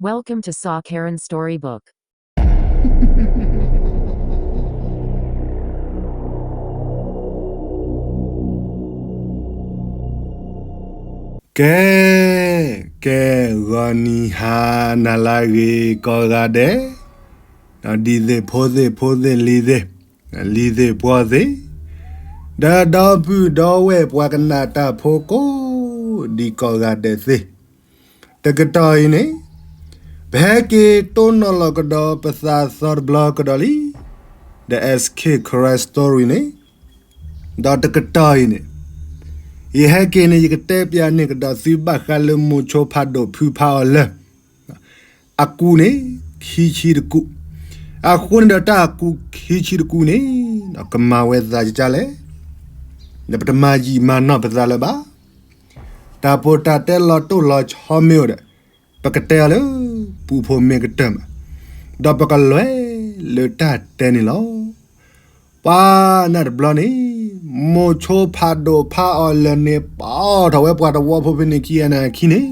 Welcome to Saw Karen Storybook. ကဲ, ကဲ, ဂီၤနံၤဟါနၤလၢအဂ့ၤကိးဂၤဒဲး, ဒီးဒံသ့ၣ်ဖိသ့ၣ်ဖိသ့ၣ်လံၤသ့ၣ်, လံၤသ့ၣ်ပှီၢ်သ့ၣ်, ဒီးဒီပုၢ်ဒီဝဲၢ်ပှၤကနၣ်တၢ်ဖိကိးဒံကိးဂၤဒဲးသ့ၣ်, တကတီၢ်အံၤန့ၣ် ပဟဲက့ၤတိၢ်နီၣ်လီၤကဒီးပသးသီတဘျီကဒီးလံ, The S K Karen Story န့ၣ်, ဒီးတကတီၢ်အံၤန့ၣ်, ယဟဲက့ၤန့ၣ် ယကတဲပျးန့ၢ်ကဒီးသုဘၣ်ဃးလၢမိၤဆိဖးဒိၣ်ဖုဖးအီၣ်လၢာ် အကူၣ်န့ၣ် ခံဆံတကူၣ်, အဃိန့ၣ်ဒီးတၢ်အကူၣ်ခံဆံတကူၣ်န့ၣ် ကမၤဝဲသးကကလဲၣ်, ဒီးပတမၤယံာ်မၤနီၢ်ပသးလၢၤဘၣ်. တၢ်ဖိတၢ်တဲလီၤတိၢ်လီၤဆီမ့ၢ်အိၣ်ဒီး ပကတဲအီၤလၢ ပူဖိမ့ၢ်ကတၢၢ်မး, ဒီးပကလဲၤလၢတၢ်တဲန့ၣ်လီၤ. ပှၤနၢ်တဘျီန့ၣ် မိၤဆိဖးဒိၣ်ဖးအီၣ်လၢာ်န့ၣ် ပာ်ထီၣ်ဝဲပှၤတဝီဖိဖဲန့ၣ်ခံဂၤန့ၣ်အခံန့ၣ်,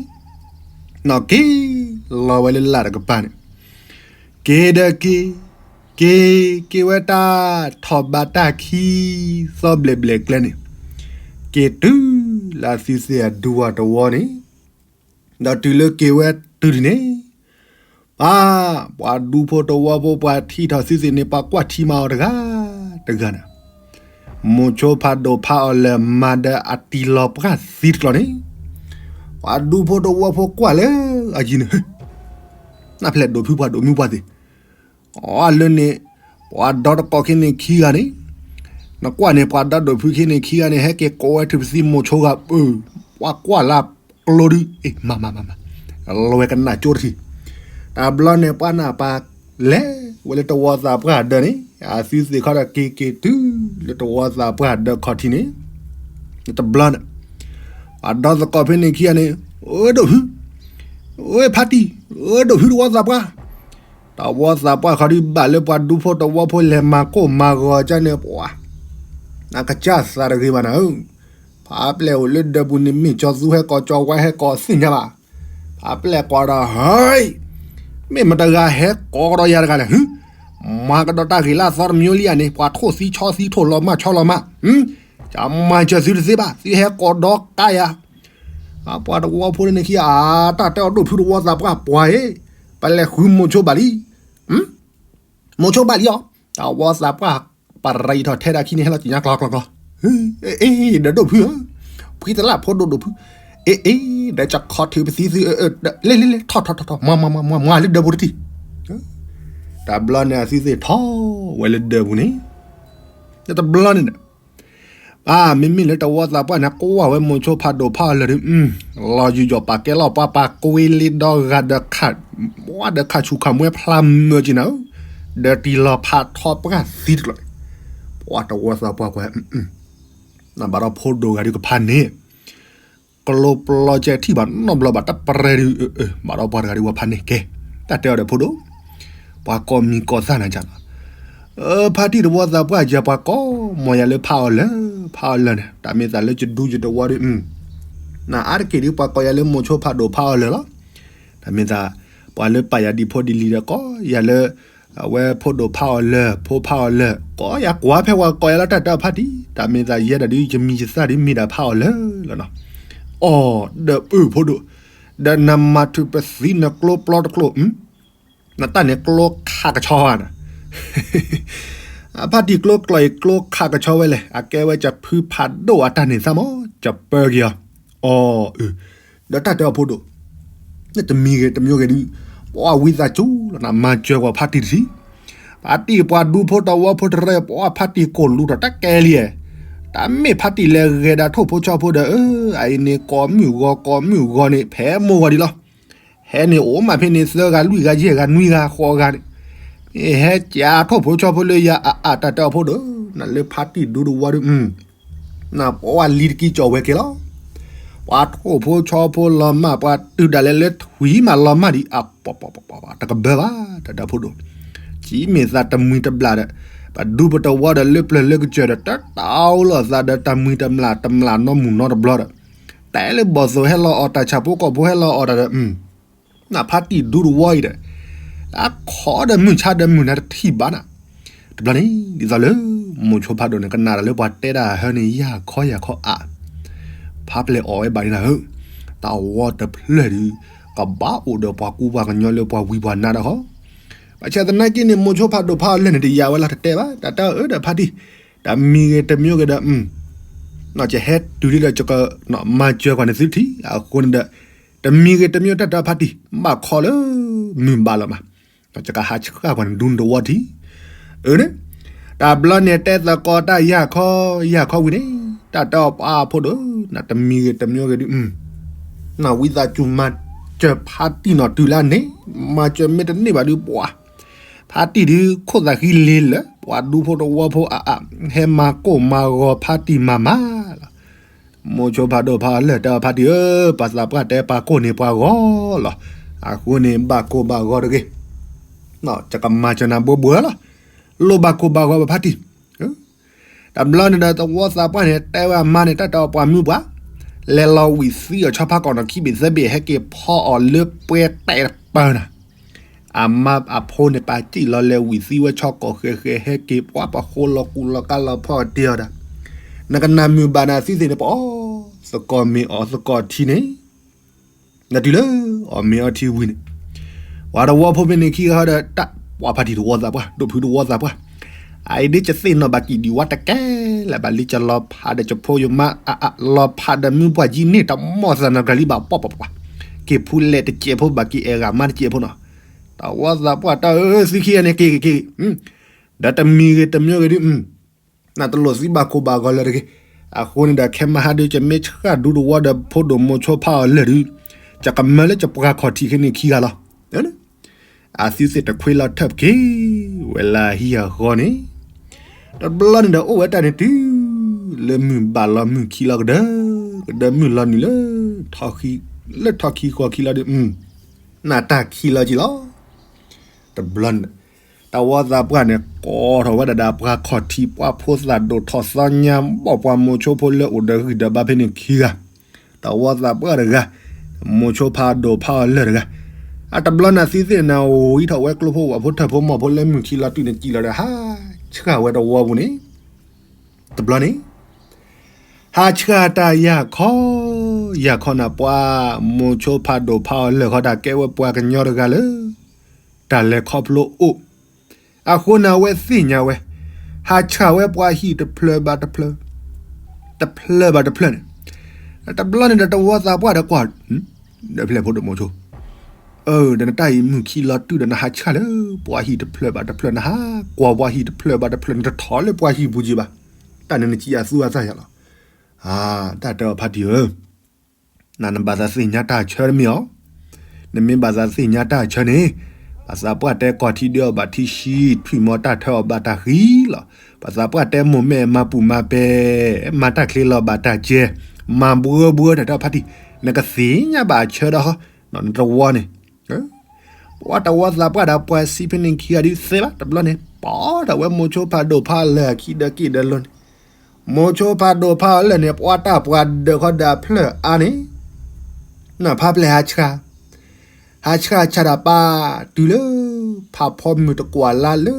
နီၢ်က့ၤလီၤဝဲလၢလၢ်တကပၤန့ၣ်, က့ၤဒီးက့ၤ, က့ၤ, က့ၤဝဲတၢ်ထီၣ်ဘးတၢ်ခံသီဘျဲၣ်ဘျဲၣ်ကျဲန့ၣ်, က့ၤတုၤလၢအသုသ့ၣ်အဒူဝၤတဝီန့ၣ်, ဒီးတုၤလၢက့ၤဝဲတုၤဒ်န့ၣ်, ပှၤ, ပှၤဒူဖိတဝီဖိပှၤထံၣ်ထီၣ်သုသ့ၣ်န့ၣ် ပှၤကွၢ်ထံမၤအီၤတဂၤတဂၤန့ၣ်, မိၤဆိဖးဒိၣ်ဖးအီၣ်လၢာ်မၤဒီးအတံၢ်လီၤပှၢ်သံတကျိၤန့ၣ်, ပှၤဒူဖိတဝီဖိကွၢ်လၢအယံၤန့ၣ်, နၢ်ဖျဲၣ်ဒိၣ်ဖုပှၤဒိၣ်မုၢ်ပှၢ်သ့ၣ် အီၤလၢန့ၣ်, ပှၤဒီတကိးခံန့ၣ်ခံဂၤန့ၣ်, နကွၢ်န့ၣ် ပှၤဒီဒိၣ်ဖုခံန့ၣ်ခံဂၤန့ၣ် ဟဲက့ၤကိးဝဲထုးပသံမိၤဆိဂၤ, ပှၤကွၢ်လၢကျိဒု, မၤမၤမၤမၤ, လီၤဝဲကနၣ်ကၠိတထံၣ်, တဘျီန့ၣ် ပှၤနၢ်ပၢၢ်လဲၤဝဲလၢတဝီသးပှၢ်ဒၢးန့ၣ်, အသုသ့ၣ်ခီဒီးက့ၤက့ၤတုၤလၢတဝီသးပှၢ်ဒၢးခီၣ်ထံးန့ၣ်, တဘျီန့ၣ်, ပှၤဒီသကိးဖဲန့ၣ်ခံဂၤန့ၣ်, အၢဒိၣ်ဖု, အၢဖါတံၢ်, အၢဒိၣ်ဖုတဝီသးပှၢ် တဝီသးပှၢ်ခီဒုး ဘၣ်လၢပှၤဒူဖိတဝီဖိလဲၤမၤကိၢ်မၤဂီၤကန့ၣ်ပှၤ, နကစၢ်သးတဂ့ၤဘၣ်နၤဧၢ, ဖးပျဲၢ်အိၣ်လၢဒၢးပူၤန့ၣ် မ့ၢ်ကၠီသူဟဲကိးကၠီဝါဟဲကိးသ့ၣ်ညါဘၣ်, ဖးပျဲၢ်ကိးဒီး ဟဲ, မ့ၢ်မတဂၤဟဲကိးကဒီးယၤတဂၤလဲၣ်, မၤကဒီးတၢ်ဂ့ၢ်လၢအသီတမံၤလံဧါန့ၣ် ပှၤထိၣ်သံဆီသံထိၣ်လီၤမၢ်ဆီလီၤမၢ်, ကမၤစၢၤသုတသ့ဘၣ် သုဟဲကိးဒီးကါယၤ ပှၤတဝီဖိန့ၣ်ခံဂၤ အတၢ်တဲအီၤဒိၣ်ဖုတဝီသးပှၢ်ပှၤအံၤ, ပလဲၤဃုမိၤဆိဘၣ်လံ, မိၤဆိဘၣ်လံအီၤ, တဝီသးပှၢ်ပရံးထီၣ်ထဲဒၣ်ခံန့ၣ် ဟဲလီၤကညါကျီကျီကျီ, အ့ ဒီးဒိၣ်ဖုဧၢ, ဖှံသလၣ်ဖိဒိၣ်ဒိၣ်ဖု, အ့ အ့ ဒီးကခီထုးပသံသု, လ့ လ့ လ့ ထီၣ်ထီၣ်ထီၣ်ထီၣ် မၤမၤမၤမၤလၢဒၢးပူၤတထံၣ်, တဘျီန့ၣ်အသုသ့ၣ်ထီၣ်ဝဲလၢဒၢးပူၤန့ၣ်, တဘျီန့ၣ် မ့မ့ၢ်လၢတဝီသးပှၢ်န့ၣ် ကွၢ်ဝဲမိၤဆိဖးဒိၣ်ဖးအီၤလၢာ်ဒီး, လီၤယူၤယီၤပာ်ကဲလီၤပှၤပာ်ကွ့လ့ဒီဂၤဒီး, ဝါဒီးခးဆူၣ်ခးမွဲဖျါမၢက့ၤနၤဧၢ, ဒီးတံၢ်လီၤဖးထီပှၢ်သံတကျိၤ, ပှၤတဝီသးပှၢ်ကွၢ်, နဘၣ်ဒီးဖိဒိၣ်ဂၤဒုးကဖးန့ၢ် ကျိပျီကဲထံၣ်ဘၣ်နီတဘျီဘၣ်တပရဲဒုး, ဘၣ်ဒီးပှၤတဂၤဒုးဝဲဖးန့ၢ်ကဲ, တၢ်တဲအီၤဒီးဖိဒိၣ်, ပှၤကိးမံၤကိးသၣ်နၤကၢ်လီၤ, ဖါတံၢ်တဝီသးပှၢ်ယၤပှၤကိးမီၤယၤလၢဖးအီၤလၢာ်, ဖးအီၤလၢာ်န့ၣ် တၢ်မ့ၢ်သးလၢယဒူယတဝီဒီး, နအါတက့ၢ်ဒုးပှၤကိးယၤလၢမိၤဆိဖးဒိၣ်ဖးအီၤလၢာ်လီၤ, တၢ်မ့ၢ်သး, ပှၤလၢပာ်ယၤဒ်ဖိဒ်လံၤဒီးကိးယၤလၢ အဝဲဖိဒိၣ်ဖးအီၤလၢာ် ဖိဖးအီၤလၢာ် ကိးယၤကွၢ်ဖဲပှၤကိးယၤလၢတၢ်တဲအီၤဖါတံၢ်, တၢ်မ့ၢ်သးယဲဒၣ်ဒုးယမံၤယသၣ်ဒုးမ့ၢ်ဒၣ်ဖးအီၤလၢာ်လီၤနီၤ, အီၤဒီးအၢဖိဒိၣ်, ဒီးနမၤထုးပသံနကျိပျီတကျိၤ, နတၢ်န့ၣ်ကျိခးကဆီဧါနီၤ အဖါတံၢ်ကျိကျိၤအံၤကျိခးကဆီဝဲလဲၣ်, အကဲဝဲကဖုဖးဒိၣ်အတၢ်န့ၣ်သးမး, ကပၢက့ၤအီၤ, အီၤ, ဒီးတၢ်တဲအီၤဖိဒိၣ်, နတမံၤဂ့ၤတမံၤဂ့ၤဒုး, ပှၤဝံသးစူၤလီၤနၤ မၤစၢၤကွၢ်ဖါတံၢ်တထံၣ်, ဖါတံၢ်ပှၤဒူဖိတဝီဖိတရဲ ပှၤဖါတံၢ်ကိၢ်လူၤထီၣ်တၢ်ကဲလံ, တၢ်မ့ၢ်ဖါတံၢ်လဲၤဂဲၤဒၣ်ထိၣ်ဖိဆီဖိဒီး အအံၤန့ၣ်ကိးမုၢ်ဂီၤကိးမုၢ်ဂီၤန့ၣ် ဖဲမိၢ်ဂီၤဒံးလီၤ ဟဲန့ၣ်အိၣ်မးဖဲန့ၣ် သၢဂၤလွံၢ်ဂၤယဲၢ်ဂၤနွံဂၤဃိးဂၤန့ၣ်, မ့ၢ်ဟဲကးထိၣ်ဖိဆီဖိလၢယၤအအါ တၢ်တဲအီၤဖိဒိၣ်, နလၢဖါတံၢ်ဒူတဝီဒီး, နပှၤလံၤတကံကီၢ်ဝဲက့ၤလီၤ, ပှၤထိၣ်ဖိဆီဖိလီၤမၢ် ပှၤတုၤဒၣ်လဲာ်လၢထွံၣ်မးလီၤမၢ်ဒံး အပှၤပှၤပှၤပှၤ တကဘၢဘၣ် တၢ်တဲအီၤဖိဒိၣ်, ကမ့ၢ်သးတမှံၤတဘျၣ်ဒီး, ပဒူပတဝီဒီးလၢပျၢၤလၢကစၢၢ်ဒီး တတၢ်အိၣ်လီၤသးဒီးတၢ်မှံၤတမျၢ်တမျၢ်နီတမူၢ်နီတဘျီဒီး, တၢ်လၢဘီၣ်သိၣ်ဟဲလီၤအီၣ်တၢ်ဆၣ်ဖိကီၢ်ဖိဟဲလီၤအီၣ်တၢ်ဒီး, နဖါတံၢ်ဒူတဝီအံၤဒီး အခိးဒီးမုၢ်ဆါဒီးမုၢ်နၤတထံၣ်ဘၣ်နၤ. တဘျီန့ၣ် ဒ်သိးလၢ မိၤဆိဖးဒိၣ်န့ၣ် ကနၣ်ဒီးလၢပှၤတဲဒၣ်ဟဲန့ၣ် ယၢ်ခီယၢ်ခီအါ, ဖးပျဲၢ်အီၣ်ဝဲဘၣ်န့ၣ်နၤဧၢ, တၢ်ဝီတဖျၢၣ်ဒီး ကဘၣ်အိၣ်ဒီးပှၤကူပှၤကညီလၢပှၤဝံပှၤနါဒီးဃီ. ဘၣ်ဆၣ်သနာ်က့န့ၣ် မိၤဆိဖးဒိၣ်ဖးအီၤလၢာ်န့ၣ် တယာ်ဝဲလီၤ တတဲဘၣ် တၢ်တဲအီၤအၢဒီးဖါတံၢ်, တမံၤဂ့ၤတမံၤဂ့ၤဒီး ကဟဲတုၤလံဒီး ကမၤစၢၤကွၢ်န့ၣ်သုတထံၣ် အဃိန့ၣ်ဒီး တမံၤဂ့ၤတမံၤ တၢ်တဲဖါတံၢ် ဘၣ်ခီလၢ မုၢ်ဘၣ်လီၤမး, ကဟးဆှၣ်ကွၢ်န့ၣ်ဒူတဝီထံၣ်, အၢန့ၣ်, တဘျီန့ၣ်တဲသကိးတၢ်ယၢ်ခီယၢ်ခီဝံၤန့ၣ် တၢ်တဲအီၤပှၤဖိဒိၣ်ဧၢ နတမံၤဂ့ၤတမံၤဂ့ၤဒုး နဝံသးစူၤမၤစၢၤဖါတံၢ်နီၢ်တုၤလၢန့ၣ်, မၤစၢၤမ့ၢ်တန့ၢ်ဘၣ်ဒုးပှၤ, ဖါတံၢ်ဒုးခိၣ်သးဃံလ့လၢာ် ပှၤဒူဖိတဝီဖိအါအါ ဟဲမၤကိၢ်မၤဂီၤဖါတံၢ်မၤမၤလီၤ. မိၤဆိဖးဒိၣ်ဖးအီၤလၢာ်တဲအီၤဖါတံၢ်ဧၢ, ပှၤသးပှၢ်တဲပာ်ကိၢ်န့ၢ်ပှၤဂီၤလီၤ. အဃိန့ၣ် ဘၣ်ကိၢ်ဘၣ်ဂီၤတဂ့ၤ, ယကမၤစၢၤနၤဘိဘိလီၤ. လိၣ်ဘၣ်ကိၢ်ဘၣ်ဂီၤဘၣ်ဖါတံၢ်. တဘျီန့ၣ်ဒီးသဝီသးပှၢ်န့ၣ် တဲဝဲအမါန့ၣ် တၢ်တဲအီၤပှၤမုၢ်ပှၢ်, လဲၤလီၤဝံၣ်သံအီၤဆီဖါကီၢ်နီၣ်ခံဘ့ၣ်သၢဘ့ၣ် ဟဲက့ၤဖီအီၤလၢပှဲၤတဲာ်တပၢၢ်နၤ. အမါအဖိန့ၣ် ပာ်စံၣ်လီၤလဲၤဝံၣ်သံဝဲဆီကီၢ်ဃဲၤဃဲၤ ဟဲက့ၤပှၤပဃိလီၤကူလီၤကါလီၤဖီအီၤတ့ၢ်အီၤဒီး နကနၣ်မုၢ်ဘၣ်နၤသံသ့ၣ်န့ၣ် ပအီၣ်သကိးမ့ၤအီၣ်သကိးထံန့ၣ် နတုၤလၢအီၣ်မ့ၤအီထံဝံၤန့ၣ်, ပှၤတဝီဖိဖဲန့ၣ်ခံဂၤဒီး တၢ်ပှၤဖါတံၢ်တဝီသးပှၢ် ဒိၣ်ဖုတဝီသးပှၢ်, အအံၤဒ်ကသ့ၣ်နီၣ်ဘၣ်ကံၣ်ဒံးဝါတကဲလၢၤဘၣ် လံကလီၤဖးဒီးကဖိယမါ လီၤဖးဒီးမုၢ်ပှၢ်ကံန့ၣ် တမီၢ်သးနကလံဘၣ်ပှၤပှၤပှၤ, က့ၤဖူလဲၣ်တစဲးဖိဘၣ်က့ၤအဲၣ်ဂၤမါတစဲးဖိနီၤ, တဝီသးပှၢ်တၢ်ဧၢ သံခံဂၤန့ၣ် က့ၤက့ၤက့ၤ ဒီးတမံၤဂ့ၤတမံၤဂ့ၤဒုး နတလိၣ်သံဘၣ်ကိၢ်ဘၣ်ဂီၤလၢၤတဂ့ၤ. အဃိန့ၣ်ဒီး ခဲမဟါဒုး ယမ့ၢ်ဆှၣ်ဒူတဝီဒီးဖိဒိၣ်မိၤဆိဖးအီၤလၢာ်ဒုး, ယကမၢလၢယပှၤခီၣ်ထံးခဲန့ၣ်ခံဂၤလီၤ. အသုသ့ၣ်တခွ့လီၤထၢၣ်ပက့ၤဝဲလၢဟံၣ်အဂီၢ်န့ၣ်, တဘျီန့ၣ်ဒီးအိၣ်ဝဲတၢ်န့ၣ်တုၤ လၢမုၢ်ဘၣ်လီၤမုၢ်ခံလီၤကဒၢ, ကဒၢမုၢ်လီၤနုာ်လၢ လၢထီၣ်ခံဃီခံလီၤဒုး, နတၢ်ခံလီၤကံလီၤ. တဘျီန့ၣ် တဝီသးပှၢ်န့ၣ် ကိးထီၣ်ဝဲဒၣ်ဒီးပှၤခီၣ်ထံး ပှၤဖိသၣ်ဒိၣ်ထီၣ်သီညါ ဘီၣ်ပှၤမိၤဆိဖိလၢအိၣ်ဒီးဂံၢ်ဒီးဘါဖဲန့ၣ်ခံဂၤ, တဝီသးပှၢ်တဂၤ, မိၤဆိဖးဒိၣ်ဖးအီၤလၢာ်တဂၤ, အတဘျီန့ၣ်သံသ့ၣ်န့ၣ် ဝံထီၣ်ဝဲကျိဖိဝဲဖိထၢၣ်ဖိမီၢ်ဖိလၢမုၢ်ခံလီၤတုၤန့ၣ်ကံလီၤဒီး ဟးဆှၣ်ဝဲတဝီပူၤန့ၣ်, တဘျီန့ၣ် ဟးဆှၣ်တၢ်ယၢ်ခီ, ယၢ်ခီန့ၣ်ပှၤမိၤဆိဖးဒိၣ်ဖးအီၤလၢာ်ဃီ တၢ်ကဲဝဲပှၤကညီတဂၤလၢ တၢ်လဲၤခီဖျိအိၣ်, အဃိန့ၣ်အဝဲသ့ၣ်ညါဝဲ, ဟးဆှၣ်ဝဲပှၤဟံၣ်တဖျၢၣ်ဘၣ်တဖျၢၣ်, တဖျၢၣ်ဘၣ်တဖျၢၣ်န့ၣ်, တဘျီန့ၣ်ဒီးတဝီသးပှၢ်ဒီးကွၢ်, ဒီးဖဲလဲၣ်ဖိဒိၣ်မိၤဆိ အၢ ဒီးနတၢ်အံၤမုၢ်ခံလီၤတုၤဒီးနဟးဆှၣ်လၢ ပှၤဟံၣ်တဖျၢၣ်ဘၣ်တဖျၢၣ် နဟးကွၢ်ပှၤဟံၣ်တဖျၢၣ်ဘၣ်တဖျၢၣ် နတထီၣ်လၢပှၤဟံၣ်ပူၤက့ၤဘၣ်, တၢ်န့ၣ်နစံးအသူအသၣ်ယၤလီၤ. တၢ်တဲအီၤဖါတံၢ်ဧၢ, နနဘၣ်သးသ့ၣ်ညါတၢ်ဆၢတမ့ၢ်အီၤ, နမ့ၢ်ဘၣ်သးသ့ၣ်ညါတၢ်ဆၢန့ၣ်, ပှၤသးပှၢ်တဲကီၢ်ထံဒုးအီၣ်ဘၣ်ထံဆှံ ထွံၣ်မီၤတၢ်ထၢအီၣ်ဘၣ်တၢ်ဃံလီၤ. ပှၤသးပှၢ်တဲမိၢ်မဲာ်မၤပူၤမၤပဲာ်, မၤတၢ်ချ့လီၤဘၣ်တၢ်ကဲ, မၤဘှၢဘှၢတၢ်တဲဖါတံၢ်, နကသ့ၣ်ညါဘၣ်အဆၢဒီး နတဝီန့ၣ်, ပှၤတဝီသးပှၢ်ဒီးပှၤစံးဖဲန့ၣ်ခံဂၤဒုးသ့ဘၣ် တဘျီန့ၣ် ပီထီၣ်ဝဲမိၤဆိဖးဒိၣ်ဖးအီၤလၢာ်အခံဒီးက့ၤဒီးလိၤန့ၣ်, မိၤဆိဖးဒိၣ်ဖးအီၤလၢာ်န့ၣ် ပှၤတၢ်ပှၤဒၢးခီဒီးအဖျၢၣ်အါန့ၣ်, နဖါပျဲၢ်ဟးဆှၣ်, ဟးဆှၣ်ဆၣ်တၢ်ပာ်တုၤလၢ ဖးဖီမုၢ်တကွၢ်လါလၢ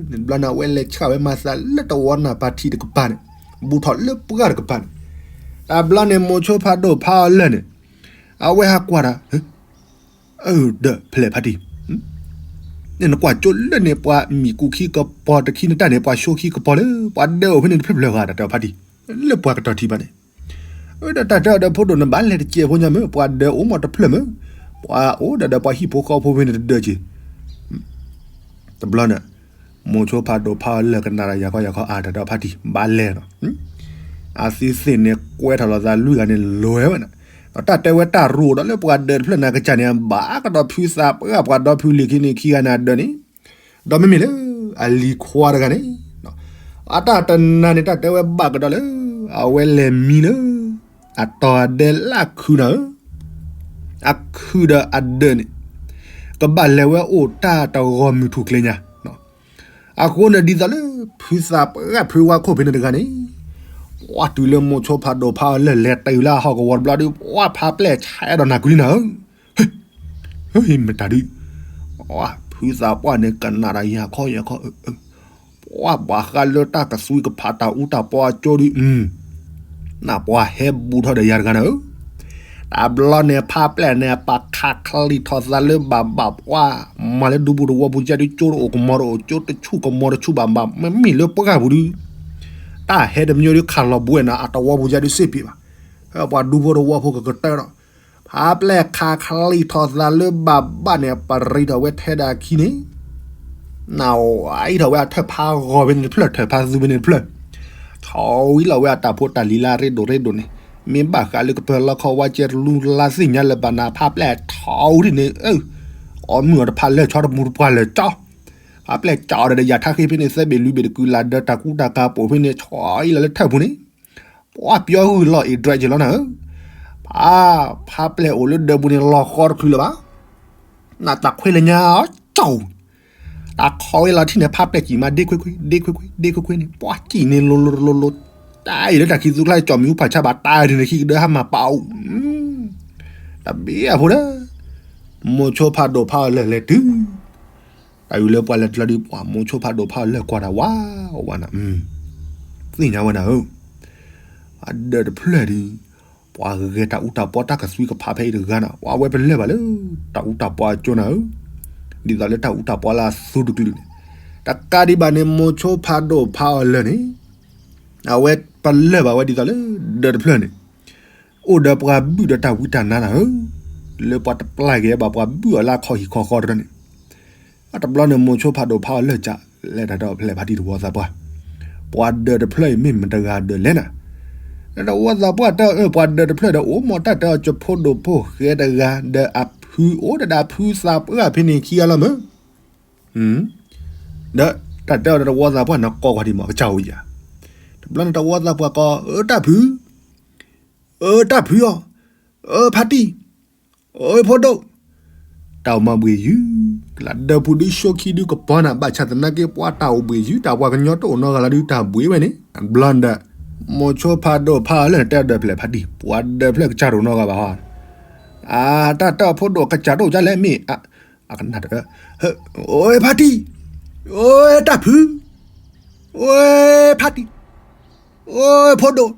န့ၣ်တဘျီန့ၣ် အဝဲလဲၤဆှၣ်ဝဲမၤသးလၢတဝီနၢ်ပၤထံးတကပၤန့ၣ်, ဘူးထီၣ်လၢပှၢ်တကပၤန့ၣ်, တဘျီန့ၣ် မိၤဆိဖးဒိၣ်ဖးအီၤလၢာ်န့ၣ်, အဝဲဟးကွၢ်ဒီး အၢ ဒီးဖဲလဲၣ်ဖါတံၢ်, နကွၢ်ကၠိလၢန့ၣ် ပှၤမံၤကူခံကပီၤတခံနတၢ်န့ၣ် ပှၤဆိခံကပီၤလၢ ပှၤဒၢးအိၣ်ဖဲန့ၣ်တဖျၢၣ်ဖျၢၣ်ဂၤ တၢ်တဲအီၤဖါတံၢ်, လၢပှၤကတီၤထံးဘၣ်န့ၣ်, အၢ ဒီးတၢ်တဲအီၤဒီးဖိဒိၣ်န့ၣ် ဘၣ်လဲၤတစဲးဖိညါမ့ၢ် ပှၤဒၢးအိၣ်မးတဖျၢၣ်မ့ၢ်, ပှၤအိၣ်ဒီးဒီးပှၤဟံၣ်ဖိဃီဖိဖဲန့ၣ်တဒၢးက့ၤ တဘျီန့ၣ် မိၤဆိဖးဒိၣ်ဖးအီၤလၢာ်ကနၣ်ဒီးယၤခီယၤခီအါ တၢ်တဲအီၤဖါတံၢ် ဘၣ်လဲၤနီၤ, အသုသ့ၣ်န့ၣ်ကွဲထီၣ်လီၤသးလွံၢ်ဂၤန့ၣ်လွဲဝဲန့ၣ်, ဒီးတၢ်တဲဝဲတၢ်ရိၣ်ဒီးလၢပှၤဒၢးတဖျၢၣ်န့ၣ်ကစၢ်န့ၣ် ဘၣ်ကဒီးဖုသးပှၢ်ပှၤဒီဖုလံၤခံန့ၣ်ခံဂၤန့ၣ်အဒၢးန့ၣ်, ဒီးမ့မ့ၢ်လၢ အလံၤခွါတဂၤန့ၣ် အတၢ်တနၤန့ၣ် တၢ်တဲဝဲဘၣ်ကဒီးလၢ အဝဲလဲၤမံလၢ အတီၤအဒဲလၢခုးနၤဧၢ, အခုးဒီးအဒၢးန့ၣ် ကဘၣ်လဲၤဝဲအိၣ်တၢ်တဂီၤမုၢ်ထူၣ်ကျဲညါ, အဃိန့ၣ်ဒ်သိးလၢ ဖုသးပှၢ်ဖုဝါခိၣ်ဖဲန့ၣ်တဂၤန့ၣ်, ပှၤတုၤလၢမိၤဆိဖးဒိၣ်ဖးအီၤလၢာ်လဲၤတုၤလၢအဟီၣ်ကဝီၤတဘျီဒီး ပှၤဖးပျဲၢ်ဆဲးဒီးနၤကွံနၤဧၢ, ဟ့ၣ် မတၤဒုး, ဖုသးပှၢ်န့ၣ် ကနၣ်တၢ်ယၤခီယၤခီ, ပှၤဘၣ်ဃးလၢတၢ်ကသွံကဖးတၢ်အူတၢ်ပီအကၠိဒုး, နပှၤဟဲဘူးထီၣ်ဒီးယၤတဂၤနၤဧၢ. တဘျီန့ၣ် ဖါပျဲၢ်န့ၣ် ပခးချံးထီၣ်သးလၢဘၣ်ဘၣ်ပှၤ, မၤလၢဒူပူၤတဝီပူၤကဲဒုး ကၠိတအိၣ်ကမီၤတအိၣ် ကၠိတဆူၣ်ကမီၤတဆူၣ်ဘၣ်ဘၣ် မ့မ့ၢ်လၢပှၢ်ပူၤဒုး, တၢ်ဟဲတမံၤဒုး ခးလီၤဘှဲနၤ အတဝီပူၤကဲဒုးစ့ၢ်ပ့ၤဘၣ်. ပှၤဒူဖိတဝီဖိကကတၢၢ်ဒီး ဖါပျဲၢ်ခးချံးထီၣ်သးလၢဘၣ်ဘၣ်န့ၣ် ပရံးထီၣ်ဝဲထဲဒၣ်ခံန့ၣ်, နဝံထီၣ်ဝဲအထၢၣ်ဖးဂီၤဖဲန့ၣ်တဖျၢၣ် ထၢၣ်ဖးသူဖဲန့ၣ်တဖျၢၣ်, ထီဝံလီၤဝဲအတၢ်ဖိတၢ်လံၤလၢအရ့ဒိၣ်ရ့ဒိၣ်န့ၣ်, မ့ၢ်ဘၣ်ဃးလၢကပၢၤလီခီဝါကဲတလူလါသ့ၣ်ညါလၢၤဘၣ်နၤ ဖါပျဲၢ်ထီဝံဒ်န့ၣ်, အီၣ်မုၢ်အီၤတဖးလၢာ်ဆီတမူတပှၢ်လၢာ်ကၠီ, ဖါပျဲၢ်ကၠီဒီးယၤထါဃ့ဖဲန့ၣ် သၢဘ့ၣ်လွံၢ်ဘ့ၣ်တကုလၢ်ဒီးတၢ်ကူတၢ်ကၤပိာ်ဖဲန့ၣ် ထီအံၤလီၤလၢထၢၣ်ပူၤန့ၣ် ပှၤပယီၤဂုၢ်လီၤအ့ၣ်ဒြဲးက့ၤလီၤနၤဧၢ, ဖါ, ဖါပျဲၢ်အိၣ်လၢဒၢးပူၤန့ၣ် လီၤဃီတချုးလၢၤဘၣ်, နတၢ်ခွဲးလၢညါအီၤကၠီ, တၢ်ခီဝဲလီၤထံၣ်န့ၣ် ဖါပျဲၢ်ကံၣ်မးဒ့ခွ့ခွ့ ဒ့ခွ့ခွ့ ဒ့ခွ့ခွ့န့ၣ် ပှၤကံၣ်န့ၣ်လိၤလိၤလိၤလိၤ, တၢ်အံၤလၢတၢ်ခံသူကျါ ကၠီၣ်မံၤဟူဖးဆါဘၣ် တၢ်ဒ်န့ၣ်ခံကဒၢဟါမၢ်ပာ်အိၣ်, တဘ့ၣ်အဖိဒီး, မိၤဆိဖးဒိၣ်ဖးအီၤလၢာ်လဲၤတုၤ တၢ်အံၤလၢပှၤလဲၤတလီၤဒုး ပှၤမိၤဆိဖးဒိၣ်ဖးအီၤလၢာ်ကွၢ်တၢ်ဝါ, ဝါနၤ, သ့ၣ်ညါဝဲနၤဧၢ, အဒၢးတဖျၢၣ်ဒုး, ပှၤဂဲၤတၢ်အူတၢ်ပီတၢ်ကသွံကဖးဖဲအံၤတဂၤနၤ ပှၤဝဲပလၢၢ်ဘၣ်လၢ, တၢ်အူတၢ်ပီအကၠိနၤဧၢ, ဒ်သိးလၢတၢ်အူတၢ်ပီလၢအသူတကလုာ်န့ၣ်, တကးဒံးဘၣ်န့ၣ် မိၤဆိဖးဒိၣ်ဖးအီၤလၢာ်န့ၣ်, အဝဲပလၢၢ်ဘၣ်ဝဲဒ်သိးလၢ, ဒၢးတဖျၢၣ်န့ၣ် အိၣ်ဒီးပှၤဘုၣ်ဒီးတၢ်ဝံတၢ်နါနၤဧၢ, လၢပှၤတပျၢ်က့ၤဘၣ်ပှၤဘုၣ်အီၤလၢအခီၣ်ဟံၣ်ခီဃီတရၢန့ၣ်, အတဘျီန့ၣ် မိၤဆိဖးဒိၣ်ဖးအီၤလၢာ်ကး, လဲၤတၢ်ဒီးဖျဲၣ်ဖါတံၢ်တဝီသးပှၢ်, ပှၤဒၢးတဖျၢၣ်အံၤမ့ၢ်မတၤတဂၤဒၢးလဲၣ်နၤ, တဝီသးပှၢ်တၢ်အၢၣ်ပှၤဒၢးတဖျၢၣ်ဒီးအိၣ်မ့ၢ်တၢ်တၢ်အီၤကၠိဖိဒိၣ်ဖိဃဲတဂၤ ဒီးအဖုအိၣ်ဒီးအဖုသးပှၢ်ဖဲန့ၣ်ခံဂၤလီၤမၢ် ဒီးတၢ်တဲအီၤဒီးတဝီသးပှၢ်န့ၣ် ကိးကွၢ်ဒံးမး ကစၢ်ဧိၤယၤ, တဘျီန့ၣ်တဝီသးပှၢ်ကိး အၢတၢ်ဖု, အၢတၢ်ဖုအီၤ, အၢဖါတံၢ်, အၢဖိဒိၣ်, တၢ်အိၣ်မၤဘှံးယုၤ, ကလးဒၢးပူၤဒုးဆိခံဒုးကပီၤနၤ ဘၣ်ဆၣ်သနာ်က့ပှၤတၢ်အိၣ်ဘှံးယုၤ တၢ်ပှၤကညီတအိၣ်နီတဂၤလၢဒုးတၢ်ဘှံးဝဲန့ၣ် တဘျီန့ၣ်ဒီး, မိၤဆိဖးဒိၣ်ဖးအီၤလၢာ်န့ၣ် တဲအီၤဒီးဖျဲၣ်ဖါတံၢ် ပှၤဒၢးတဖျၢၣ်ကစၢ်တအိၣ်နီတဂၤဘၣ်ဟီ အတၢ်တၢ်ဖိဒိၣ်ကစၢ်တအိၣ်ကလဲၣ်မ့ၢ်, အကနၣ်တၢ်, အိၣ်ဖါတံၢ်, အိၣ်တၢ်ဖု, အိၣ်ဖါတံၢ်, အိၣ်ဖိဒိၣ်,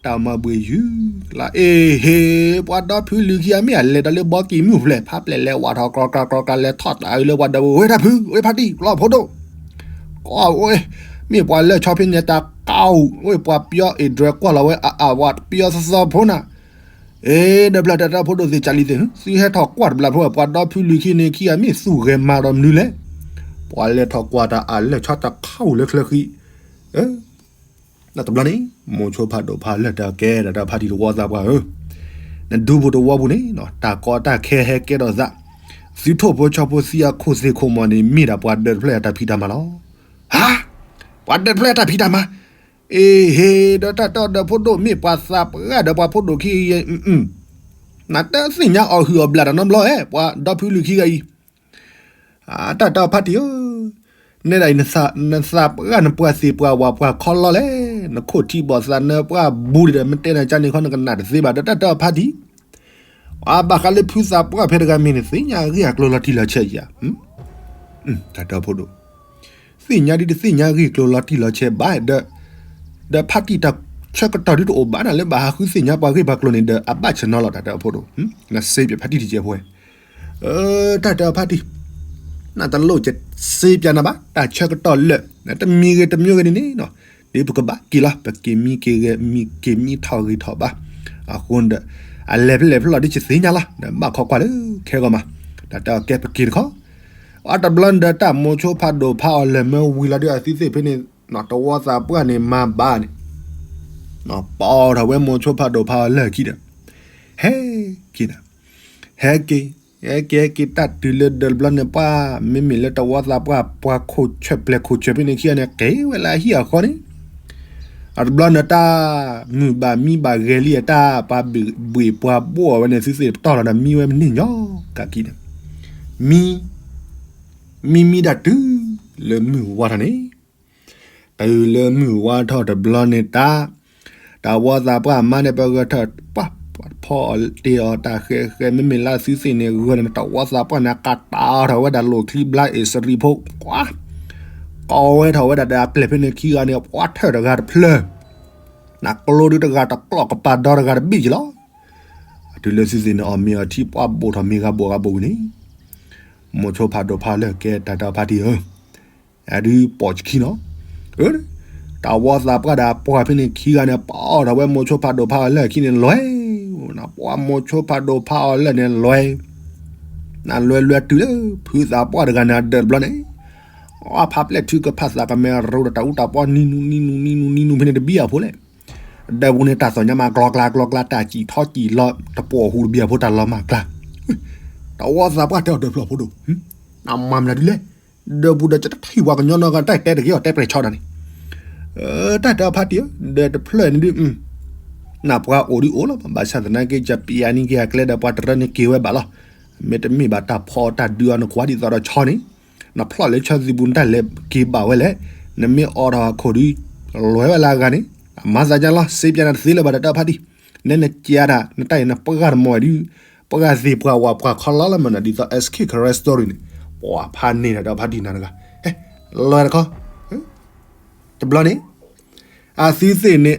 တၢ်မၤဘှံးယုၤ, လၢအ့ဟ့, ပှၤဒီဖုလုၢ်ခံဂၤမ့ၢ်အလဲၤဒီးလၢဘီကံၢ်မုၢ်ဖျဲၣ် ဖါပျဲၢ်လဲၤဝးထီၣ်ကြီကြီကြီ လဲၤထီၣ်တၢ်အုးလၢပှၤဒီး အိၣ်ဖါတံၢ် အိၣ်ဖါတံၢ် လီၤဖိဒိၣ်, ကအိၣ်, မ့ၢ်ပှၤလၢဆီဖဲန့ၣ်တၢ်ကအိၣ်, အိၣ်ပှၤပယီၤအ့ၣ်ဒြဲးကွၢ်လီၤဝဲအအဝးပယီၤသီသီဖိနၤ အ့ ဒီးဖျၢၣ်တၢ်တၢ်ဖိဒိၣ်သ့ၣ်ကၢ်လံသ့ၣ်, သုဟဲထီၣ်ကွၢ်တဘျီဖိ ပှၤဒီဖုလုၢ်ခံန့ၣ်ခံဂၤမ့ၢ်သူၣ်ဂဲၤမၤဒီးမနုၤလဲၣ်, ပှၤလဲၤထီၣ်ကွၢ်တၢ်အလၢၢ်ဆီတခါအိၣ်လၢချၢဃံ, တဘျီန့ၣ် မိၤဆိဖးဒိၣ်ဖးလၢာ်တဲကဲဒီးတၢ်ဖါတံၢ်တဝီသးပှၢ်ဧၢ, နဒူပူၤတဝီပူၤန့ၣ် တၢ်ကီတၢ်ခဲဟဲကဲထီၣ်သး, သုထိၣ်ဖိဆီဖိသံအခိၣ်သ့ၣ်ခိၣ်မီၤန့ၣ် မ့ၢ်ဒၣ်ပှၤဒၢးတဖျၢၣ်အတၢ်ဖံးတၢ်မၤလီၤ. ဟါ, ပှၤဒၢးတဖျၢၣ်အတၢ်ဖံးတၢ်မၤ, အ့ဟ့, ဒီးတၢ်တဲအီၤဒီးဖိဒိၣ်မ့ၢ်ပှၤသးပှၢ်ဒီးပှၤဖိဒိၣ်ခံဂၤ, နတသ့ၣ်ညါအီၤဟုၣ်အီၤဘျးတၢ်နီတဘျီဧါ ပှၤဒီဖုလုၢ်ခံဂၤအံၤ တၢ်တဲအီၤဖါတံၢ်ဧၢ, နဲဒၣ်အံၤ နသးပှၢ်နပှၤသ့ၣ်ပှၤဝၣ်ပှၤခီလီလဲၣ်, နခိၣ်ထံဘီၣ်သးနပှၢ်ဘူးဒံးဒီး မ့ၢ်တဲနၤကန့ၣ်ခီ နကနၣ်တသ့ဘၣ် ဒီးတၢ်တဲအီၤဖါတံၢ်, အဘၣ်ဃးလၢဖုသးပှၢ်ဖဲတဂၤမ့ၢ်န့ၣ် သ့ၣ်ညါအဂ့ၢ်အကျိၤလီၤတံၢ်လီၤဆဲးဧါ, တၢ်တဲအီၤဖိဒိၣ်, သ့ၣ်ညါဒ်တသ့ၣ်ညါအဂ့ၢ်အကျိၤလီၤတံၢ်လီၤဆဲးဘၣ်ဒီး, ဒီးဖါတံၢ်တၢ်ဆၢကတီၢ်ဒ်တအိၣ်ဘၣ်နၤလၢဘၣ်ဟးဃုသ့ၣ်ညါပှၤဂ့ၢ်ပှၤကျိၤန့ၣ်ဒီး အဘၣ်ဆၢနီၤလီၤ တၢ်တဲအီၤဖိဒိၣ်, နစ့ပၠးဖါတံၢ်တကဲးဖိဝဲ တၢ်တဲအီၤဖါတံၢ်, နတလိၣ်စ့ပၠးနၤဘၣ် တၢ်ဆၢကတီၢ်လၢာ် တမံၤဂ့ၤတမံၤဂ့ၤန့ၣ်န့ၣ်, ဒ်ပကဘၣ်က့ၤလီၤ ပက့ၤမံက့ၤဂဲၤ မံက့ၤမံထီၣ်ဂ့ၤထီၣ်ဘၣ်, အဃိဒီး, အလဲၤဖဲလဲၣ်ဖဲလဲၣ်ဒ်ယသ့ၣ်ညါလီၤ ဒီးဘၣ်ခိးကွၢ်လၢခဲဂီၤမး, တၢ်တဲအီၤကဲပက့ၤတခီ, အတဘျီဒီးတၢ်မိၤဆိဖးဒိၣ်ဖးအီၤလၢာ် မ့ၢ်ဝံၤလီၤဒီးအသုသ့ၣ်ဖဲန့ၣ်, တဝီသးပှၢ်န့ၣ်မၤဘၣ်န့ၣ် ပိာ်ထီၣ်ဝဲမိၤဆိဖးဒိၣ်ဖးအီၤလၢာ်ခံဒီး, ဟဲက့ၤနၤ, ဟဲက့ၤ, ဟဲက့ၤဟဲက့ၤတၢ်တုၤလၢဒီးတဘျီန့ၣ် ပှၤမ့မ့ၢ်လၢတဝီသးပှၢ် ပှၤခိၣ်ဆၢၣ်ပျဲၢ်ခိၣ်ဆၢၣ်ဖဲန့ၣ်ခံဂၤန့ၣ် က့ၤဝဲလၢအဟံၣ်အဃီန့ၣ်, အတဘျီန့ၣ် တၢ်မုၢ်ဘၣ်မံဘၣ်ဂဲၤလံအတၢ် ပှၤဘှ့ၣ်ပှၤဘိၣ်အီၤဝဲန့ၣ် သုသ့ၣ်ပတီၢ်လီၤဒီးမံဝဲမနုၤညီကးကံန့ၣ်, မံ မံမံဒၣ်တုၤလၢမုၢ်ဝါထီၣ်န့ၣ်, တုၤလၢမုၢ်ဝါထီၣ်တဘျီန့ၣ်တၢ်, တဝီသးပှၢ်မါန့ၣ် ပဂဲၤထီၣ်ပှၢ်, ဖီၣ်အီၤတ့ၢ်အီၤတၢ်ဃဲဃဲ မ့မ့ၢ်လၢအသုသ့ၣ်န့ၣ် ဂၢၢ်န့ၣ် တဝီသးပှၢ်န့ၣ် ကးတးထီၣ်ဝဲဒၣ်လိာ်ချံဘျါအ့ၣ်စရံဖိ ပှၤ ကီဝဲထီၣ်ဝဲဒၣ်ဒီးအပျဲၢ်ဖဲန့ၣ်ခံဂၤန့ၣ် ပှၤထၢၣ်တဂၤတဖျၢၣ် နကျိဒုးတဂၤတကျီၢ် ကပၤဒီတဂၤတဘ့ၣ်က့ၤလီၤ. တုၤလၢသုသ့ၣ်န့ၣ် အီၣ်မ့ၤအီထံ ပှၤဘိၣ်ထီၣ်မ့ၤဂၤဘိၣ်ဂၤဘိၣ်ဝံၤန့ၣ် မိၤဆိဖးဒိၣ်ဖးအီၤလၢာ် ကဲတၢ်တၢ်ဖါတံၢ်ဧၢ, အဒုးပိာ်ဆခံနီၤ, တဝီသးပှၢ်ဒီးအပှၤဖဲန့ၣ်ခံဂၤန့ၣ် ပာ်အီၣ်ထီၣ်ဝဲမိၤဆိဖးဒိၣ်ဖးအီၤလၢာ်ခံန့ၣ် လွဲ, ပှၤမိၤဆိဖးဒိၣ်ဖးအီၤလၢာ်န့ၣ်လွဲ, နလွဲလွဲတုၤလၢ ဖုသးပှၢ်တဂၤန့ၣ်အဒၢးတဘျီန့ၣ် အဖးပျဲၢ်ထုကဖၣ်သးကမဲရူဒီး တၢ်အူတၢ်ပီနံနူနံနူနံနူနံနူဖဲန့ၣ်တဘံၣ်အဖိလဲၣ်, ဒၢးပူၤန့ၣ် တၢ်သီၣ်ညါမးကျီကျါကျီကျါ တၢ်စံၣ်ထီစံၣ်လီၤ တပိာ်ဟူတဘံၣ်အဖိတၢ်လီၤမၢ်ကျါ, တဝီသးပှၢ်တဲအီၤဒၢးဖျၢၣ်ဖိဒိၣ်, နမၤမနုၤဒ်လဲၣ်, ဒၢးပူၤဒီးကတထံၣ်ပှၤကညီနီတဂၤ တၢ်တဲတဂ့ၤအီၤတဲပြဲးဆီဒၣ်န့ၣ်, တၢ်တၢ်ဖါတံၢ်ဧၢ, ဒၢးတဖျၢၣ်န့ၣ်ဒုး နပှၤအိၣ်ဒုးအိၣ်လီၤ, ဘၣ်ဆၣ်သနာ်က့ ကပျးန့ၢ်က့ၤအကျဲဒီးပှၤတရၢန့ၣ်က့ၤဝဲဘၣ်လီၤ, မ့တမ့ၢ်ဘၣ်တၢ်ဖီအီၤတၢ်ဒုးအီၤနကွၢ်ဒ်သိးဒီးဆီန့ၣ်, နဖျီၣ်လၢဆီသံပူၤနတၢ်လဲၤက့ၤဘၣ်ဝဲလဲၣ်, နမ့ၢ်အိးထီၣ်အခိၣ်ဒုး လွဲဝဲလၢအဂၤန့ၣ်, မၤသးညါလီၤ စ့ပျးနၤတသ့လၢၤဘၣ်တၢ်တၢ်ဖါတံၢ်, နဲနကးတၢ် နတၢ်အံၤနပှၢ်တမီၢ်ဝဲဒုး, ပှၢ်သ့ၣ်ပှၢ်ဝၣ်ပှၢ်ခီလီလၢမနုၤ ဒ်သိး Escape Career Story န့ၣ်, ပှၤဖးန့ၢ်တၢ်တၢ်ဖါတံၢ်နၤတဂၤ, လွဲတခီ တဘျီန့ၣ်, အသုသ့ၣ်န့ၣ်,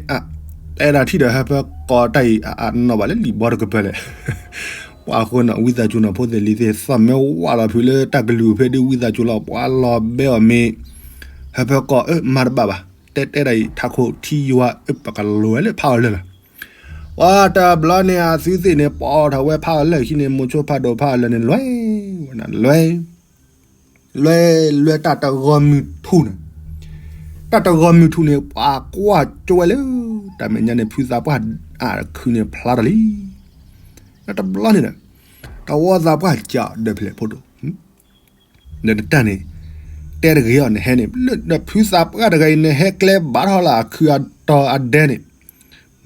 အဲၣ်ဒိးထံၣ်ဒီးဟၢဖၢကီးတၢ်အံၤ အနီၣ်ဘၣ်လၢလံာ်ဘီတကပၢၢ်လဲၣ်, ပှၤအဃိန့ၣ် ဝံသးစူၤနီၢ်ဖိသ့ၣ်လံၤသ့ၣ် သီၣ်မ့ၢ်ဝးလီၤဖုးလၢတၢ်ကလုၢ်ဖဲဒုး ဝံသးစူၤလီၤ ပှၤလီၤဘဲအီၤမ့ၢ်, ဟၢဖၢကီး အၢ မၤတဘၣ်ဘၣ်, တဲတဲဒၣ်အံၤ ထးခိၣ်ထံယွၤ အၢ ပကလဲၤလၢဖးအီၤလၢာ်လီၤ, ပှၤတဘျီန့ၣ် အသုသ့ၣ်န့ၣ် ပာ်ထီၣ်ဝဲဖးအီၤလၢာ်ခံန့ၣ် မိၤဆိဖးဒိၣ်ဖးအီၤလၢာ်န့ၣ် လွဲ, ဝဲနလွဲ လွဲ, လွဲတၢ်တဂီၤမုၢ်ထူၣ်န့ၣ်, တၢ်တဂီၤမုၢ်ထူၣ်န့ၣ် ပှၤကွၢ်ကၠိဝဲလၢ, တၢ်မဲာ်ညါန့ၣ် ဖုသးပှၢ်အခုၣ်န့ၣ် ဖျါထီၣ်လံ, တဘျီန့ၣ်ဒီး, တဝီသးပှၢ်ကးဒၢးဖျၢၣ်ဖိဒိၣ်, ဒီးတၢ်န့ၣ်, တဲတဂ့ၤအီၤနဟဲန့ၣ် လၢဒီးဖုသးပှၢ်တဂၤအံၤ နဟဲကျဲဘၣ်ထီၣ်လၢအခုၣ်အတီၤအဒဲန့ၣ်,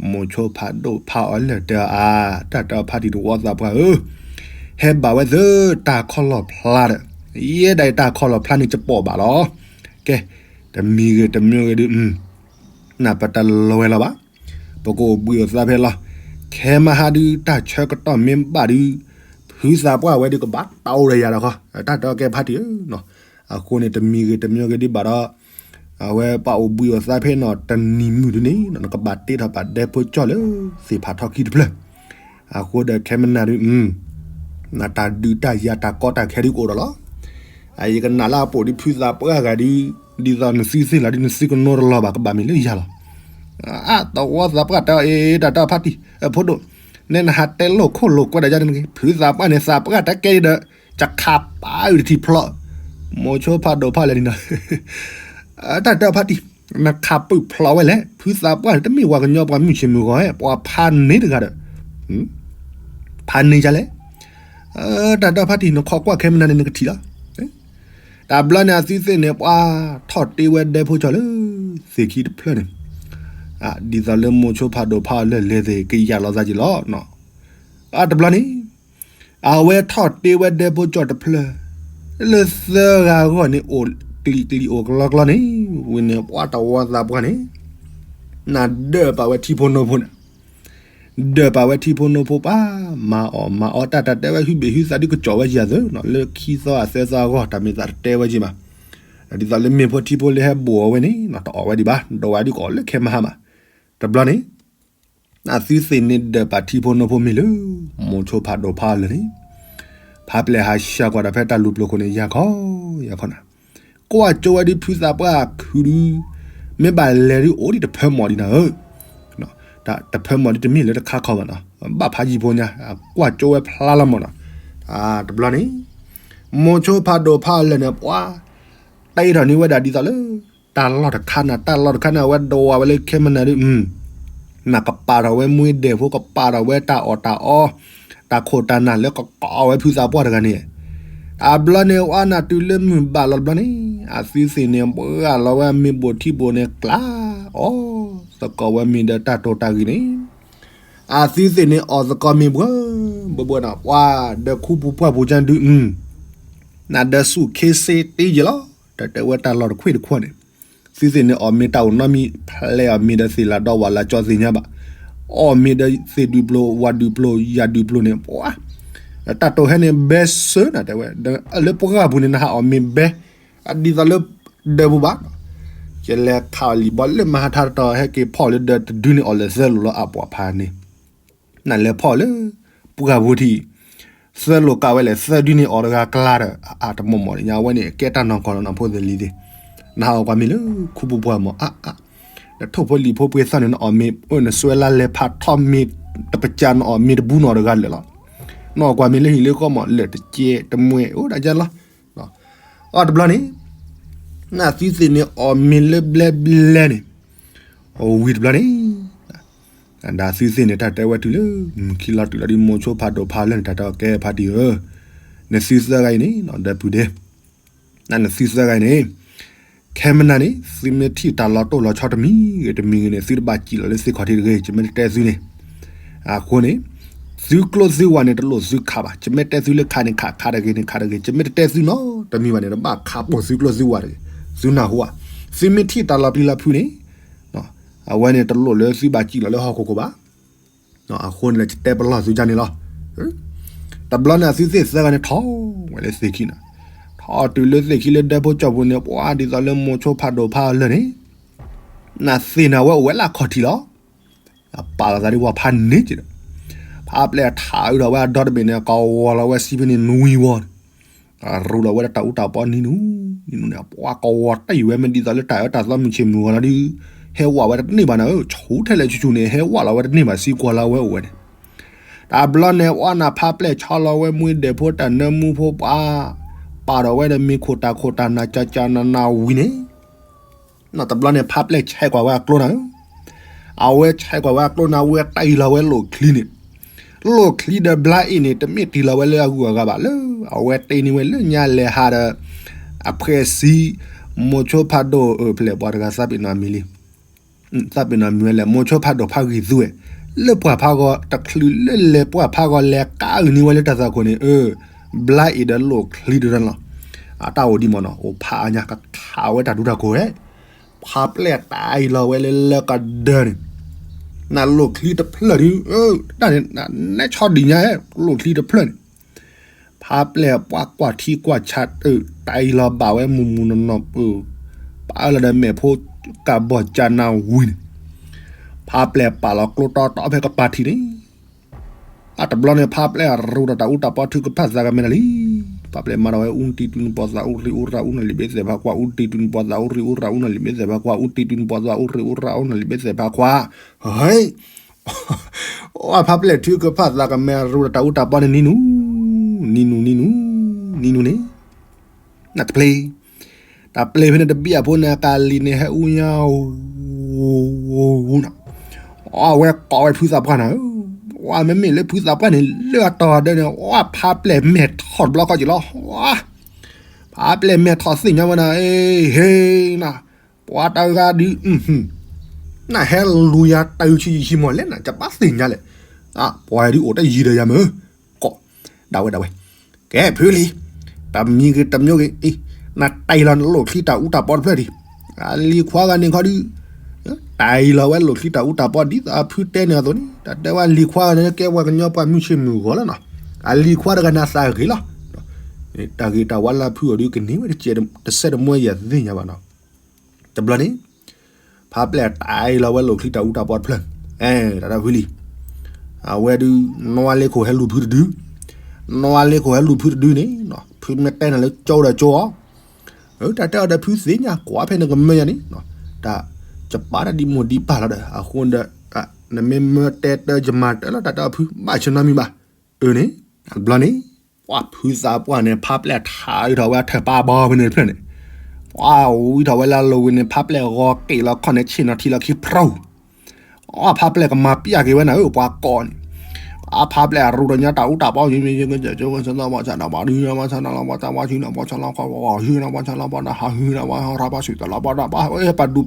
မိၤဆိဖးဒိၣ်ဖးအီၤလၢာ်တဲအီၤ အါ, တၢ်တၢ်ဖါတံၢ်တဝီသးပှၢ်ဧၢ, ဟဲဘၣ်ဝဲသုတၢ်ခီလီၢ်ဖျါဒီး, ယဲဒၣ်အံၤတၢ်ခီလီၢ်ဖျါန့ၣ် ယပိာ်ဘၣ်လီၤ, ကဲ, တမံၤဂ့ၤတမံၤဂ့ၤဒုး, နပတလဲၤလီၤဘၣ်, ပကအိၣ်ဘှံးအိၣ်သါဖဲလီၤ, ခဲမဟါဒုး တၢ်ဆၢကတီၢ်မ့ၢ်ဘၣ်ဒုး, ဖုသးပှၢ်ဝဲဒုးကဘၣ်တၢ်အိၣ်ဒီးယၤဒီးဃီ, တၢ်တၢ်ကဲဖါတံၢ်ဧၢ, အဃိန့ၣ် တမံၤဂ့ၤတမံၤဂ့ၤဒုးဘၣ်ဒီး အဝဲပအိၣ်ဘှံးအိၣ်သါဖဲနီၤ တနံၤမုၢ်ဒုးန့ၣ် နကဘၣ်တ့ထီၣ်ပာ်ဒဲဖိကၠီၣ်လၢ သ့ၣ်ဖးထီခံတဖျၢၣ်, အဃိဒီးခဲမနၤဒုး, နတၢ်ဒုးတၢ်ယၤတၢ်ကီတၢ်ခဲဒုးကအိၣ်ဒီးလီၤ, ယကနၣ်လၢအပိာ်ဒုးဖုသးပှၢ်ဂၤဒုး, ဒ်သိးနသုသ့ၣ်လီၤဒုး နသုကနိတလီၤဘၣ် ကဘၣ်မ့ၢ်လၢယၤလီၤ, အါ တဝီသးပှၢ်တဲအီၤ အ့ တၢ်တၢ်ဖါတံၢ် အဖိဒိၣ်, နဲနဟးတဲလိာ်ခိၣ်လိာ်ကွဲဒီးယၤန့ၣ် ဖုသးပှၢ်န့ၣ် သးပှၢ်တၢ်ကဲဒီး, ယခးပာ်အုၣ်တထံၣ်ဖျီ, မိၤဆိဖးဒိၣ်ဖးလၢာ်န့ၣ်နီၤ, တၢ်တၢ်ဖါတံၢ်, နခးပာ်ဖျီဝဲလဲၣ်, ဖုသးပှၢ်န့ၣ် တမ့ၢ်ပှၤကညီပှၤမုၢ်ဆ့ၣ်မုၢ်ဂီၤဧါ, ပှၤဖးန့ၢ်တဂၤဒီး, ဖးန့ၢ်ယၤလဲၣ်, တၢ်တၢ်ဖါတံၢ် နခိးကွၢ်ခဲမနၤန့ၣ် နကထံၣ်လီၤ, တဘျီန့ၣ် အသုသ့ၣ်န့ၣ် ပှၤထီၣ်တ့ဝဲဒဲဖိကၠီၣ်လၢ သ့ၣ်ခံတဖျၢၣ်န့ၣ်, ဒ်သိးလၢမိၤဆိဖးဒိၣ်ဖးအီၤလၢာ်လဲၤသ့ၣ် ကယၢ်လီၤသးက့ၤလီၤ, အတဘျီန့ၣ်, အဝဲထီၣ်တ့ဝဲဒဲဖိကၠီၣ်တဖျၢၣ်, လၢသၢဂၤအဂီၢ်န့ၣ် အိၣ်ကျံးကျံးအိၣ်ကျီကျီန့ၣ်, ဝံၤန့ၣ် ပှၤတဝီသးပှၢ်န့ၣ်, နဒၢးပာ်ဝဲထံဖိနိဖိန့ၣ် ဒၢးပာ်ဝဲထံဖိနိဖိပှၤ, မၤအီၣ်မၤအီတၢ် တၢ်တဲဝဲဟုဘ့ၣ်ဟုသးဒုးကစီၣ်ဝဲယၤသၢ, လၢခံသီအသၢသီအဂီၢ် တၢ်မ့ၢ်သးတတဲဝဲက့ၤဘၣ်, ဒ်သိးလၢမ့ၢ်ဖိထံဖိလၢဟဲဘိၣ်အီၤဝဲန့ၣ် တအီၣ်ဝဲဒံးဘၣ်, ဒီးဝဲဒုးကအီၣ်လၢခဲမဟါမး, တဘျီန့ၣ်, အသုသ့ၣ်န့ၣ်ဒၢးပာ်ထံဖိနိဖိမ့ၢ်လၢ မိၤဆိဖးဒိၣ်ဖးအီၤလၢာ်န့ၣ်, ဖးပျဲၢ်ဟးဆှၢကွၢ်ဒီးဖဲတၢ်လူၤပျိၤခိၣ်န့ၣ် ယၤခီ, ယၤခီနၤ ကွၢ်ကၠိဝဲဒုးဖုသးပှၢ်ခုၣ်ဒုး, မ့ၢ်ဘၣ်လဲၤဒုးအိၣ်ဒံးတဖၢမီၢ်ဒံးနၤဧၢ, တဖၢမီၢ်ဒုးတမ့ၢ်လၢတခါခီဘၣ်နီၤ, ဘၣ်ဖးယံၤဖိညါ, ကွၢ်ကၠိဝဲဖျါလီၤမီၢ်နီၤ, တဘျီန့ၣ်, မိၤဆိဖးဒိၣ်ဖးအီၤလၢာ်န့ၣ် ပှၤ, တ့ထီၣ်န့ၢ်ဝဲဒၣ်ဒ်သိးလၢ, တၢ်လီၢ်တခါနၤ တၢ်လီၢ်တခါန့ၣ် အဝဲဒိးဝဲလၢခဲမနၤဒုး, နကပာ်ထီၣ်ဝဲမှံဒဲးဖိ ကပာ်ထီၣ်ဝဲတၢ်အီၣ်တၢ်အီ, တၢ်ခိၣ်တၢ်နၢ်လၢကကိးဝဲဖုသးပှၢ်တဂၤန့ၣ်, တဘျီန့ၣ် အဝဲနၤတုၤလၢမုၢ်ဘၣ်လီၤတဘျီန့ၣ်, အသုသ့ၣ်န့ၣ် ဘှါလီၤဝဲမ့ၢ်ဘိၣ်ထံဘိၣ်န့ၣ် ကျါ, အီၣ်သကိးဝဲမ့ၤဒီးတၢ်တိာ်တၢ်ဂ့ၤန့ၣ်, အသုသ့ၣ်န့ၣ်အီၣ်သကိးမ့ၤဘှီ, ဘှီဘှီန့ၣ် ပှၤဒီးခူပူၤပှၢ်ပူၤကၢဒုး, နဒီးဆူၣ်ခ့စ့တ့ယဲလီၤ, တၢ်တဲဝဲတၢ်လီၢ်တခွ့ၣ်တခွီန့ၣ်, သုသ့ၣ်န့ၣ်အီၣ်မ့ၤတၢ်အိၣ်နီတမံၤ ဖျဲးအီၣ်မ့ၤဒီးသ့ၣ်လၤဒီဝၣ်လၤကၠီသ့ၣ်ညါဘၣ်, အီၣ်မ့ၤဒီးသ့ၣ်ဒုးပျိၤ ဝၤဒုးပျိၤ ယၤဒုးပျိၤန့ၣ် ပှၤ တၢ်တိာ်ဟဲန့ၣ်ဘဲစၢၤနၤ တဲဝဲ လၢပှၢ်ပူၤန့ၣ် နဟးအီၣ်မ့ၤဘဲ အဒ်သိးလၢ ဒၢပူၤဘၣ်, ယလဲၤခးအီၣ်လံာ်ဘီလၢမဟါထါတတီၤ ဟဲက့ၤဖီၣ်လၢဒၢတဒုန့ၣ် အီၣ်လၢသၢလိာ်လီၤ အပှၤဖးန့ၣ် နလဲၤဖီၣ်လၢ ပှၢ်ပူၤထံး သၢလိာ်ကးဝဲလဲၣ် သၢဒုန့ၣ်အီၣ်တဂၤကျါဒီး အတမီၢ်မီၢ်န့ၣ် ညါဝဲန့ၣ် ကဲတၢ်နီၢ်ကီၢ်လီၤ နီၢ်ဖိသ့ၣ်လံၤသ့ၣ်, နဟးအီၣ်ကွၢ်မ့ၤလၢခူပူၤပှၢ်မီၢ်အါအါ, နထိၣ်ဖိလံာ်ဖိပှ့ၤသီၣ်န့ၣ် နအီၣ်မ့ၤ နစွဲလါလဲၤဖးထီၣ်မ့ၤတပစၢ် နအီၣ်မ့ၤတဘူးနီၢ်တဂၤလၢာ်လီၤ, နအီၣ်ကွၢ်မ့ၤလၢဟံၣ်လၢဃီမီၢ် လၢာ်တကဲတမှဲအိၣ်ဒၣ်ယါလီၤ, အီၣ်တဘျီန့ၣ် နသုသ့ၣ်န့ၣ် အီၣ်မ့ၤလၢဘျဲဘျဲန့ၣ် အဝံၤတဘျီန့ၣ် ဒ်သုသ့ၣ်န့ၣ် တၢ်တဲဝဲတုၤလၢ မုၢ်ခံလီၤတုၤလီၤဒီး မိၤဆိဖးဒိၣ်ဖးလၢာ်န့ၣ် တၢ်တဲအီၤ ကဲဖးတံၢ်ဧၢ, နသုသၢဂၤအံၤန့ၣ် ဒီပုၢ်ဒဲး, နသုသၢဂၤအံၤန့ၣ် ခဲမနၤန့ၣ် သုမ့ၢ်ထံၣ်တၢ်လီၤတိၢ်လီၤဆီတမံၤဂ့ၤတမံၤဂ့ၤန့ၣ် သုတဘၣ်စံၣ်လီၤလၢသ့ၣ်ခီၣ်ထံးတဂ့ၤ, ယမ့ၢ်တတဲသုန့ၣ် အဃိန့ၣ် သုကျိသုဝၤန့ၣ် တလိၣ်သုခးဘၣ်, ယမ့ၢ်တဲသုလၢခးန့ၣ်ခး ခးတဂ့ၤန့ၣ်ခးတဂ့ၤ, ယမ့ၢ်တတဲသုနီတမံၤဘၣ်န့ၣ် တဘၣ်ခးပိာ်သုကျိသုဝၤတဂ့ၤ, သုနၢ်ဟူဧါ, သုမ့ၢ်ထံၣ်တၢ်လီၤပျံၤလီၤဖုးန့ၣ် အဝဲန့ၣ်တလိၣ်လၢသုဘၣ်စံၣ်လီၤလၢဟီၣ်ခိၣ်ခိၣ်ဘၣ်, အဃိန့ၣ်လၢယတဲပလီၢ်သုကါန့ၣ်လီၤ. တဘျီန့ၣ် အသုသ့ၣ်သၢဂၤန့ၣ်ထီၣ်ဝဲလၢသ့ၣ်ခံန့ၣ်, ထီၣ်တုၤလၢသ့ၣ်ခံလၢဒၢဖိကၠီၣ်ပူၤန့ၣ် ပှၤဒ်သိးလၢမိၤဆိဖးဒိၣ်ဖးအီၤလၢာ်န့ၣ်, နသ့ၣ်န့ၣ်ဝဲအိၣ်ဝဲလၢအခီၣ်ထံးလီၤ. အပာ်လီၤသးဒ်ဝဲဖးန့ၣ်က့ဒီး, ဖးပျဲၢ်ထးအုးထီၣ်ဝဲအဒီတဘ့ၣ်န့ၣ် ကဝီၤလီၤဝဲစံဖဲန့ၣ်နွံဝီန့ၣ် ရူးလီၤဝဲဒၣ်တၢ်အူတၢ်ပီနံၤနူၤ, နံၤနူၤန့ၣ် ပှၤကဝီၤတၢ်အံၤဝဲမ့ၢ်ဒ်သိးလၢတၢ်အၢတၢ်သီမုၢ်ဆ့ၣ်မုၢ်ဂီၤလီၤဒီး, ဟဲဝးဝဲတန့ၢ်ဘၣ်နၤဧၢ, ဆူၣ်ထဲလဲၣ်ဆူၣ်ဆူၣ်န့ၣ် ဟဲဝးလီၤဝဲတန့ၢ်ဘၣ် စံကွၢ်လီၤဝဲအိၣ်ဝဲန့ၣ်, တဘျီန့ၣ် ပှၤနၢ်ဖးပျဲၢ်ဆီလီၤဝဲမှံဒဲးဖိတၢ်နၢမူဖိပှၤ, ပာ်ဒီးဝဲဒီးမ့ၤခိၣ်တၢ်ခိၣ်တၢ်နၢ်ကၠၢ်ကၠၢ်နၢ်နၢ်ဝံၤန့ၣ် တဘျီန့ၣ် ဖးပျဲၢ်ဆဲးကွၢ်ဝဲအကျိနၤဧၢ, အဝဲဆဲးကွၢ်ဝဲအကျိနၤ အဝဲတ့ၢ်လီၤဝဲလိၣ်ချံန့ၣ်, လိၣ်ချံဒီးဘျါအ့ၣ်န့ၣ် တမ့ၢ်တ့ၢ်လီၤဝဲလၢအဂုၤအဂၤဘၣ်လၢ အဝဲတ့ၢ်န့ၢ်ဝဲလၢညါလဲၤဟးဒီး အဖှဲးစံ မိၤဆိဖးဒိၣ်အၢၣ်ဖျဲၣ်ပှၤတဂၤသးပ့ၤနီၣ်မံၤလံ သးပ့ၤနီၣ်မံၤဝဲလဲၣ် မိၤဆိဖးဒိၣ်ဖးဂံၢ်သူဝဲ, လၢပှၢ်ဖးဂီၤတချုးလၢလဲၤပှၢ်ဖးဂီၤလဲၤကးအုၣ်န့ၢ်ဝဲလၢတၢ်သးခိၣ်န့ၣ် အၢ ဘျါအ့ၣ်ဒီးလိၣ်ချံတရၢန့ၣ်လီၤ. အတၢ်အိၣ်ဒံးမ့ၢ်နီၤ အိၣ်ဖးအါညါကခးဝဲတၢ်ဒူတၢ်ကိၢ်ဝဲ, ဖးပျဲၢ်တ့ၢ်လီၤဝဲလၢလၢကဒၢန့ၣ်, နလိၣ်ချံတဖျၢၣ်ဒုး, တၢ်န့ၣ် နဲဆီဒံၣ်ညါ လိၣ်ချံတဖျၢၣ်န့ၣ် ဖးပျဲၢ်ပှၤကွၢ်ထံကွၢ်ဆး တ့ၢ်လီၤဘၣ်ဝဲမုၢ်မုၢ်နီၢ်နီၢ်, ပာ်လီၤဒီးမဲာ်ဖိကးဘီၣ်ကၠၢ်နၢ်ဝံၤန့ၣ်, ဖးပျဲၢ်ပာ်လီၤကျိတီတီဖဲကပၤထံးန့ၣ်, အတဘျီန့ၣ် ဖးပျဲၢ်ရူးဒီးတၢ်အူတၢ်ပီထုကဖၣ်သးကမဲာ်နၤလံ. ဖးပျဲၢ်မၤဒီးဝဲ အူတံတူနပီသးအူရ့အူရၣ်အူနၢ်လံာ်ဘ့သဲးဖးခွါ, အူတံတူနပီသးအူရ့အူရၣ်အူနၢ်လံာ်ဘ့သဲးဖးခွါ, အူတံတူနပီသးအူရ့အူရၣ်အူနၢ်လံာ်ဘ့သဲးဖးခွါ, ဟဲ အဖးပျဲၢ်ထုကဖၣ်သးကမဲာ်ရူးဒီးတၢ်အူတၢ်ပီန့ၣ်နံၤနူၤ, နံၤနူၤနံၤနူၤ, နံၤနူၤန့ၣ်, နတပျ့ၤ, တၢ်ပျ့ၤဖဲန့ၣ်တဘံၣ်အဖိန့ၣ် အကလံၤန့ၣ်ဟဲအူညါ, အဝဲကိးဝဲဖုသးပှၢ်နၤဧၢ, ဝဲမ့မ့ၢ်လၢဖုသးပှၢ်န့ၣ် လၢအတီၤဒၢန့ၣ် ဝဲဖးပျဲၢ်မဲာ်ထီၣ်တဘျီဃီက့ၤလီၤ, ဖးပျဲၢ်မဲာ်ထီၣ်သ့ၣ်ညါဝဲနၤ, အ့ ဟ့နၤ, ပှၤတဂၤဒုး နဟဲလူၤယၤတၢ်ဆံယံာ်ဆံမီၢ်လဲၣ်နၤ ကဘၣ်သ့ၣ်ညါလဲၣ်, ပှၤဒုးအိၣ်တယံၤဒီးယၤမ့ၢ်, ကိး, ဒၣ်ဝဲဒၣ်ဝဲ, ကဲဖုလံၤ, တမံၤဂ့ၤတမံၤဂ့ၤ, နတ့ၢ်လီၤနလိၣ်ချံတၢ်အူတၢ်ပီတဖျၢၣ်ဒံး, အလံၤခွါဂၤန့ၣ်ခီဒုး တ့ၢ်လီၤဝဲလိၣ်ချံတၢ်အူတၢ်ပီဒ်သိးအဖုတဲန့ၣ်အသိးန့ၣ် တၢ်တဲဝဲအလံၤခွါဂၤန့ၣ် ကဲပှၤကညီပှၢ်မုၢ်ဆ့ၣ်မုၢ်ဂီၤလီၤနီၤ, အလံၤခွါတဂၤန့ၣ်သးဂ့ၤလီၤ, တၢ်ဂ့ၤတၢ်ဝါလၢအဖုအီၤဒုးကန့ၢ်ဝဲတစဲးတမှဲယၤသ့ၣ်ညါဘၣ်နီၤ, တဘျီန့ၣ် ဖးပျဲၢ်တ့ၢ်လီၤဝဲလိၣ်ချံတၢ်အူတၢ်ပီတဖျၢၣ်, အဲ တၢ်တၢ်ဖုလံၤ, အဝဲဒုး နွါလ့ခိၣ်ဟဲလူၤဖုတဒု, နွါလ့ခိၣ်ဟဲလူၤဖုတဒုန့ၣ်, ဖုမ့ၢ်တဲနၤလၢကၠိဒီးကၠိအီၤ, တၢ်တဲအီၤဒီးဖုသ့ၣ်ညါ ကွၢ်ဖဲနကမၢယၤန့ၣ်, တၢ် ယပာ်တၢ်ဒ်မိၢ်ဒ်ပၢ်လီၤဒီး အဃိဒီး နမ့ၢ်မၢတဲတၢ်ယမၤတၢ်လီၤ တၢ်တဲအီၤဖု ဘၣ်ဆၢနီတမံၤဘၣ်, အၢန့ၣ်, တဘျီန့ၣ် ပှၤဖုသးပှၢ်န့ၣ် ဖးပျဲၢ်ထးအုးထီၣ်ဝဲအထၢၣ်ပၢ်ဘီဖဲန့ၣ်တဖျၢၣ်န့ၣ်, ပှၤဝံထီၣ်ဝဲလၢအလိၤဝံၤန့ၣ် ဖးပျဲၢ်ဂီၤက့ၤလီၤခီၣ်န့ၣ် ဆ့ၣ်နီၤထံလီၤခံဖျိ, အဖးပျဲၢ်ကမၤပျၢ်က့ၤဝဲနၤဧၢ ပှၤကိးန့ၣ်, အဖးပျဲၢ်အရူတညီတၢ်အူတၢ်ပီ ပှၤဒူ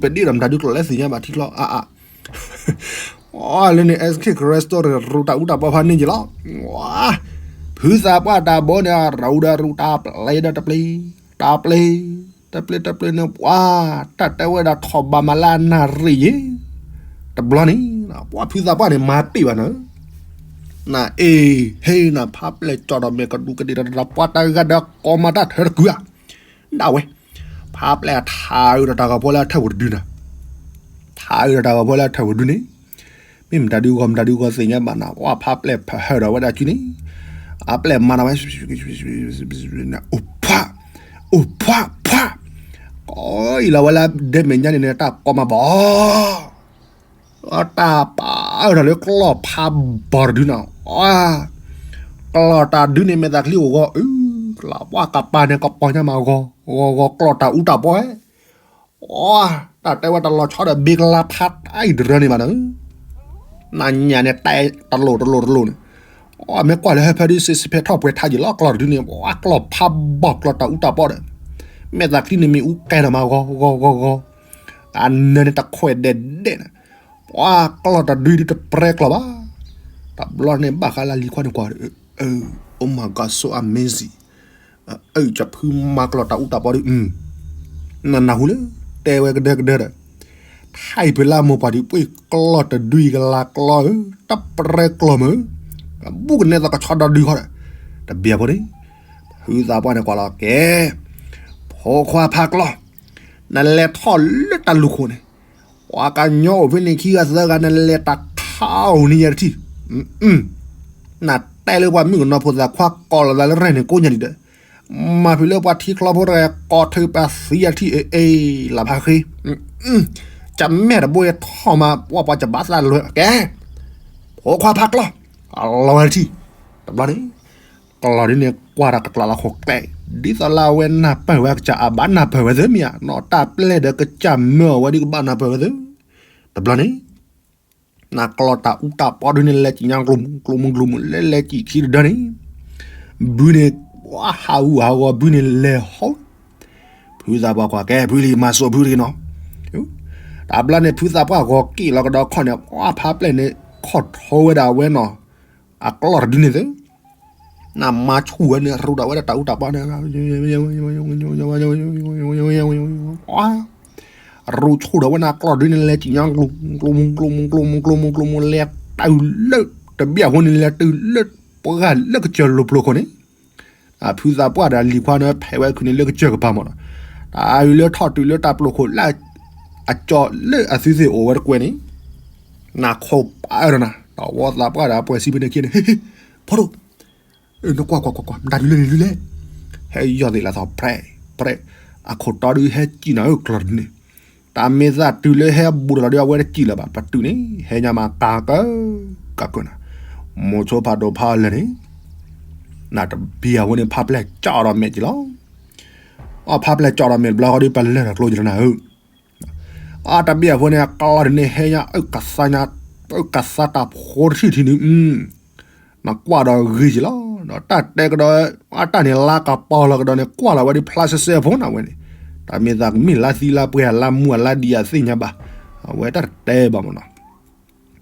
ပဒ့ဒီးမတၤဒုးကျီၢ်လဲသ့ၣ်ညါဘၣ်ထံချီအါအါ, အလၢန့ၣ် SK Crystal ရူးတၢ်အူတၢ်ပီဖးန့ၢ်က့ၤလီၤ, ဖုသးပှၢ်တၢ်ဘိန့ၣ် ရူးဒီးရူးတၢ်ပျ့ၤဒီးတပျ့ၤ, တၢ်ပျ့ၤ, တပျ့ၤတပျ့ၤန့ၣ် ပှၤ တၢ်တဲဝဲဒၣ်ထီၣ်ဘၣ်မးလၢအနၣ်ရံၣ်ယဲ, တဘျီန့ၣ် ပှၤဖုသးပှၢ်န့ၣ် မၤပ့ၢ်ဘၣ်နၤ, နအ့ၣ် ဟ့ၣ်နၤ ဖးပျဲၢ်ကၠီဒီးမဲာ်ကဒူးကဒ့ၣ်ဒီး ပှၤတဂၤဒီးကိးမၤတၢ်ထၢတကုၤဧါ, ဒၣ်ဝဲ, ဖးပျဲၢ်ထးအုးဒီးတၢ်ဂီၤဖိလၢအထၢၣ်ပူၤတဒုနၤ, ထးအုးဒီးတၢ်ဂီၤဖိလၢအထၢၣ်ပူၤတဒုန့ၣ်, မ့ၢ်မတၤဒုဂီၤမတၤဒုဂီၤသ့ၣ်ညါဘၣ်နၤ, ပှၤဖးပျဲၢ်ဖဟၢၣ်ဒီးဝဲဒၣ်ကုန့ၣ်, အပျဲၢ်မၤနၤဝဲ အိၣ်ဖး, အိၣ်ဖးဖး, ကိးအံၤလီၤဝဲလၢဒဲမဲာ်ညါန့ၣ်န့ၣ် တၢ်ကိးမၤဘၣ် တၢ်ပာ်အၢၣ်ထီၣ်လၢကျီၢ်ဖးဘီတဒုန့ၣ်, ကျီၢ်တၢ်ဒုန့ၣ် မဲာ်သးချံအိၣ်ဂီၤအုၣ်, ကျီၢ်ပှၢ်ကပၤန့ၣ် ကပီၤညါမးဂီၤ, ဂီၤဂီၤ ကျီၢ်တၢ်အူတၢ်ပီဟဲ, တၢ်တဲဝဲတလီၤဆီဒီး ဘ့ကလါဖးတၢ်အံၤတရၢန့ၣ်ဘၣ်နၤ, နညၣ်န့ၣ် တဲတလိၣ်တလိၣ်တလိၣ်န့ၣ်, မ့ၢ်ကွၢ်လၢဟၢဖၢဒု စံးစံးဖဲထီၣ်ပှဲၤထါယံာ်လီၤ ကျီၢ်တဒုန့ၣ်, ပှၤကျီၢ်ဖးဘီ ကျီၢ်တၢ်အူတၢ်ပီဒီး, မဲာ်သးချံန့ၣ်မ့ၢ်အူကဲထီၣ်မးဂီၤဂီၤဂီၤဂီၤ, အနၢန့ၣ်တခွဲးဒဲးဒဲးန့ၣ်, ပှၤကျီၢ်တဒုဒုတပြဲကျီၢ်ဘၣ်, တဘျီန့ၣ်ဘၣ်ဃးလၢလံၤခွါန့ၣ်ကွၢ်, Oh my God, so amazing, အၢၣ် ကဖုမၤကျီၢ်တၢ်အူတၢ်ပီဒု, နနၢ်ဟူလၢ တဲဝဲကဒၢကဒၢဒီး, ထါအံၤဖဲလၢမိၢ်ပှၢ်ဒုးပှ့ၤကျီၢ်တဒုအံၤကလၤကျီၢ်ဧၢ, တပြဲကျီၢ်မုၢ်, ဘူၣ်ကနဲသီကဆီဒီဒုခီဒီး, တဘျီဖိန့ၣ်, ဖုသးပှၢ်န့ၣ်ကွၢ်လီၤကဲ, ဖိခွါဖးကျီၢ်, နလဲၤထီၣ်လၢတၢ်လူၢ်ခိၣ်န့ၣ်, ပှၤကညီအိၣ်ဖဲန့ၣ်ခံဂၤသၢဂၤ နလဲၤတၢ်ခးအိၣ်န့ၢ်ယၤတထံၣ်, နတဲလၢပှၤမုၣ်ကနီၤဖိသၣ်ခွါကိးလီၤသးလၢရဲၣ်န့ၣ်ကိးညါဒံးဒီး, မၤဖုးလၢပှၤထံချီဖိတဂၤကိးထုးပှၤသံအထံၣ်အ့ၣ်အ့ၣ်လၢဖးဃ့, ကမဲာ်တဘိယထီၣ်မး ပှၤပှၤကဘၣ်သးလွဲၢ်ကဲ, ဖိခွါဖးကျီၢ်, လီၤဝဲတထံၣ်, တဘျီန့ၣ်, ကျီၢ်ဒ်န့ၣ်ကွၢ်တၢ်ကကျးလီၤခိၣ်ကျဲ, ဒ်သိးလၢအဝဲနၢ်ပၢၢ်ဝဲကစၢ်အဘၣ်နၢ်ပၢၢ်ဝဲသ့မ့ၢ်ဧါ, နီၢ်တၢ်ပျဲၢ်ဒီးကစၢ်မၢအီၤဝဲဒ်ကဘၣ်နၢ်ပၢၢ်ဝဲသ့, တဘျီန့ၣ် နကျီၢ်တၢ်အူတၢ်ပီဒုန့ၣ် လဲၤစံၣ်ညါကျိၤမုၢ်ကျိၤမုၢ်ကျိၤမုၢ် လဲၤလဲၤစံၣ်ခံတဒၢန့ၣ်, ဘုန့ၣ်, ဟးဂူာ်ဟးဂီၤဘုန့ၣ်လဲၤဟီ, ဖုသးပှၢ်ကွၢ်ကဲ ဖုလံၤမၤစိာ်ဖုတဂ့ၤနီၤ, တဘျီန့ၣ် ဖုသးပှၢ်ဂီၤက့ၣ်လီၤကဒီးခီၣ်န့ၣ် ပှၤဖးပျဲၢ်န့ၣ် ခီၣ်ထီဝဲဒၣ်ဝဲနီၤ, အကျီၢ်တဒုန့ၣ်သ့ နမၤဆူၣ်ဝဲန့ၣ် ရူးဒၣ်ဝဲဒၣ်တၢ်အူတၢ်ပီန့ၣ်, ရူးဆူၣ်ဒီးဝဲန့ၣ်ကျီၢ်ဒုန့ၣ် လဲၤစံၣ်ညါကျိၤ, ကျိၤမုၢ်ကျိၤမုၢ်ကျိၤမုၢ်ကျိၤမုၢ် လဲၤတုၤလၢ, တဘျီအဃိန့ၣ် လဲၤတုၤလၢပှၤဂၤလၢကစၢၢ်လိာ်ပျိၤခိၣ်န့ၣ်, ဖုသးပှၢ်ဒီးလံၤခွါန့ၣ် ဖဲးဝဲခုန့ၣ်လၢကစၢၢ်ကပၤမးနီၤ, တၢ်အုးလၢထီၣ်တုၤလၢတၢ်ပျိၤခိၣ်လၢ အကၠီလၢအသုသ့ၣ်အိၣ်ဝဲတကွဲန့ၣ်, နခိၣ်ပာ်အၢၣ်ဒီးနၤ, တဝီသးပှၢ်ဒီးအပှဲၤစံးဖဲန့ၣ်ခံန့ၣ်, ဖိဒိၣ်, နကွၢ်ကွၢ်ကွၢ်ကွၢ် မတၤဒုလဲၣ်န့ၣ်ဒုလဲၣ်, ဟဲယီၢ်သ့ၣ်လၢသီ ပြဲးပြဲး, အခိၣ်တီဒုဟဲစံၣ်နၤဧၢကျီၢ်ဒုန့ၣ်, တၢ်မ့ၢ်သးတုၤလၢဟဲဘူးဒီးလီၤဒု အဝဲတစံၣ်လၢၤဘၣ် ပတုာ်န့ၣ် ဟဲညါမးကးကၢ, ကးကၢနၤ, မိၤဆိဖးဒိၣ်ဖးအီၤလၢာ်န့ၣ်, နတဘံၣ်အဃိန့ၣ် ဖးပျဲၢ်ကၠီဒီးမဲာ်က့ၤလီၤ, အဖးပျဲၢ်ကၠီဒီးမဲာ်တဘျီဃီဒု ပလဲၤထီၣ်ကျိယလၢနၤဧၢ အတဘံၣ်အဃိန့ၣ် အကျီၢ်ဒုန့ၣ် ဟဲညါအုၣ်ကသါညါ, အုၣ်ကသါတၢ်ဖိတထံၣ်ထံၣ်န့ၣ်, နကွၢ်ဒီးဂ့ၤက့ၤလီၤ, ဒီးတၢ်တဲကဒီး, အတၢ်န့ၣ်လါကပီၤလီၤကဒီးန့ၣ် ကွၢ်လီၤဝဲဒ်ဖျါဆဲဆဲဖိနၤဝဲန့ၣ်, တၢ်မ့ၢ်သးကမ့ၢ်လါသံလါပှဲၤလါမူလါဒံးအသ့ၣ်ညါဘၣ်, အဝဲတၢ်တတဲဘၣ်မးနီၤ,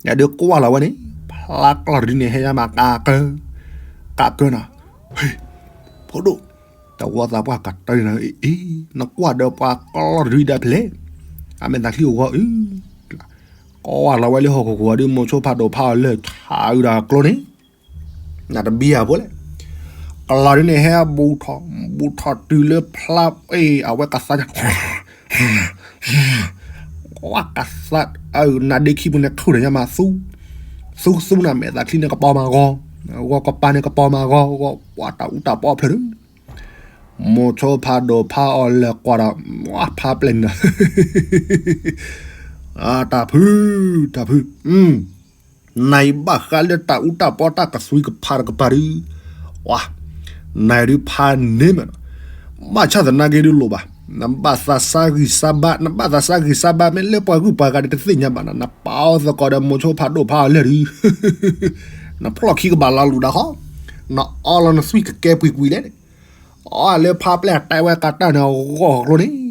ယဒုးကွၢ်လီၤဝဲန့ၣ် ဖျါကျီၢ်ဒုန့ၣ် ဟဲညါမးကးကၢ, ကးကၢနၤ, ဟ့ၣ်, ဖိဒိၣ်, တဝီသးပှၢ်ကးတၢ်န့ၣ်, အ့ၣ်, နကွၢ်ဒီးပှၤကျီၢ်တဒုဒၣ်ဖျဲၣ်, အမဲာ်သးချံအိၣ်ဂီၤအုၣ်, ကွၢ်လီၤဝဲလၢဟီၣ်ခိၣ်ခိၣ်အဒု မိၤဆိဖးဒိၣ်ဖးအီၤလၢာ်ဆးအုၣ်ဒီးကျိန့ၣ်, နတဘံၣ်အဖိလဲၣ်, ကျီၢ်ဒုန့ၣ်ဟဲဘူးထီၣ်, ဘူးထီၣ်တုၤလၢဖျါ, အဝဲကသါညါ ကသါ, နါဒ့ခံပူၤန့ၣ်ခုၣ်ဒီးညါမးသူ, သူသူနၤ မဲာ်သးချံန့ၣ်ကပီၤမးဂီၤ, ဂီၤကပၤန့ၣ်ကပီၤမးဂီၤ, ဂီၤပှၤတၢ်အူတၢ်ပီဖျၢၣ်ဒု, မိၤဆိဖးဒိၣ်ဖးအီၤလဲၤကွၢ်ဒီး, ဖးပျဲၢ်န့ၣ်ဒီး, တၢ်ဖု, တၢ်ဖု နအံၤဘၣ်ဃးလၢတၢ်အူတၢ်ပီတၢ်ကသွံကဖးတကပၤဒု, နအံၤဒုဖးန့ၢ်မး, ဘၣ်ဆၣ်သနာ်က့ဒုလိၣ်ဘၣ်, နဘၣ်သးစၢ်ဂံၢ်စၢ်ဘါ, နဘၣ်သးစၢ်ဂံၢ်စၢ်ဘါ မ့ၢ်လၢပှၤဂုၤပှၤဂၤဒီးတသ့ၣ်ညါဘၣ်နၤ, နပာ်အီၤသကိးဒီးမိၤဆိဖးဒိၣ်ဖးအီၤလၢာ်ဒု, နဖျီၣ်ခံကဘၣ်လီၤလူၤဒၣ်ဃီ, နအီလီၤနသွံၣ်ကကဲပှံၤကွံာ်လဲၣ်န့ၣ်, အီလၢဖးပျဲၢ်တဲဝဲကးတၢ်န့ၣ်ဂီၢ်ကျိန့ၣ် လၢဂီၢ်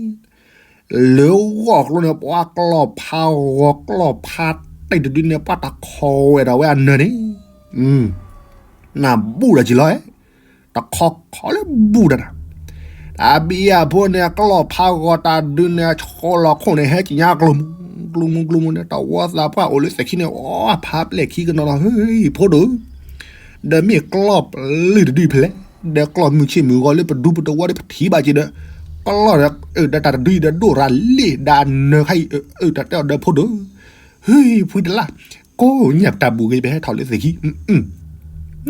ကျိန့ၣ် ပှၤကျီၢ်ဖးဂီၤကျီၢ်ဖးတံၢ်တဒုန့ၣ် ပှၤတၢ်ခိးဝဲဒၣ်ဝဲအနၢၤန့ၣ်, နဘူးဒီးက့ၤလီၤ, တခိးခိးလၢဘူးဒီးနၤ, တၢ်ဘံၣ်အဖိန့ၣ် အကျီၢ်ဖးဂီၤတၢ်ဒုန့ၣ် အဆိလီၤခိၣ်န့ၣ် ဟဲက့ၤညါကျိၤမူ ကျိမူကျိမူန့ၣ် တဝီသးပှၢ်အိၣ်လၢသ့ၣ်ခံန့ၣ် အဖးပျဲၢ်ခံကနီၤလီၤ ဟ့ၣ်ဖိဒိၣ်, ဒီးမ့ၢ်ကျီၢ်ပျုၢ်တဒုဖဲလဲၣ်, ဒီးကျီၢ်မုၢ်ဆ့ၣ်မုၢ်ဂီၤလၢပဒူပတဝီဒီးပထံၣ်ဘၣ်က့ၤဒီး, ကျီၢ်ဒီးတၢ်တဒုအံၤဒီးဒိၣ်ရၤလ့ၣ်ဒၣ်နၢၤခါအံၤ, တၢ်တဲအီၤဒီးဖိဒိၣ်, ဟ့ၣ်ဖှံတလါ, ကိးညၣ်ပတၢ်ဘူၣ်ဂ့ၤ ပဟဲထီၣ်လၢသ့ၣ်ခံ,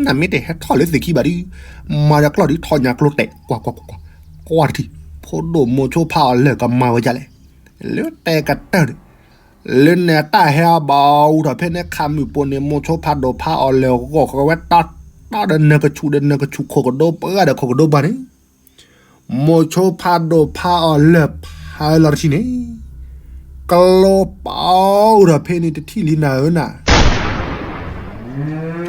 နမ့ၢ်တဟဲထီၣ်လၢသ့ၣ်ခံဘၣ်ဒီး, မၤဒီးကျီၢ်ဒုးထီၣ်ညၣ်ကျိတဲာ်, ကွၢ်ကွၢ်ကွၢ်ကွၢ်, ကွၢ်တထံၣ်, ဖိဒိၣ်မိၤဆိဖးအီၤလၢာ်ကမၤဝဲဒ်လဲၣ်, လၢတဲကတၢၢ်န့ၣ်, လၢန့ၣ်တၢ်ဟဲအီၤဘၣ်အူထီၣ်ဖဲန့ၣ် ခးမုၢ်ပိာ်န့ၣ် မိၤဆိဖးဒိၣ်ဖးအီၤလၢာ်ဂီၢ်ဃီဝဲတၢ်, တၢ်ဒီးနၢၤကဆူၣ်ဒီးနၢၤကဆူၣ်ခိၣ်ကဒိပှၢ်ဒီးခိၣ်ကဒိပှၢ်န့ၣ် မိၤဆိဖးဒိၣ်ဖးအီၤလၢာ်ဖးလီၤတထံၣ်န့ၣ်, ကျိပာ်အိၣ်ထီၣ်ဖဲန့ၣ်တထံၣ်လံနၤဧၢနၤ,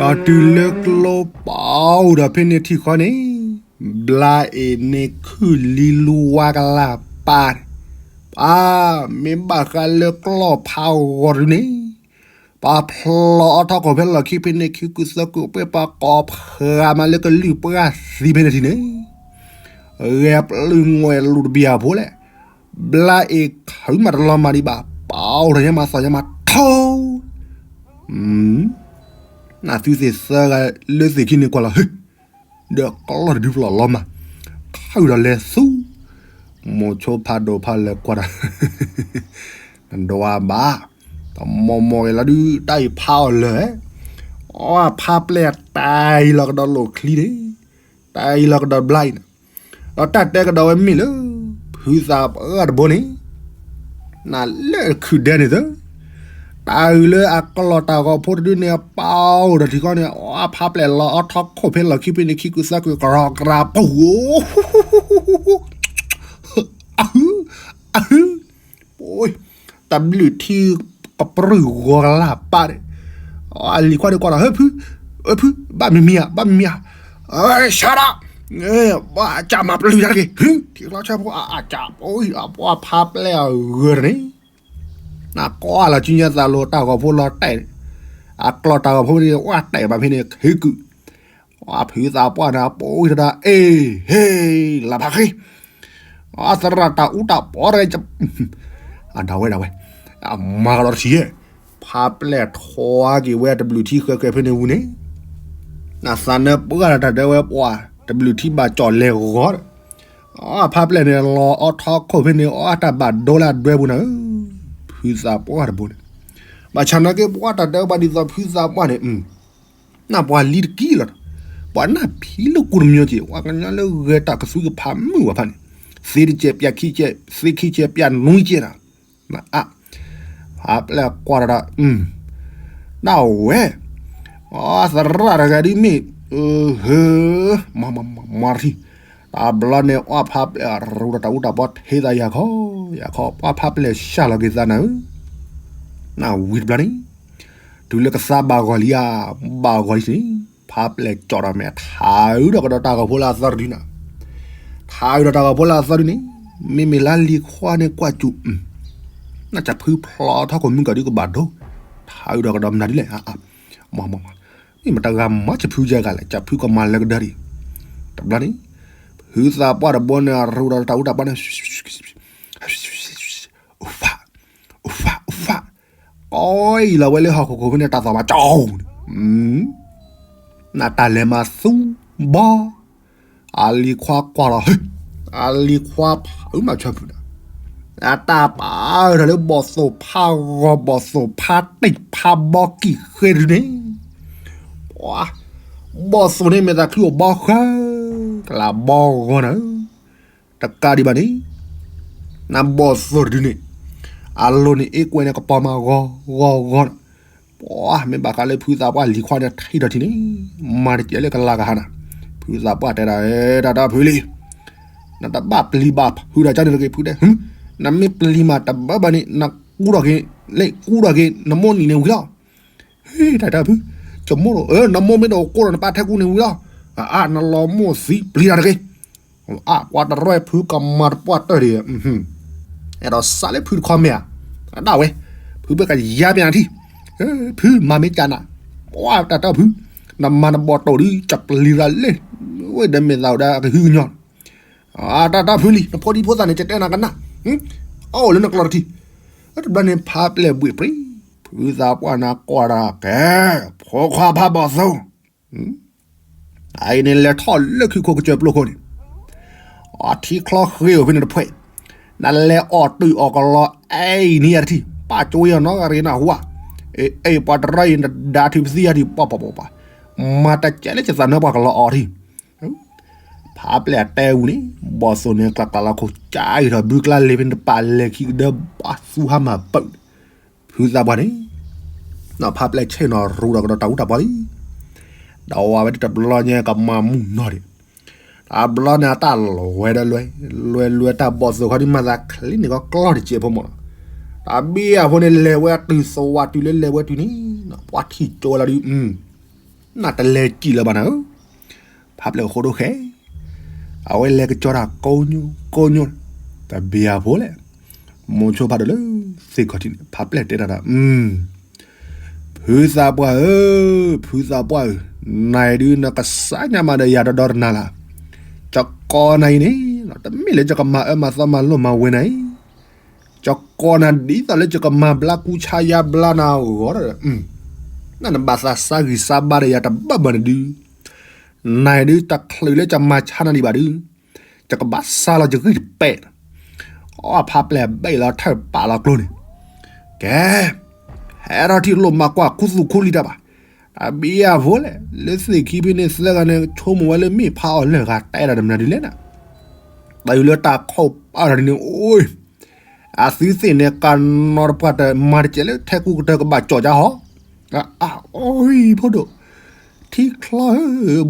ဒီးတုၤလၢကျိပာ်အိၣ်ထီၣ်ဖဲန့ၣ်ထံၣ်ဃီန့ၣ်, ဘျါအ့ၣ်န့ၣ်ခုၣ်လံလူဝါကလၢ်ပၢ်န့ၣ်, ပၢ်မ့ၢ်ဘၣ်ဃးလၢကျိဖးဂီၤတဒုန့ၣ် ပှၤဖျီအီထီခိၣ်ဖဲလီၢ်ခံဖဲန့ၣ် ခံကုသၢကု ပှဲၤပှၤကိးဖးမးလၢကလုၢ်ပှၢ်သံဖဲန့ၣ်ထံၣ်န့ၣ်, ဂဲၤပျုၢ်ငွဲၣ်လူၤတဘျီဖိလဲၣ်, ဘျါအ့ၣ်ခုၣ်မးတလီၤမၢ်ဒံးဘၣ် ပာ်အိၣ်ထီၣ်ညါမးသီၣ်ညါမးထီ, နသုသ့ၣ်သၢဂၤလၢသ့ၣ်ခံန့ၣ်ကွၢ်လီၤဟ့ၣ်, ဒီးကျီၢ်တဒုဖျီၣ်လီၤမၢ်, ခးဒီးလဲၤသူ မိၤဆိဖးဒိၣ်ဖးလၢာ်ကွၢ်တၢ်, နဒွးဘၣ်, တမီၤမီၤဂ့ၤလီၤဒုး တၢ်အံၤဖးအီၤလၢာ်, အီဖးပျဲၢ်တၢ်အံၤလီၤကဒီးလိာ်ချံန့ၣ်, တၢ်အံၤလီၤကဒီးဘျါအံၤန့ၣ်, ဒီးတၢ်တဲကဒီးဝဲမ့ၢ်လၢ ဖုသးပှၢ်တဘိန့ၣ် နလၢခုၣ်ဒဲန့ၣ်သၢ, တၢ်အုၣ်လၢအကျီၢ်တၢ်ဂီၤဖိတဒုန့ၣ် ပာ်အိၣ်ဒီးထံဃီန့ၣ် အီဖးပျဲၢ်လီၤအီထီခိၣ်ဖဲလီၢ်ခံဖဲန့ၣ် ခံကုသၢကု ကရီကရၤပူၤ, အဟု, အဟု, တဘျုးထံကပြုၢ်ဂီၤကလၢ်ပၢ်န့ၣ်, အလံၤခွါန့ၣ်ကွၢ်ဒီး ဟၢဖု, အဖု, ဘၣ်မံၤမံၤဧါ, ဘၣ်မံၤမံၤဧါ, ရှါဒၣ်, ဘၣ်ကၢ်မၤပျုၢ်တၢ်တက့ၢ်, ထံချီဆၢဖိအကၢ်, အပှၤဖးပျဲၢ်အဂၢၢ်န့ၣ် နကွၢ်လီၤစုညါသးလိၤတၢ်ဂီၤဖိလီၤတဲာ်, အကျီၢ်တၢ်ဂီၤဖိန့ၣ် ဝဲတဲာ်ဘၣ်ဖဲန့ၣ် ခံကု, အဖုသးပှၢ်န့ၣ် အပိာ်ဝံၤတဒၣ် အ့ၣ်, ဟ့ၣ်, လၢဖးဃ့, အသရၣ်တၢ်အူတၢ်ပီတဂၤ, အဒၣ်ဝဲဒၣ်ဝဲ, အမၤကဒီးတဆံးယဲၢ်, ဖးပျဲၢ်ထွါက့ၤဝဲတဘျုးထံဃဲဃဲဖဲန့ၣ်ဝံၤန့ၣ်, နသးနၢပှၢ်တၢ်တဲဝဲပှၤ, တဘျုးထံဘၣ်ကၠီၣ်လဲၤဂီၤဒီး အဖးပျဲၢ်န့ၣ် လီၤအီထီခိၣ်ဖဲန့ၣ် အီတၢ်ဘၣ်ဒိလၢအဒွဲပူၤနၤဧၢ, ဖုသးပှၢ်တဘိန့ၣ်, ဘၣ်ဆၣ်နာ်က့ပှၤတၢ်ဒၢဘၣ်ဒ်သိးဖုသးပှၢ်န့ၣ်, နပှၤလံတကံလီၤ, ပှၤနၢ်ဖံးလိာ်ကူတမံၤက့ၤ ပှၤကညီလၢဂဲၤတၢ်ကသူကဖးမုၢ်ဝဲဖးန့ၣ်, သ့တကဲးပျၢ်ခံကဲး, သ့ခံကဲးပျၢ်နွံကဲးနၤ, အါ ဖးပျဲၢ်ကွၢ်တၢ်ဒီး, ဒၣ်ဝဲ, အသရၣ်တဂၤဒ်မ့ၢ်, ဟၢ, မၤ, မၤ, မၤ, မၤထံ, တဘျီန့ၣ် အီၣ်ဖးပျဲၢ်ရူဒီးတၢ်အူတၢ်ပီထ့သးယၤခီ, ယၤခီ, ပှၤဖးပျဲၢ်ဆှၢလီၤက့ၤသးနၤဧၢ, နဝံၤတဘျီန့ၣ်, တုၤလၢကသါဘၣ်ဂီၤလံဧါ, ဘၣ်ဂီၤလံန့ၣ်, ဖးပျဲၢ်ကၠီၣ်ဒီးမဲာ်ထးအုးဒီးကဒီးတၢ်ဂီၤဖိလၢအသီတဒုနၤ, ထးအုးဒီးတၢ်ဂီၤဖိလၢအသီဒုန့ၣ်, မ့မ့ၢ်လၢလံၤခွါန့ၣ်ကွၢ်စူၣ် နကၠၢ်ဖုဖျီထီၣ်ခိၣ်မုၢ်ကီၢ်ဒုကဘၣ်ဒိ, ထးအုးဒီးကဒီးမနုၤဒ်လဲၣ်, မ့ၢ်မတဂၤမၤစၢၤဖုယဲၢ်ဂၤလဲၣ်, ကၠၢ်ဖုကမၤလၢကဒၢဒံး, တဘျီန့ၣ်, ဖုသးပှၢ်တဘိန့ၣ် ရူဒီးတၢ်အူတၢ်ပီန့ၣ်, အိၣ်ဖး, အိၣ်ဖး, အိၣ်ဖး, အီအံၤလီၤဝဲလၢဟီၣ်ခိၣ်ခိၣ်ဖဲန့ၣ် တၢ်သီၣ်မးကၠီန့ၣ်, နတၢ်လဲၤမၤသူဘီ အလံၤခွါကွၢ်လီၤ, အလံၤခွါဖးအုးမၤဆၢဖုဒီး, အတၢ်ပာ်အၢထီၣ်လၢဘီၣ်သိၣ်ဖးဂီၤ ဘီၣ်သိၣ်ဖးတံၢ်ဖးဘီကံၢ်ဃ့တဒုန့ၣ်, ပှၤ, ဘီၣ်သိၣ်န့ၣ်မ့ၢ်သးခုအိၣ်ဘီဃၢ, ကလးဘီဂီၤနၤဧၢ, တကးဒံးဘၣ်န့ၣ်, နဘီၣ်သိၣ်တဒုန့ၣ်, အလိၤန့ၣ်အ့ကွဲန့ၣ်ကပီၤမးဂီၤဂီၤဂီၤန့ၣ်, ပှၤ, မ့ၢ်ဘၣ်ဃးလၢဖုသးပှၢ်လံၤခွါန့ၣ်ထံၣ်ထီၣ်ထံန့ၣ်, မၤတကဲလၢကလၤကဟါနၤ, ဖုသးပှၢ်တဲဒၣ်, တၢ်တၢ်ဖုလံၤ, နတဘၣ်ပျံၤဘၣ်ဖုဒီးကန့ၣ်တဂ့ၤဖုတဲ, နမ့ၢ်ပျံၤမးတဘၣ်ဘၣ်န့ၣ် နကူထီၣ်က့ၤ, လၢကူထီၣ်က့ၤ နမိၢ်နံၤန့ၣ်ဝံၤလီၤ, ဟ့ၣ် တၢ်တၢ်ဖု, ကမိၣ်ဒီး, နမိၢ်မ့ၢ်တအိၣ်ကိးဒီးနပၢ်ထဲကူန့ၣ်ဝံၤလီၤ, အါ နလီၤမိၢ်သံပျံၤတၢ်တဂ့ၤ အါ ပှၤတရီဖုကမၤတပှၢ်တၢၢ်ဒံး, အဲၣ်ဒိးစးလၢဖုတခီမ့ၢ်ဧါ, ဒၣ်ဝဲ, ဖုဘၣ်ကယါပၠးနၤထံၣ်, ဖုမၤမ့ၢ်ကၢ်နၤ, ပှၤတၢ်တၢ်ဖု, နမၤနဘီၣ်တိၢ်ဒုး ကပျံၤရၤလၢ, ဝဲဒီးမ့ၢ်သးဝဲဒၣ်ကဟုကညီၢ်, တၢ်တၢ်ဖုလံၤ နဖိဒံဖိသၣ်န့ၣ် ကတဲနၤကနၣ်, အအိၣ်လၢနကျိာ်တထံၣ်, တဘျီန့ၣ်ဖးပျဲၢ်ဘှံးပြံ, ဖုသးပှၢ်န့ၣ်ကွၢ်တၢ်ကဲ, ဖိခွါဖးဘီၣ်သိ, အအံၤန့ၣ်လဲၤထီၣ်လၢခံခိၣ်ကစၢၢ်ပျိခိၣ်န့ၣ်, အထံချီဃ့အိၣ်ဖဲန့ၣ်တဖှဲး, နလဲၤအီၣ်တုာ်အီၣ်ကလီအဲအံၤန့ၣ်ယၤတထံၣ်, ပာ်ကၠိအီၤနီတဂၤရ့ၤနၢ်ဟူဧါ, အ့ အ့ ပှၤတရၢအံၤ နဒါထံပသံယၤထံၣ် ပှၤပှၤပှၤပှၤ, မၤတကဲလၢယသးနၢပှၤကလီအီၤထံၣ် ဖးပျဲၢ်တဲဝံၤန့ၣ်, ဘီၣ်သိၣ်န့ၣ် ကျးကျးလီၤခိၣ်ကၠါအံၤထီၣ်ဘုကျါလ့ၤဖဲန့ၣ် တပာ်လဲၤခံကဒၢ ဘၣ်သူဟါမၢ်ပၢၣ်န့ၣ်, ဖုသးပှၢ်န့ၣ်, ဖးပျဲၢ်ဆ့ၣ်နီၤရူဒီးကဒီးတၢ်အူတၢ်ပီလံ, ဒီးဝဲဒၣ်တဘျီညါကမၤမူနီၤဒံး, တဘျီန့ၣ်အတၢ်လီၤဝဲဒီးလွဲ, လွဲလွဲတၢ်ဘီၣ်သိၣ်ခီဒ်မၤသးချ့န့ၣ်ကီးကျီၢ်တစဲးဖိမးနီၤ, တၢ်ဘံၣ်အဖိန့ၣ်လဲၤဝဲတုၤသဝးတုၤလၢလဲၤဝဲတုၤန့ၣ်, ပှၤထံၣ်ကၠိဝဲလီၤဒုး, နတလဲၤစံၣ်လၢၤဘၣ်နၤဧၢ, ဖးပျဲၢ်ဃိဒိၣ်ဃဲ, အဝဲလဲၤကကၠီတၢ်ကိးညိကိးညိ, တဘံၣ်အဖိလဲၣ်, မိၤဆိဖးဒိၣ်လၢသ့ၣ်ခီၣ်ထံးန့ၣ် ဖးပျဲၢ်တဲတၢ်ဒီး, ဖုသးပှၢ်ဧၢ, ဖုသးပှၢ်ဧၢ, နၤအံၤဒုးနကစၢ်ညါမးဒီးယၤဒီဒီတနၤလၢ်, ကကိးနၤအံၤန့ၣ်, တမ့ၢ်လၢယကမၤအၢမၤသီမၤလိမၤဝဲနၤအံၤ ကကိးနၤဒ်သိးလၢယကမၤဘျါကူဆါယါဘျါနၤအဂီၢ်ဒီး, နနဘၣ်သးစါဂံၢ်စါဘါဒီးယၤတဘၣ်ဘၣ်န့ၣ်ဒုး, နၤအံၤဒုးတချုးလၢယမၤဆါနၤဒံးဘၣ်ဒုး, ယကဘၣ်စါလီၤယဂံၢ်တပဲာ်, အီဖးပျဲၢ်ဘဲၣ်လီၤထၢၣ်ပာ်လီၤကျိန့ၣ်, ကဲ, ဟဲထီၣ်ထံၣ်လိၣ်မၤကွၢ်ခူသူၣ်ခူလံၤတၢ်ဘၣ်, တၢ်ဘံၣ်အဖိလဲၣ်, လၢသ့ၣ်ခံဖဲန့ၣ်သၢဂၤန့ၣ် ဆိကမိၣ်ဝဲလၢမ့ၢ်ဖးအီၤလၢၢ်ဂၤတဲဒၣ်တမနုၤဒ်လဲၣ်နၤ, တၢ်အံၤလၢတၢ်ခိၣ်ပာ်ထီၣ်ဒ်န့ၣ် အိၣ် အသုသ့ၣ်န့ၣ် ကနီတပှၢ်တမၤတကဲးလၢထဲကူကတၢၢ်ကဘၣ်ကၠီၣ်ကၠါဟီ, အအိၣ်ဖိဒိၣ်, ထံချီဧၢ,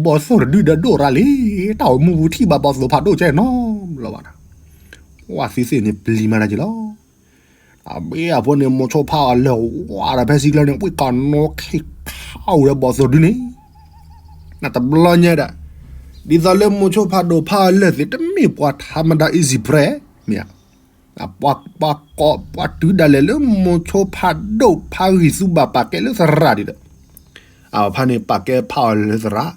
ဘီၣ်သိၣ်တဒုဒီးဒိၣ်ရၤလံ, တၢ်အိၣ်မူပူၤထံၣ်ဘၣ်ဘီၣ်သိၣ်ဖးဒိၣ်ကဲနီတဘျီဘၣ်နၤ, ဝဲသုသ့ၣ်န့ၣ်ပျံၤမၤတၢ်က့ၤလီၤ, တၢ်ဘံၣ်အဖိန့ၣ် မိၤဆိဖးအီၤလၢၢ်ဝးဒီးဖဲစံကျၢန့ၣ် ဝံၣ်ကနီခံခါအိၣ်ဒီးဘီၣ်သိၣ်ဒုန့ၣ်, နတဘျီညါဒၣ်, ဒ်သိးလၢမိၤဆိဖးဒိၣ်ဖးအီၤလၢၢ်သ့ၣ် တမ့ၢ်ပှၤထးမဒါ easy prey မ့ၢ်ဧါ, ပှၤကိးပှၤတုၤဒၣ်လဲာ်လၢမိၤဆိဖးဒိၣ်ဖးဂံၢ်သူဘၣ်ပာ်ကဲလၢသရၣ်ဒံးဒီး, အဖါန့ၣ်ပာ်ကဲဖးအီၤလၢသရၣ်,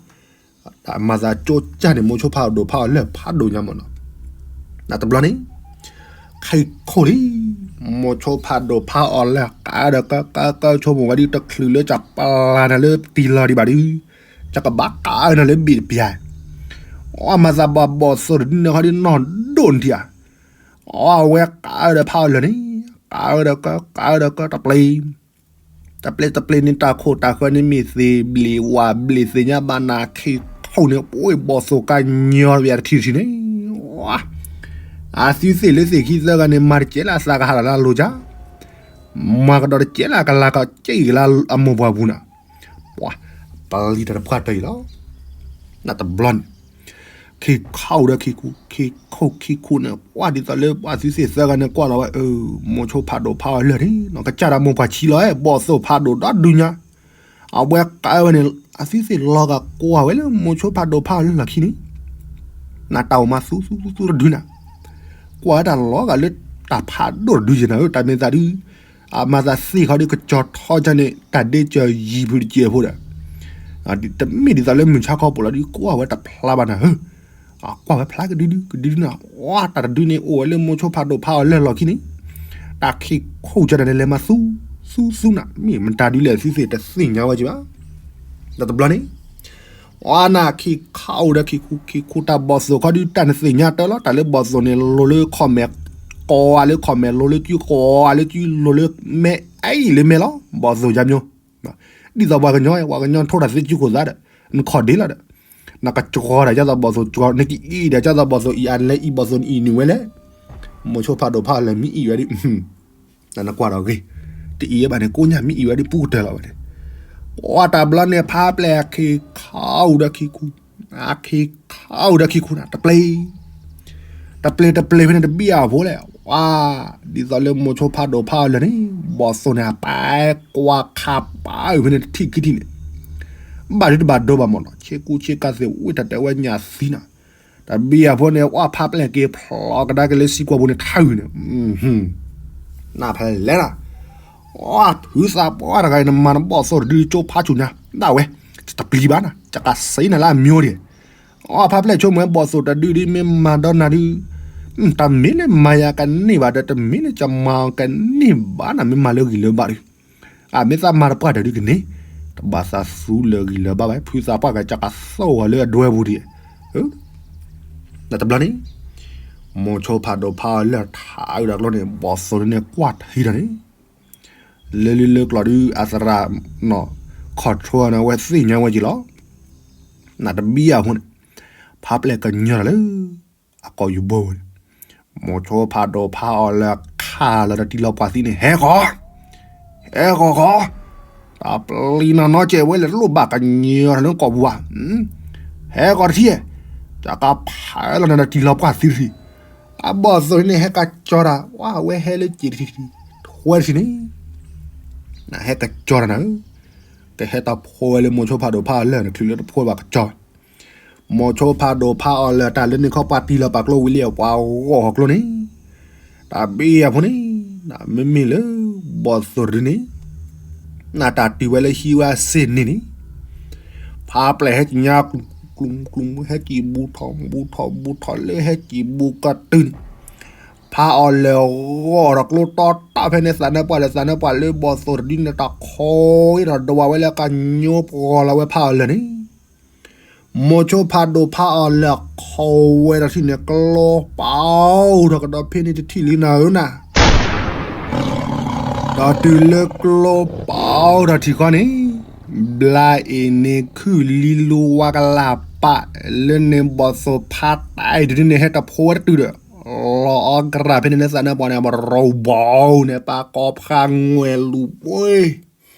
တၢ်မၤသးကၠိကၢ်န့ၣ် မိၤဆိဖးဒိၣ်ဖးအီၤလၢၢ်ဖးဒိၣ်ညါမးနီၤ, နတဘျီန့ၣ်, ခံခိၣ်လံ, မိၤဆိဖးဒိၣ်ဖးအီၤလၢၢ်ကးဒီးကကကဆိကမိၣ်ဝဲဒ်တချုးလၢကပျၢ်နၤလၢတံၢ်လီၤဒံးဘၣ်ဒုး, ကကဘၣ်ကးနၤလၢဘ့ၣ်တပျၢ်, အီၣ်မၤသးဘၣ်ဘီၣ်သိၣ်တဒုန့ၣ်ခီဒ်နီၢ်ဒိၣ်န့ၣ်ထံၣ်ဧါ, အီၣ်ဝဲကးဒီးဖးအီၤလၢၢ်န့ၣ်, ကးဒီးကကးဒီးကတပျ့ၤ တပျ့ၤတပျ့ၤန့ၣ် တၢ်ခိၣ်တၢ်ဃၢန့ၣ်မ့ၢ်သ့ၣ်ဘျ့းဝးဘျ့းသ့ၣ်ညါဘၣ်နၤခံခိၣ်န့ၣ် ပှ့ၤဘီၣ်သိၣ်ကါညီတပျၢ်တထံၣ်တထံၣ်န့ၣ်, အသုသ့ၣ်လၢသ့ၣ်ခံသၢဂၤန့ၣ် မၤတကဲးလၢအသးကဟးလီၤလၢအလိၤကၢ်, မၤကဒီးတကဲးလၢအကလၤကကဲအံၤကလၢအမိၢ်ပှၢ်ပူၤနၤ, ပှၤ, ပျံၤတၢ်တပှၢ်တၢၢ်အံၤလီၤ, နတဘျီန့ၣ် ခံခါအိၣ်ဒီးခံခူ, ခံခူခံခူန့ၣ် ပှၤဒ်သိးလၢပှၤသုသ့ၣ်သၢဂၤန့ၣ်ကွၢ်လီၤဝဲ, မိၤဆိဖးဒိၣ်ဖးအီၤလၢၢ်န့ၣ် ကစၢ်ဒၣ်မိၢ်ပှၢ်ဆံးလီၤ, ဘီၣ်သိၣ်ဖးဒိၣ်ဒီဒုညါ, အဝဲကးဝဲန့ၣ် အသုသ့ၣ်လီၤဂာ်ကွၢ်ဝဲလၢမိၤဆိဖးဒိၣ်ဖးအီၤလၢၢ်လီၢ်ခံန့ၣ်, နတၢ်အိၣ်မးသူသူသူတဒုနၤ, ကွၢ်ဝဲတၢ်လီၤဂာ်လၢတၢ်ဖးဒိၣ်တဒုယဲၢ်နၤဧၢ, တၢ်မ့ၢ်သးဒု အမၤသးသ့ၣ်ခီဒုကစီၤထီကၢ်န့ၣ် တၢ်ဒ့ကၢၤယံၤဖုတကဲးဖိဒီး, တမ့ၢ်ဒ်သိးလၢမုၢ်ဆါခီပူၤလီၤဒု ကွၢ်ဝဲတဖျါဘၣ်နၤဧၢ, ကွၢ်ဝဲဖျါကဒုဒုကဒုဒုနၤ, အတၢ်တဒုန့ၣ်အိၣ်ဝဲလၢမိၤဆိဖးဒိၣ်ဖးအီၤလၢၢ်လီၢ်ခံန့ၣ်, တၢ်ခံခိၣ်ကၢ်န့ၣ်လဲၤမးသူ, သူသူနၤ, မ့ၢ်မတၤဒုလဲၣ်သုသ့ၣ်တသ့ၣ်ညါဝဲက့ၤဘၣ်, ဒီးတဘျီန့ၣ် အနၤခံခါအိၣ်ဒီးခံခူ, ခံခူတၢ်ဘီၣ်သိၣ်ခီဒုတၢ်နသ့ၣ်ညါတၢ်လီၤ, တၢ်လၢဘီၣ်သိၣ်န့ၣ် လိၤလၢ comment ကိးဂၤလၢ comment လိၤလၢစုကိးဂၤလၢစု လိၤလၢမဲအံၤလၢမဲလီၤ, ဘီၣ်သိၣ်ယါမျိုး, ဒ်သိးပှၤကညီ, ပှၤကညီထိၣ်တၢ်သ့စုကိၢ်သးဒီး, နခီၣ်ဒ့လီၤဒီး, နကကီၤတၢ်ကၢ်သိးဘီၣ်သိၣ်ကီၤ, နကအံၤဒီးကၢ်သိးဘီၣ်သိၣ်အံၤအလဲၤအံၤဘီၣ်သိၣ်နအံၤနုာ်ဝဲလဲၣ်, မိၤဆိဖးဒိၣ်ဖးအီၤလဲၢ်မ့ၢ်အံၤဝဲဒ် နကွၢ်ဒီးဂ့ၤ, တအံၤဘၣ်န့ၣ် ကိးညါမ့ၢ်အံၤဝဲဒ်ပူကတၢၢ်လီၤဝဲန့ၣ်, အတၢ်ဘျီန့ၣ် ဖးပျဲၢ်အခံခါအိၣ်ဒီးခံခူ, အခံခါအိၣ်ဒီးခံခူနၤ တပျ့ၤ, တပျ့ၤတပျ့ၤဖဲန့ၣ်တဘံၣ်အဖိလဲၣ်, ဝါ, ဒ်သိးလၢမိၤဆိဖးဒိၣ်ဖးအီၤလၢၢ်န့ၣ် ဘီၣ်သိၣ်န့ၣ် အပာ်ကွၢ်ခးပာ်အုၣ်ဖဲန့ၣ်တထံၣ်ခံထံၣ်န့ၣ်, ဘၣ်ဒုတဘၣ်ဒိဘၣ်မးနီၤ, ဆ့ကူဆ့ကၤသ့ၣ်ဝံၣ်တၢ်တဲဝဲညၣ်သံနၤ တဘံၣ်အဖိန့ၣ် အီၣ်ဖးပျဲၢ်က့ၤဖျိးကဒါက့ၤလၢစံကွီၢ်ပူၤန့ၣ်ထၢ်ဂုာ်န့ၣ်, နဖဲလဲၣ်နၤ, အီၣ်ဖုသးပှၢ်တဂၤအံၤ နမၤနဘီၣ်သိၣ်တဒုကၠိဖးဆူၣ်ညါ ဒၣ်ဝဲ, တပျံၤဘၣ်နၤ ကကးစ့နၤလၢအမျိုးဒံး, အီၣ်ဖးပျဲၢ်ဆိကမိၣ်ဝဲဘီၣ်သိၣ်တဒုဒုမ့ၢ်မၤဒီးနၤဒု, တမ့ၢ်လၢမၤယၤကန့ၢ်ဘၣ်ဒီး တမ့ၢ်လၢကမၤအီၤကန့ၢ်ဘၣ်န့ၣ် မ့ၢ်မၤလၢဂံၢ်လၢဘါဒီး, အမ့ၢ်သးမၤတပှၢ်တၢၢ်ဒုကန့ၢ်, တဘၣ်သးသူလၢဂံၢ်လၢဘါဘၣ် ဖုသးပှၢ်ကစၢ်ကသိၣ်အီၤလၢအဒွဲပူၤဒံး, တဘျီန့ၣ် မိၤဆိဖးဒိၣ်ဖးအီၤလၢထးအုးဒီးကျိန့ၣ် ဘီၣ်သိၣ်န့ၣ်ကွၢ်ထံဒီးန့ၣ် လၢလံလၢကျီၢ်ဒုး အသရၣ်နီၢ် control န့ၣ် အဝဲသ့ၣ်ညါဝဲက့ၤလီၤ. နတဘံၣ်အဖိန့ၣ် ဖးပျဲၢ်ကညီၤတၢ်လၢ အကီၢ်ယူၤဘိန့ၣ်, မိၤဆိဖးဒိၣ်ဖးအီၤလၢခးလီၤတၢ်တံၢ်လီၤပှၢ်သံန့ၣ် ဟဲဃီၤ, ဟဲဃီၤဃီၤ, တၢ်ပျံၤနီၢ်နီၢ်ကဲဝဲလၢတလိၣ်ဘၣ်ကညီၤတၢ်လၢကီၢ်ပူၤဘၣ်, ဟဲဃီၤတထံၣ်, တၢ်ကဖးလီၤနတၢ်တံၢ်လီၤပှၢ်သံတထံၣ်, အဘီၣ်သိၣ်န့ၣ် ဟဲကကၠီတၢ် ဝဲဟဲလၢက့ၤတထံၣ် ထွဲတထံၣ်န့ၣ် နဟဲကကၠီတၢ်နၤဧၢ, ကဟဲတၢ်ဖိဝဲလၢမိၤဆိဖးဒိၣ်ဖးအီၤလၢနချုးလၢတဖိဘၣ်ကကၠီ, မိၤဆိဖးဒိၣ်ဖးအီၤလၢတၢ်လၢန့ၣ်ခီပှၤတံၢ်လီၤပာ်ကျိဝံၤလံ ပှၤဂီၢ်ဟီၣ်ကျိန့ၣ်, တၢ်ဘံၣ်အဖိန့ၣ်, မ့မ့ၢ်လၢ ဘီၣ်သိၣ်တဒုန့ၣ် နတၢ်တုၤဝဲလၢဟံးဝဲစ့ၢ်န့ၣ်န့ၣ်, ဖးပျဲၢ်ဟဲက့ၤညါကျူၤကျူၤကျူၤ ဟဲက့ၤဘူးထီၣ်ဘူးထီၣ်ဘူးထီၣ်လၢဟဲက့ၤဘူးကတုၤန့ၣ်, ဖးအီၤလၢဂီၢ်ဒီးကျိတီတီဖဲန့ၣ် သးနၢပှၢ်လၢသးနၢပှၢ်လၢဘီၣ်သိၣ်တဒုန့ၣ် တၢ်ခီအံၤဒီးဒဝဲလၢကညိပှီၤလီၤဝဲဖးအီၤလၢန့ၣ် မိၤဆိဖးဒိၣ်ဖးအီၤလၢအခိးဝဲဒီးထံၣ်န့ၣ် ကျိပာ်အိၣ်ထီၣ်ကဒီးဖဲန့ၣ်တထံၣ်လံနၤဧၢနၤ, ဒီးတုၤလၢကျိပာ်အိၣ်ထီၣ်ထံၣ်ဃီန့ၣ်, ဘျါအ့ၣ်န့ၣ်ခုၣ်လံလူဝါကလၢ်ပာ်, လၢန့ၣ်ဘီၣ်သိၣ်ဖးတၢ်အံၤတဒုန့ၣ် ဟဲတဖိဝဲတတုၤဒီး, လီၤအီကရၢ်ဖဲန့ၣ်လၢသးနၢပှၢ်န့ၣ် အဘရီဘီန့ၣ် ပာ်ကီဖးငွဲၣ်လူၤပှ့ၤ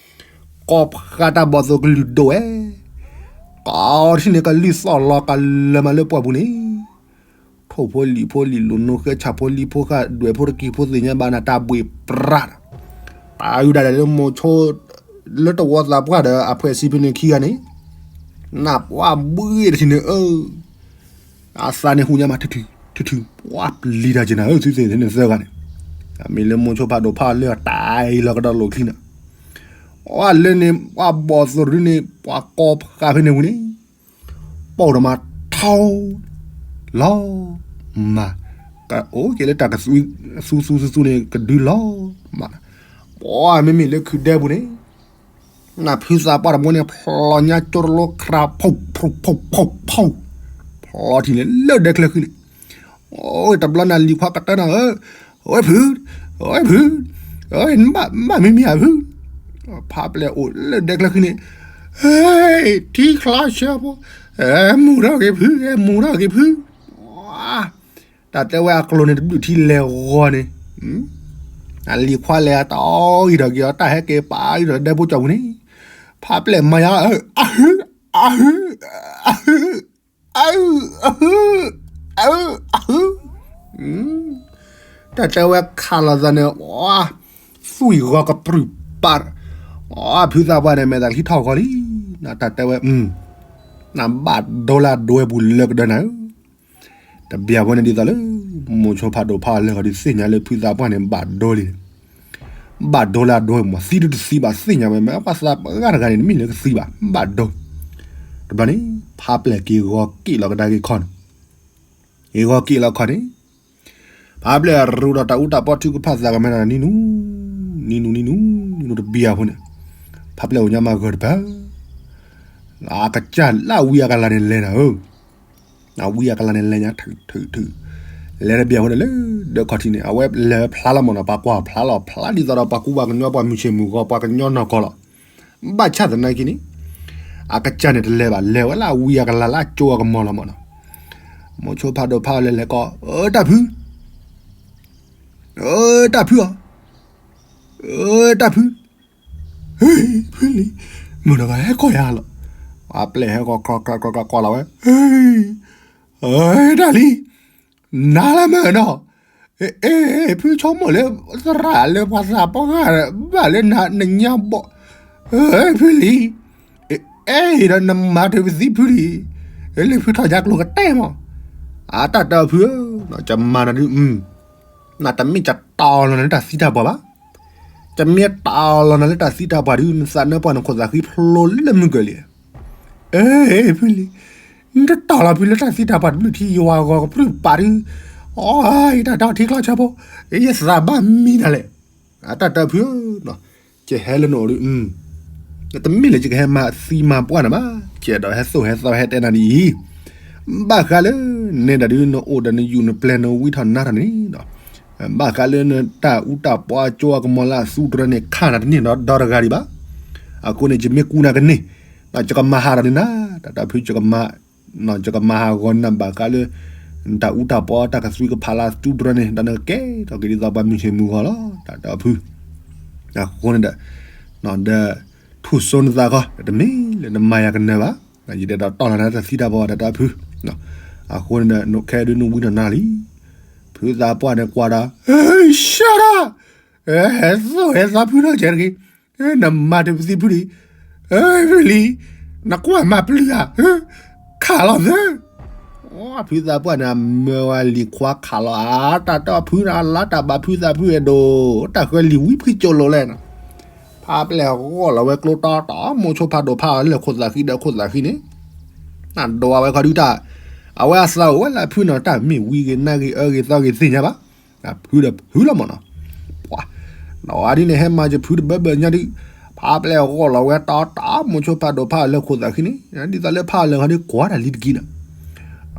ကီဖးတၢ်ဘီၣ်သိၣ်ကလုၢ်ဒိၣ်ဝဲ, ကီထံၣ်န့ၣ်ကလုၢ်သီၣ်လီၤကလၢမးလၢပှၢ်ပူၤန့ၣ်, ထိၣ်ဖိလံၣ်ဖိလံၣ်လိၤနိဃဲဆၣ်ဖိလံဖိဃာ်ဒွဲၣ်ဖိတက့ၤဖိသ့ၣ်ညါဘၣ်နၤတၢ်ဘှ့ၣ်ပြၢ်ဒီး, တၢ်အုးဒၣ်လဲာ်လၢမိၤဆိ လၢတဝီသးပှၢ်ဒီးအဖှဲးစံးဖဲန့ၣ်ခံဂၤန့ၣ်, နပှၢ်ဘှ့ၣ်တထံၣ်န့ၣ်အၢ အသးန့ၣ်ဟူညါမး ထုထုထုထု ပှၢ်ပျံၤတၢ်က့ၤနၤဧၢ သုသ့ၣ်န့ၣ်သၢဂၤန့ၣ်, အမ့ၢ်လၢမိၤဆိဖးဒိၣ်ဖးအီၤလၢတၢ်အံၤလီၤကဒီးလိာ်ချံန့ၣ်, အီၤလၢန့ၣ် ပှၤဘီၣ်သိၣ်တဒုန့ၣ် ပှၤကီဖးဖဲန့ၣ်ဝံၤန့ၣ်, ပိၢ်ဒီးမၤထီ လီၤ မး, ကအိၣ်က့ၤလၢတၢ်ကသူသူသူသူန့ၣ် ကဒုလီၤ မး, ပှၤမ့မ့ၢ်လၢခုၣ်ဒဲပူၤန့ၣ် နဖုသးပှၢ်တဘိန့ၣ် ဖျီညါကၠိတလိခရၤ ဖီၣ်ဖီၣ်ဖီၣ်ဖီၣ်, ဖျီထံၣ်န့ၣ်လၢဒဲချၢဃံန့ၣ်, အိၣ်တဘျီန့ၣ်လံၤခွါကတၢၢ်နၤဧၢ, ဝဲဖု, ဝဲဖု, နဘၣ်မံမံၤဧါဖု, ဖးပျဲၢ်အိၣ်လၢဒဲချၢဃံန့ၣ်, ဟဲ, ထံချီဆၢဖိ, မူထီၣ်က့ၤဖု, မူထီၣ်က့ၤဖု, တၢ်တဲဝဲအကျိၤန့ၣ်တဘျုးထံလဲၤဂီၤန့ၣ်, အလံၤခွါလဲၤအတၢ်အီၣ်ဂံၢ်ထီၣ်က့ၤအီၤ တၢ်ဟဲက့ၤပာ်ဂံၢ်ထီၣ်ဒဲဖိကၠီပူၤန့ၣ်, ဖးပျဲၢ်မၤယါ, အဟု, အဟု, အဟု, အဟု, အဟု, အဟု, တၢ်တဲဝဲခးလိာ်သးန့ၣ်, သွံၣ်ဂီၤကပြုၢ်ပာ်, ဖုသးပှၢ်န့ၣ် မဲာ်သးချံထီၣ်ဂီၤလံ, တၢ်တဲဝဲ, နဘၣ်ဒိလၢအဒွဲပူၤလၢကဒၢနၤဧၢ တဘျီဖိန့ၣ်ဒ်သိးလၢ မိၤဆိဖးဒိၣ်ဖးအီၤလၢဂီၤဒုးသ့ၣ်ညါလၢဖုသးပှၢ်န့ၣ် ဘၣ်ဒိလံ, ဘၣ်ဒိလၢအဒွဲမး သံဒုတသံဘၣ်သ့ၣ်ညါဝဲ မ့ၢ်ပှၤသးပှၢ်တဂၤန့ၣ် တမ့ၢ်လၢကသံဘၣ် ဘၣ်ဒိ, တဘျီန့ၣ် ဖးပျဲၢ်က့ၤဂီၤက့ၤလီၤကဒါက့ၤခီန့ၣ်, က့ၤဂီၤက့ၤလီၤခီန့ၣ်, ဖးပျဲၢ်ရူးဒီးတၢ်အူတၢ်ပီထုကဖၣ်သးကမဲဒီး နံၤနူ, နံၤနူ နံၤနူ, နံၤနူတဘျီဖိန့ၣ်, ဖးပျဲၢ်အိၣ်ညါမးဂၢၢ်တပၤ အကစၢ်လၢအဝံအကလၤန့ၣ်လဲၤနၤဧၢ, အဝံအကလၤန့ၣ်လဲၤညါထုးထုးထုး, လဲၤတဘျီဖိန့ၣ်လၢဒၢးခီၣ်ထံးန့ၣ် အဝဲလဲၤဖျါလီၤမးနီၤ ပှၤကွၢ်ဖျါလီၤဖျါဒ်သိးဒီးပှၤကူပှၤကညီပှၤမုၢ်ဆ့ၣ်မုၢ်ဂီၤပှၤကညီနီၢ်ကီၢ်လီၤ, ဘၣ်ဆၣ်သနာ်က့န့ၣ်, အကစၢ်န့ၣ်တလဲၤဘၣ် လဲၤဝဲလၢအဝံအကလၤလၢအကၠိအကမီၤလီၤမးနီၤ, မိၤဆိဖးဒိၣ်ဖးအီၤလဲၤလဲၤကီး အၢတၢ်ဖု အၢတၢ်ဖုအီၤ, အၢတၢ်ဖု, ဖုလံၤ, မုၢ်တဂၤဟဲကီၢ်ယၤလီၤ, အပျဲၢ်ဟဲကီၢ် ကီၢ်လီၤဝဲ, တၢ်လံ, နၤလၢမ့ၢ်နီၤ, အဲ ဖုဆိကမိၣ်လၢ သရၣ်လၢပှၤသးပှၢ်ဂၤ ဘၣ်လၢနညါဘီၣ်, ဖုလံၤ, အဲဒီးနမၤတၢ်ပသံဖုလံၤ, လၢဖုထီၣ်ယါကျိၤကတဲမး, အတၢ်တၢ်ဖုဧၢ, ကမၤနၤဒုး နတမ့ၢ်ကတီၤလီၤနၤလၢတၢ်သံတၢ်ပှၢ်ဘၣ်, တမ့ၢ်တီၤလီၤနၤလၢတၢ်သံတၢ်ပှၢ်ဒုး နသးနၢပှၢ်နခိၣ်သးဃံဖျိလၢမုၢ်ကၢၢ်လံ, အဲ ဖုလံၤ, နတတီၤလီၤဖုလၢတၢ်သံတၢ်ပှၢ်တဘျုးထံယွၤဂီၤကပြုၢ်ပာ်ဒုး, အ အီ ယတၢ်တီထံချီဆၢဖိ, ယသးဘၣ်မံနၤလဲၣ်. အတၢ်တၢ်ဖုဧၢ, ကဟဲလၢနအိၣ်ဒီး, တမ့ၢ်လၢယကဟဲမၤသံမၤပှၢ်နၤဘၣ်, ယအဲၣ်ဒိးဟဲသိၣ်ဟဲသီဟဲတဲနၤဒ်အံၤ, ဘၣ်ဃးလၢ နဲဒၣ်ဒုးနအိၣ်ဒီးနယူၢ်နပျဲၢ်နဝံထီၣ်နါထီၣ်န့ၣ်, ဘၣ်ဃးလၢနတၢ်အူတၢ်ပီအကၠိအကမီၤလၢအသူတရၢန့ၣ် ခးနၤတန့ၢ်ဒီးတဂၤဒံးဘၣ်. အဃိန့ၣ် ယမ့ၢ်ကူနၤကန့ၢ်, ယကမၤဟးဒီးန့ၣ်နၤ, တၢ်တၢ်ဖု ယကမၤဟးဂီၤနၤဘၣ်ဃးလၢ နတၢ်အူတၢ်ပီတၢ်ကသွံကဖးလၢအသူတရၢန့ၣ် ဒီးနကကဲထီၣ်က့ၤဒ်သိးပှၤမုၢ်ဆ့ၣ်မုၢ်ဂီၤလီၤ, တၢ်တၢ်ဖု. အဃိန့ၣ်ဒီး, ဒီး, ထူၣ်စိနသးခီ, တမ့ၢ်လၢနမၤယၤကနၢၤဘၣ်, ယတဲဒီးတီၢ်လီၤနၤတၢ်သံတၢ်ပှၢ်တၢ်တၢ်ဖု. အဃိန့ၣ်ဒီး နခဲဒုးနဝံထီၣ်နါလံ, ဖုသးပှၢ်န့ၣ်ကွၢ်ဒီး, ဟဲ, ရှၢဒၣ်, ဟဲသိၣ်ဟဲသီဖုထီၣ်ကဲတဂ့ၤ, နမၤတပသံဖုလံ, ဖုလံ, နကွၢ်မၤပျုၤဧါ, ခးလီၤသၢ ဖုသးပှၢ်န့ၣ် အမၢဝဲလံၤခွါခးလီၤအါ, တၢ်တၢ်ဖုန့ၣ် အလါတၢ်ဘၣ်ဖုသးဖုအဲၣ်ဒိး, တၢ်ဃၢလံၤဝံဖုကၠိလိၤလဲၣ်န့ၣ်, ဖးပျဲၢ်ဂီၢ်လီၤဝဲကျိတီတီ မိၤဆိဖးဒိၣ်ဖးအီၤလၢခိၣ်သးဃံဒီးခိၣ်သးဃံန့ၣ်, နဒိးဝဲခီဒုတၢ်, အဝဲအသးအိၣ်ဝဲလၢဖုန့ၣ် တၢ်မ့ၢ်ဝံဂ့ၤနါဂ့ၤအၢဂ့ၤသီဂ့ၤသ့ၣ်ညါဘၣ်, ဖုဒီးဖုလီၤမၢ်နီၤ, ပှၤ, နဝၤဒ်န့ၣ် ဟဲမၤယဖုတဘၢဘၢညါဒု, ဖးပျဲၢ်ဂီၢ်လီၤဝဲတီတီ မိၤဆိဖးဒိၣ်ဖးအီၤလၢခိၣ်သးဃံန့ၣ်, ဒ်သိးလၢဖးအီၤလၢာ်ခီဒုကွၢ်တၢ်လံတကံန့ၣ်,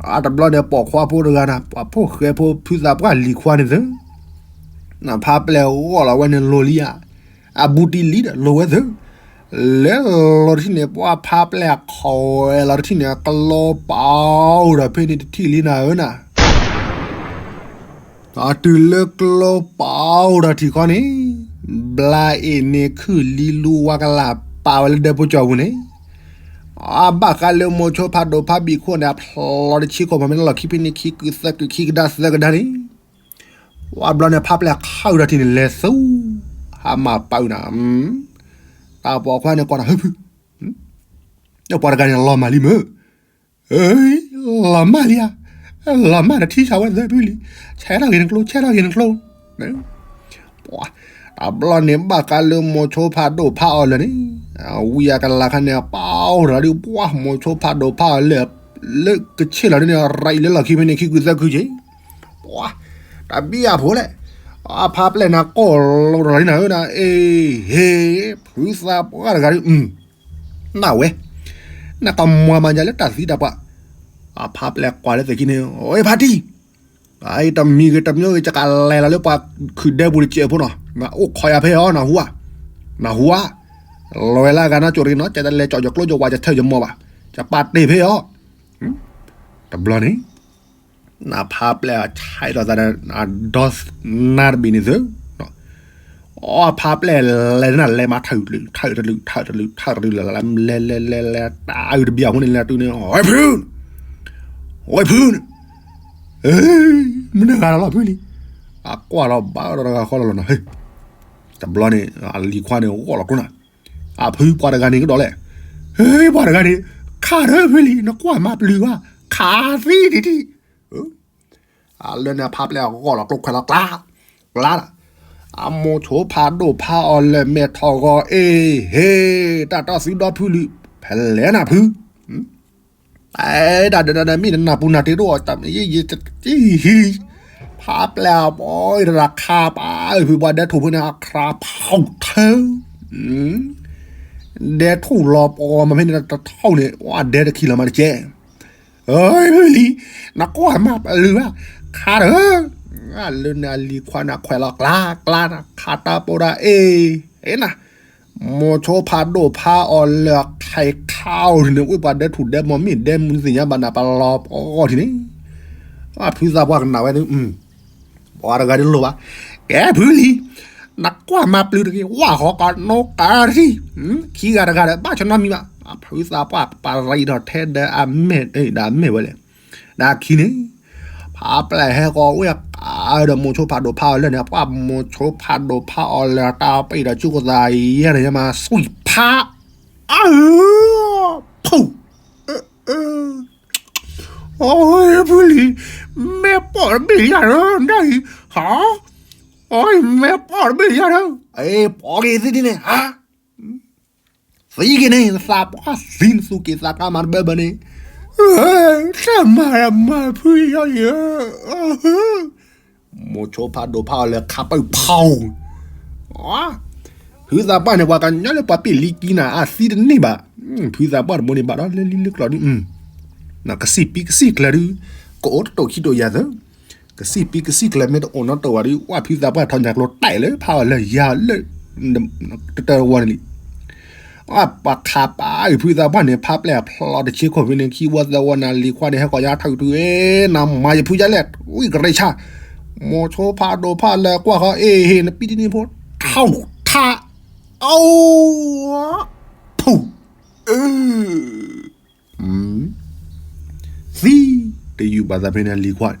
အတဘျီန့ၣ် ပိာ်ခွါဖိတဂၤန့ၣ် ပှၤဖိၣ်ဃဲဖိဖုသးပှၢ်လံၤခွါန့ၣ်သၢ ဖးပျဲၢ်ဂီၢ်လီၤဝဲန့ၣ်လိၤလံဧါ, အဘူးတံၢ်လံဒီးလိၤဝဲသၢ, လဲၤလီၤတထံၣ်န့ၣ် ပှၤဖးပျဲၢ်ခိးဝဲလီၤတထံၣ်န့ၣ် အကျိပာ်အိၣ်ဒီးဖဲန့ၣ်တထံၣ်လံနၤဧၢနၤ အတုၤလၢကျိပာ်အိၣ်ဒီးထံၣ်ခီန့ၣ်, ဘျါအ့ၣ်န့ၣ်ခုၣ်လံလူဝါကလၢ်ပာ်ဝဲလၢဒဲဖိကၠီပူၤန့ၣ်, အဘၣ်ဃးလၢမိၤဆိဖးဒိၣ်ဖးဘံၣ်ခိၣ်န့ၣ် အဖျီတဆံခိၣ်ပှၤမ့ၢ်လၢလီၢ်ခံဖဲန့ၣ်ခံကုသၢကုခံကဒါသၢကဒါန့ၣ်, ဝဲဘျီန့ၣ်ဖးပျဲၢ်ခးအုၣ်ဒီးထံၣ်န့ၣ်လဲၤသူ, ဟးမၤပာ်အုၣ်နၤ, တၢ်ပိာ်ခွါန့ၣ်ကွၢ်ဒီးဟၢဖု, ဒီးပှၤတဂၤန့ၣ်လီၤမၢ်လံမၢ် လီၤမၢ်လံဧါ, လီၤမၢ်ဒီးထံဆးဝဲသၢဖုလံ, ဆဲးထီၣ်ဂ့ၤနကျိ ဆဲးထီၣ်ဂ့ၤနကျိ, ပှၤ, တဘျီန့ၣ်ဘၣ်ဃးလၢမိၤဆိဖးဒိၣ်ဖးအီၤလၢာ်န့ၣ်, ဝံအကလၤခါန့ၣ် ပာ်အိၣ်ဒီးဒုးပှၤမိၤဆိဖးဒိၣ်ဖးအီၤလၢာ်, လၢကဆ့ၣ်လီၤဒ်န့ၣ် ရၤအံၤလၢလီၢ်ခံဖဲန့ၣ်ခံကုသၢကုက့ၤ, ပှၤ, တဘံၣ်အဖိလဲၣ်, အဖးပျဲၢ်နၤကိၢ်လီၤလီၤဒ်နၤဧၢနၤ အ့ဟ့, ဖုသးပှၢ်တဂၤဒုး နဝဲ, နကမၤမၤယၤလၢတၢ်သံတၢ်ပှၢ်, အဖးပျဲၢ်ကွၢ်လၢသ့ၣ်ခံန့ၣ် အိၣ်ဖါတံၢ်, တမံၤဂ့ၤတမံၤဂ့ၤ ယကလဲၤလီၤလၢပှၤခုၣ်ဒဲပူၤတစဲးဖိနီၤ, အိၣ်ခိးယၤဖဲအီၤနဟူဧါ, နဟူဧါ, လဲၤလၢအဂၤနီၢ်ကၠိတဂ့ၤနီၤ ယတလဲၤကၠီၣ်ယကျိယဝၤယထၢၣ်ယမီၢ်ဘၣ်, ယပာ်တ့ၢ်ဖဲအီၤ, တဘျီန့ၣ် နဖးပျဲၢ်ဆဲးလီၤသးဒီး ဒီနါတဘ့ၣ်န့ၣ်သု, အဖးပျဲၢ်လဲၤနၤလဲၤမး ထၢၣ်တလုာ် ထၢၣ်တလုာ် ထၢၣ်တလုာ် ထၢၣ်တလုာ် လဲၤလဲၤလဲၤလဲၤ တၢ်အုၣ်တဘျီအဃိန့ၣ် လဲၤတုၤန့ၣ် ဝဲဖု, ဝဲဖုန့ၣ်, မနုၤဂၤလီၤဖုလံ, အကွၢ်လီၤဘၣ်ဒီးတဂၤဃီလီၤလီၤနီၤ, တဘျီန့ၣ် အလံၤခွါန့ၣ် ဂီၢ်လီၤကျိနၤ, အဖုပှၤတဂၤန့ၣ်ကဒီးလဲၣ်, ပှၤတဂၤန့ၣ် ခးထၢၣ်ဖုလံ နကွၢ်မၤပျုၤဘၣ် ခးသံဒံးဒံး အလၢန့ၣ် အဖးပျဲၢ်အဂီၢ်လီၤကျိခွဲးလီၤကျါ, ကျါလီၤ, အမိၤဆိဖးဒိၣ်ဖးအီၤလၢာ်မဲာ်ထီၣ်ဂီၤ အ့ဟ့, တၢ်တီၢ်သံဒီဖုလံ, ဖဲလဲၣ်နၤဖု, တၢ်ဒၣ်ဒၣ်မ့ၢ်နနၢ်ပူၤနၢ်တ့တအိၣ် တၢ်မ့ၢ်ယံာ်ယံာ်တဟံး, ဖးပျဲၢ်အပီအံၤတရၣ်ခါပာ်အုၣ်ဖုပှၤဒဲထူၣ်ဖုန့ၣ် အခရၣ်ဖီၣ်ထၢ ဒဲထူၣ်လီၤပီမၤဖဲန့ၣ်တထီၣ်န့ၣ် ဝဲဒဲတခံလီၤမးတကဲ ဖုလံ, နကွၢ်မၤပျုၤဘၣ်, ခးဒီး, လၢန့ၣ်အလံၤခွါန့ၣ်ခွဲးလီၤကျါ, ကျါနၤ, ခးတၢ်ပိဒၣ်အ့ၣ်, အ့ၣ်နၤ, မိၤဆိဖးဒိၣ်ဖးအီၤလၢာ်အခဲခးအိၣ်န့ၣ် ဝ့ၢ်ပှၤဒဲထူၣ်ဒဲမီၤမ့ၢ်ဒဲမုၢ်သ့ၣ်ညါဘၣ်နၤပလီၤပီအဂီၢ်ထံၣ်န့ၣ်, ဖုသးပှၢ်ကနၣ်ဝဲဒုး ပှၤတဂၤဒ်လိၣ်ဘၣ်, ကဲဖုလံ, နကွၢ်မၤပျုၤတဂ့ၤ ဝၣ်ဃီကနိကၤတထံၣ်, ခံဂၤတဂၤဒီး ဘၣ်ဆၢနီတမံၤဘၣ်, ဖုသးပှၢ်ပာ်ရံးထီၣ်ထဲဒီးအမဲာ်, ဒီးအမဲာ်ဝဲလဲၣ်, ဒီးခံန့ၣ်, ဖးပျဲၢ်ဟဲဃီၤဝဲအကးဒီးမိၤဆိဖးဒိၣ်ဖးအီၤလၢာ်န့ၣ် ပှၤမိၤဆိဖးဒိၣ်ဖးအီၤလၢာ်တၢ်ပ့ၢ်ဒီးကၠူကသးယဲၢ်န့ၣ် ယမၤဆွံဖး, အၢ, ဖူ, အၢ အၢ, အိၣ်ဖုလံ, မ့ၢ်ပီၢ်တဘ့ၣ်ယၤလၢနအံၤ, ဟါ, အိၣ်မ့ၢ်ပီၢ်တဘ့ၣ်ယၤလၢ, အ့ၣ်ပီၢ်က့ၤသ့ဒ်န့ၣ်, ဟါ, သံက့ၤန့ၣ် နသးပှၢ်သံနသူၣ်က့ၤသးကါမးတဘၢဘၢန့ၣ်, တၢ်မၤတၢ်မၤဖုယီၤယီၤ, မိၤဆိဖးဒိၣ်ဖးအီၤလၢခးပၢၢ်ဖီ, ဖုသးပှၢ်န့ၣ် ပှၤကညီလၢပှၤပ့ၢ်လံကံနၤ အသံတန့ၢ်ဘၣ်, ဖုသးပှၢ်တဘိန့ၣ်ဘၣ်ဒီးလၢလံလၢကျီဒု, ကစံၣ်ပံကစံၣ်ကျၢၤဒု, ကအိၣ်တတိာ်ခံတိာ်ယၤသၢ, ကစံၣ်ပံကစံၣ်ကျၢၤမ့ၢ်တအိၣ်နီတတိာ်ဘၣ်ဒု ဝဲဖုသးပှၢ်ထီၣ်ညၣ်ကျိၤတဲာ်လၢဖးအီၤလၢယၤလၢ တတၢဝီန့ၣ်လံ အပှၤခးပာ်အုးဖုသးပှၢ်န့ၣ် ဖးပျဲၢ်အဖျီတဆ့ခိၣ်ဖဲန့ၣ် ခံဝီသၢဝီနၤလံၤခွါန့ၣ် ဟဲကိးညါထီၣ်ကတုၤ နမၤယဖုယလဲၣ် ဝံၣ်ကရ့ဆါ, မိၤဆိဖးဒိၣ်ဖးလၢကွၢ်ဃီ အ့ဟ့ၣ် နပံတနံၤဖိ ထီၣ်ထါ, အိ, ဖူ, အ သံ, တယူၢ်ဘၣ်သးဖဲန့ၣ်လံၤခွါန့ၣ်,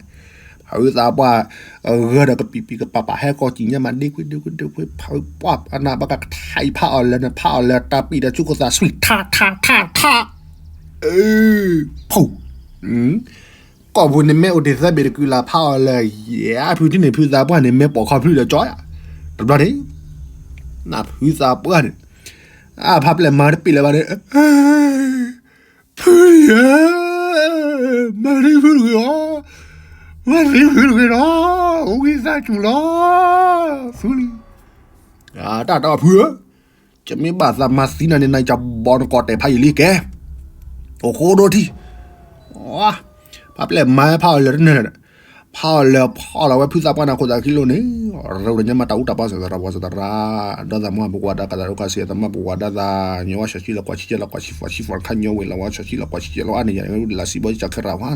ဖုသးပှၢ် ဂၢၢ်ဒီးကပံာ်ပံာ်ကပာ်ပာ်ဟဲကိးကံညါမး ဒ့ခွ့ဒ့ခွ့ဒ့ခွ့ ဖုပှၢ်အနၢ်ဘၣ်ကထါအံၤဖးအီၤလၢနဖးအီၤလၢတၢ်ပံာ်ဒီးဆူခိၣ်သးဆွံ ထါထါထါထါ, အ ဖူ, ကိာ်ပူၤန့ၣ်မ့ၢ်အိၣ်တ့ၢ်သၢဘ့ၣ်တကုလၢ်ဖးအီၤလၢ ယဲဖုထံန့ၣ် ဖုသးပှၢ်န့ၣ် မ့ၢ်ပိာ်ခီဖျုးဒီးကၠီယၤ, တဘျီန့ၣ် နဖုသးပှၢ်န့ၣ် အဖးပျဲၢ်မၤတပ့ၢ်လၢၤဘၣ်န့ၣ် ဖုယဲ, မၤသံဖုတဂ့ၤအီၤ, မၤသံဖုတဂ့ၤဒီး, ဝံသးစူၤလီၤ, ဖုလံ, တၢ်တဖုဧၢ, ယမ့ၢ်ဘၣ်သးမၤသံနၤန့ၣ် နကဘီနကိးတဲာ်ဖးယံာ်လံကဲ, အိၣ်ဃိဒိထံ, ဖးပျဲၢ်မၤဖးအီၤလၢတနၢၤလၢၤ, ဖးအီၤလၢဖီၣ်လီၤဝဲဖုသးပှၢ်န့ၣ်ခိၣ်သးခံလိၤန့ၣ်, ရူၢ်တညါမးတၢ်အူတၢ်ပီစသရၣ်ဝီစသရၣ်, ဒီးသးမူဟးပကွၢ်တၢ်ကသးဒိၣ်ကါစံး သးမူပကွၢ်တၢ်သး ညီဝဲစီၤဆံလီၤကွၢ်ဆံကဲလီၤကွၢ်ဆံဖီၣ်ဆံဖီၣ်ခါညီဝ့ၤလီၤဝဲစီၤဆံလီၤကွၢ်ဆံကဲလီၤအါန့ၣ်ယၤ လၢစံဘီစံကဲရၣ်ဝါ,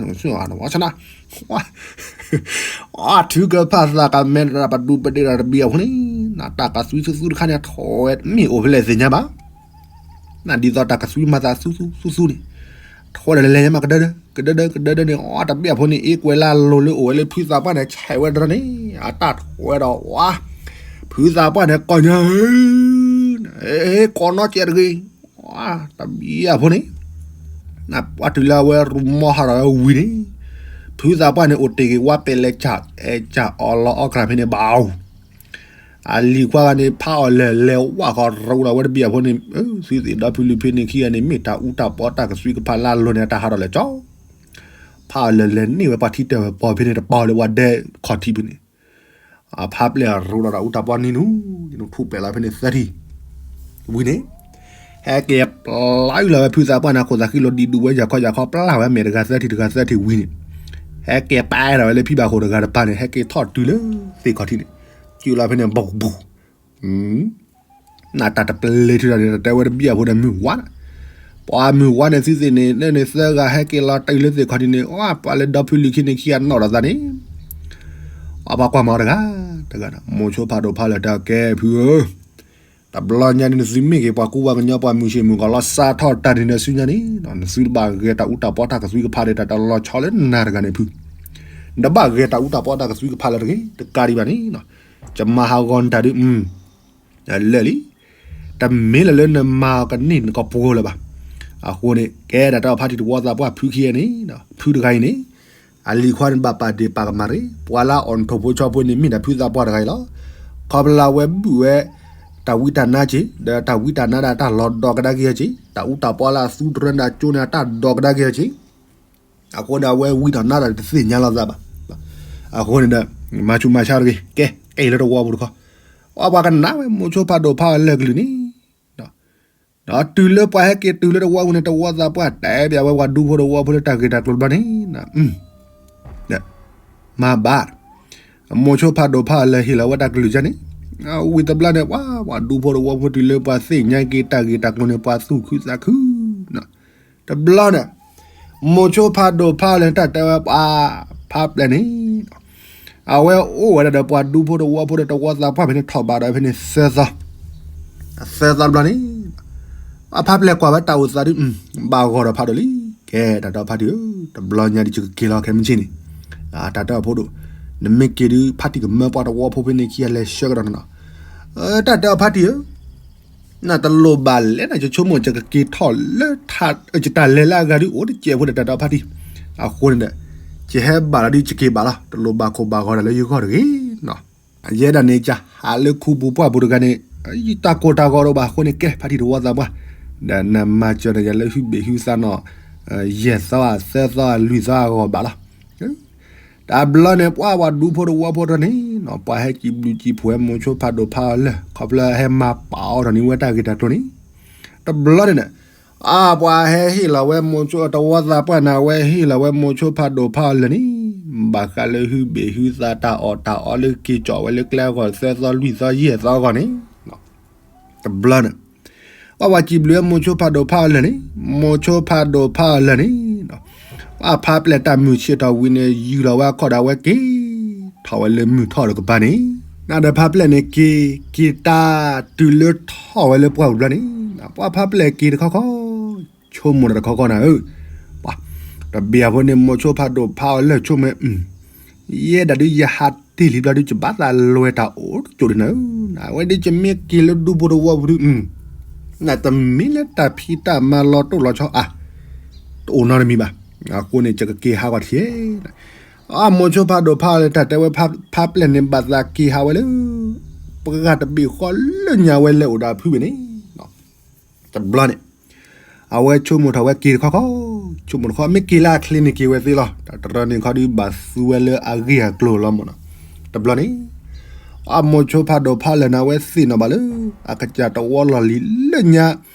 ဝါဆနါ, အထုကဖၣ်သးကမဲရၣ်ပဒူပဒ့ရၣ်တဘံၣ်အဃိန့ၣ်, နတၢ်ကသွံသူသူတခါန့ၣ် ထီၣ်ဝဲမ့ၢ်အိၣ်ဖဲလဲၣ်သ့ၣ်ညါဘၣ်, နဒ်သိးတၢ်ကသွံမၤသးသူသူသူသူန့ၣ်, ထီၣ်ဝဲဒီးလဲၤလဲၤညါမးကဒၢဒၢ, ကဒၢဒၢကဒၢဒၢန့ၣ် အတဘံၣ်အဖိန့ၣ် အ့ကွဲးလၢအလိၤလၢအိၣ်ဝဲလၢဖုသးပှၢ်န့ၣ် ဆဲးဝဲတရၢန့ၣ် အတၢ်ထီၣ်ဝဲဒီးဝါ, ဖုသးပှၢ်န့ၣ်ကိးညါဧၢ, ကိးနီၢ်ကဲတဂ့ၤ, တဘံၣ်အဖိန့ၣ် ပှၤတုၤလၢအဝဲရူၢ်မီၢ်ဟးထီၣ်ဝဲဝံၤန့ၣ်, ဖုသးပှၢ်န့ၣ် အိၣ်တ့ၢ်က့ၤဝါပဲာ်လဲၤကၠၢ် အဲၣ်ကၠၢ်အီလီၤအီကြၢ်ဖဲန့ၣ်ဘၣ်ဧိၤ, အလံၤခွါဂၤန့ၣ် ဖးအီၤလဲၤလဲၤဝၣ်ဃီရူၣ်ဒီးဝဲတဘံၣ်အဖိန့ၣ်, သုသ့ၣ်ဒီဖုလံၤဖဲန့ၣ်ခံဂၤန့ၣ် မ့ၢ်တၢ်အူတၢ်ပီတၢ်ကသွံကဖးလၢအလိၤန့ၣ် တၢ်ဟးထီၣ်လဲၤကၠီ, ဖးအီၤလဲၤလဲၤန့ၢ်ဝဲပှၤထံတၢၢ်ဝဲပီၢ်ဖဲန့ၣ်တပီၢ်လၢပှၤဒဲခီၣ်ထံးဖဲန့ၣ် အဖးပျဲၢ်အရူၣ်ဒီးတၢ်အူတၢ်ပီနံၤနူၤ, နူၤထူၣ်ပဲာ်လီၤဖဲန့ၣ်သၢထံၣ်, ဝံၤန့ၣ်, ဟဲက့ၤပျၢ်လီၤဝဲဖုသးပှၢ်န့ၣ် ခိၣ်သးဃံလိၤဒံးဒူၣ်ဝဲယၤခီယၤခီ ပျၢ်ဝဲမဲာ်တဂၤသၢထံၣ်တဂၤသၢထံၣ်ဝံၤန့ၣ်, ဟဲက့ၤပာ်ဒီးဝဲလၢဖံဘၣ်ခိၣ်တဂၤတပၤန့ၣ် ဟဲက့ၤထီၣ်တုၤလၢသ့ၣ်ခီၣ်ထံးန့ၣ်, ကၠူလီၤဖဲန့ၣ် ဘူးဘူး နတၢ်တပလ့ၤထုးဒီးန့ၣ် တတဲဝဲတဘံၣ်အဖိဒီးမုၢ်ဝါ, ပှၤမုၢ်ဝါန့ၣ်သုသ့ၣ်န့ၣ် လၢန့ၣ်သၢဂၤဟဲက့ၤလီၤတုၤလၢသ့ၣ်ခီၣ်ထံးန့ၣ် အပှၤလၢဒီဖုလံၤခံန့ၣ်ခံဂၤနီၣ်ဒီးသးန့ၣ်, အပှၤကွၢ်မၤတဂၤ, တဂၤဒီး မိၤဆိဖးဒိၣ်ဖးလၢတၢ်ကဲဖုဧၢ, တဘျီညါန့ၣ် နသုမ့ၢ်က့ၤပှၤကူပှၤကညီပှၤမုၢ်ဆ့ၣ်မုၢ်ကီၤလီၤစါထီၣ်တၢ်န့ၣ်ဒီးဆူညါန့ၣ် နသုတဘၣ်ဂဲၤတၢ်အူတၢ်ပီတၢ်ကသွံကဖးဒီးတၢ်တလီၤဆီလၢနၤတဂၤန့ၣ်ဖု, နဘၣ်ဂဲၤတၢ်အူတၢ်ပီတၢ်ကသွံကဖးလၢတဂ့ၤ တကးဒံးဘၣ်န့ၣ်, ယမၤဟးဂီၤနတၢ်ဒုး လၢာ်လံ, တမ့ၢ်လၢလၢနမၤအီၤကန့ၢ်နကပှိၤလၢၤဘၣ်. အဃိန့ၣ် ကဲဒၣ်တၢ်ဖါတံၢ်တဝီသးပှၢ်ဖုခံဂၤန့ၣ်, ဖုတဂၤအံၤန့ၣ်, အလံၤခွါန့ၣ်ဘၣ်ပာ်ဒ့ၣ်ပာ်ကမၣ်တဂ့ၤ, ပှၤလၢအအိၣ်နထိၣ်ဖိဆီဖိန့ၣ် မ့ၢ်ဒၣ်ဖုသးပှၢ်တဂၤအံၤလီၤ. ခီဖျိလၢအဝဲဘုၣ်ဝဲ တၢ်ဝံတၢ်နါက့ၤ, ဒီးတၢ်ဝံတၢ်နါဒၣ်တၢ်လီၤဒီးကဒါက့ၤအီၤက့ၤ, တၢ်အူတၢ်ပီလၢအသူတရၢန့ၣ်အကၠိန့ၣ် အတၢ်ဒီးကဒါက့ၤအီၤက့ၤ အဃိန့ၣ် အဝဲဝံတၢ်နါတၢ်တသ့ၣ်ညါလီၤသးဘၣ်. အဃိန့ၣ်ဒီး မၤဆူးမၤဆါတဂ့ၤ, ကဲ ကဲလၢတဝီပူၤတခီ, အပှၤကနၣ်ဝဲ မိၤဆိဖးဒိၣ်ဖးအီၤလၢာ်ကလုၢ်န့ၣ်, ဒီးတုၤလၢပှၤဟဲက့ၤတုၤလၢတဝီပူၤန့ၣ် တဝီသးပှၢ်တဲဘၣ်ဝဲပှၤဒူဖိတဝီဖိလၢတၢ်ဂ့ၢ်တၢ်ကျိၤတဘျီန့ၣ်, မၤဘၣ် မိၤဆိဖးဒိၣ်ဖးအီၤလၢာ်ဟ့ၣ်လီၤဝဲတၢ်ကလုၢ်ကန့ၣ်, ဝံၤတဘျီန့ၣ် ပှၤ ပှၤဒူဖိတဝီဖိတုၤလၢပှၤသ့ၣ်ညါက့ၤတၢ်ဂ့ၢ်တၢ်ကျိၤန့ၣ် ပှၤသူၣ်ခုသးခု, တဘျီန့ၣ် မိၤဆိဖးဒိၣ်ဖးအီၤလၢာ်တၢ်တဲဝဲပှၤ ဖးပျဲၢ်န့ၣ်, အဝဲအိၣ်ဝဲဒၣ်ဒီးပှၤဒူဖိတဝီဖိဒီးတဝီသးပှၢ်ဖဲန့ၣ်ထီၣ်ဘးဒီးဖဲန့ၣ်သၢသီ, သၢသီတဘျီန့ၣ် အဖးပျဲၢ်ကွၢ်ဝဲတၢ်အိၣ်သးဒုး ဘၣ်ဂီၢ်ဒီးဖးဒိၣ်လံ, ကဲ တၢ်တဲအီၤဖါတံၢ်ဧၢ, တဘျီညါဒ်ယကက့ၤလီၤခဲမုၢ်ဆ့ၣ်န့ၣ်, တၢ်တဲအီၤဖိဒိၣ်, နမ့ၢ်က့ၤဒုး ဖါတံၢ်ကမၢပှၤတဝီဖိဖဲန့ၣ်ခံဂၤလဲၤဆှၢကဒီးနနီၤ, တၢ်တဲအီၤဖါတံၢ်ဧၢ, နတလိၣ်ဘၣ်လဲၣ်န့ၣ် ယဆိကမိၣ်ယကက့ၤထီၣ်လၢ ယတၢ်လဲၤလၢအဂၤဒုးအိၣ်တစဲးဖိဒီးတၢ်တဲအီၤဖါတံၢ်, အဃိန့ၣ်ဒီး ယဟဲဘၣ်လီၤဒုးယက့ၤဘၣ်လီၤ တလိၣ်ဘၣ်ခိၣ်ဘၣ်ဂီၤတၢ်လၢယဂီၢ်တဂ့ၤနီၤ. ယဲဒၣ်န့ၣ် ယဟးလၢခူပူၤပှၢ်ပူၤတဂၤန့ၣ် တၢ်ကိၢ်တၢ်ဂီၤတအိၣ်ဘၣ်အဃိန့ၣ် ကဲဖါတံၢ်တဝီသးပှၢ်, ဒီးနမၤစၢၤဒီးယၤလၢဟုဘ့ၣ်ဟုသးနီၤ, ယဲၢ်သီ သၢသီ လွံၢ်သီအဂီၢ်ဘၣ်လီၤ. တဘျီန့ၣ် ပှၤပှၤဒူဖိတဝီဖိတဖၣ်န့ၣ် ပှၤဟဲစံးဘျုးစံးဖှိၣ်ဝဲမိၤဆိဖးဒိၣ်ဖးအီၤလၢာ် ခီဖျိဟဲမၤပာ်အီၤထီၣ်န့ၢ်ဝဲတၢ်ဂ့ၢ်တၢ်ကျိၤန့ၣ်, တဘျီန့ၣ်ဒီး အါ ပှၤဟဲဟ့ၣ်လီၤဝဲမိၤဆိ တဝီသးပှၢ်န့ၣ် အဝဲဟ့ၣ်လီၤဝဲမိၤဆိဖးဒိၣ်ဖးအီၤလၢာ်န့ၣ် ဘၣ်ဃးလၢဟုဘ့ၣ်ဟုသး တၢ်အီၣ်တၢ်အီလၢက့ၤကၠီၣ်ဝဲလၢကျဲအဂီၢ် သၢသီ လွံၢ်သီ ယဲၢ်သီအဂီၢ်န့ၣ်, တဘျီန့ၣ် ပှၤပှၤစံးဘျုးဝဲမိၤဆိဖးဒိၣ်ဖးအီၤလၢာ်န့ၣ်, မိၤဆိဖးဒိၣ်ဖးအီၤလၢာ်န့ၣ်, ပှၤဖးပျဲၢ်တၢ်မုၢ်ဆ့ၣ်ထီၣ်ဝံၤန့ၣ် ယူၢ်လီၤဝဲအခီၣ်ဒီး အဝဲက့ၤထီၣ်ဝဲလၢမုၢ်ထီၣ်တကပၤန့ၣ်, နဒီးဖးပျဲၢ်န့ၣ်က့ၤ က့ၤတၢ်တုၤလၢထီၣ်ဝဲလၢပှၢ်ပူၤတဘျီန့ၣ်, ပှၤဖးပျဲၢ်က့ၤတခီခီ ဆိကမိၣ်တၢ်တခီခီနၤဧၢ, ပှၤ တဘ့ၣ်အဖိန့ၣ် မိၤဆိဖးဒိၣ်ဖးအီၤလၢာ်ဆိကမိၣ် ယဲဒၣ်ဒုးယဟးတ့ၢ်လံဘျီဒုး ယဘၣ်သးလဲၤတၢ်အိၣ်တကၠိၢ်ဒံးနၤဧၢ, အဝဲဒုးယမ့ၢ်က့ၤလၢဒူဖိတဝီပူၤဒုး နတမ့ၢ်လၢတၢ်ဖံးတၢ်မၤလီၤတိၢ်လီၤဆီအါ, တအိၣ်နီတမံၤဘၣ်, အဃိန့ၣ် ယကက့ၤဟးဂီၤထံၣ်, အမိၤဆိဖးဒိၣ်ဖးအီၤလၢာ် တၢ်တဲဝဲဖးပျဲၢ်န့ၣ် ဘၣ်သးက့ၤဟးဝဲလၢ ပှၤတဘ့ၣ်ဃီလၢညါဝဲလဲၤအိၣ်ဒီးအဖုဘ့ၣ်န့ၣ်, တဘျီန့ၣ် အဝဲဆိကမိၣ်ထီၣ်ဝဲက့ၤတခီခီ, ဆိကမိၣ်တခီ မ့ၢ်က့ၤလၢအချ့န့ၣ်က့ၤဝဲသ့လီၤ, တၢ်တရၢန့ၣ်ခီဒုး ဘၣ်သူဝဲလၢအဂ့ၢ်အကျိၤလီၤမၢ်နီၤ, တဘျီန့ၣ် အမိၤဆိဖးဒိၣ်ဖးအီၤလၢာ်န့ၣ် အဝဲသ့ၣ်နီၣ်ဘၣ်လၢ အကစၢ်တဝီလီၢ်လံၤလၢညါ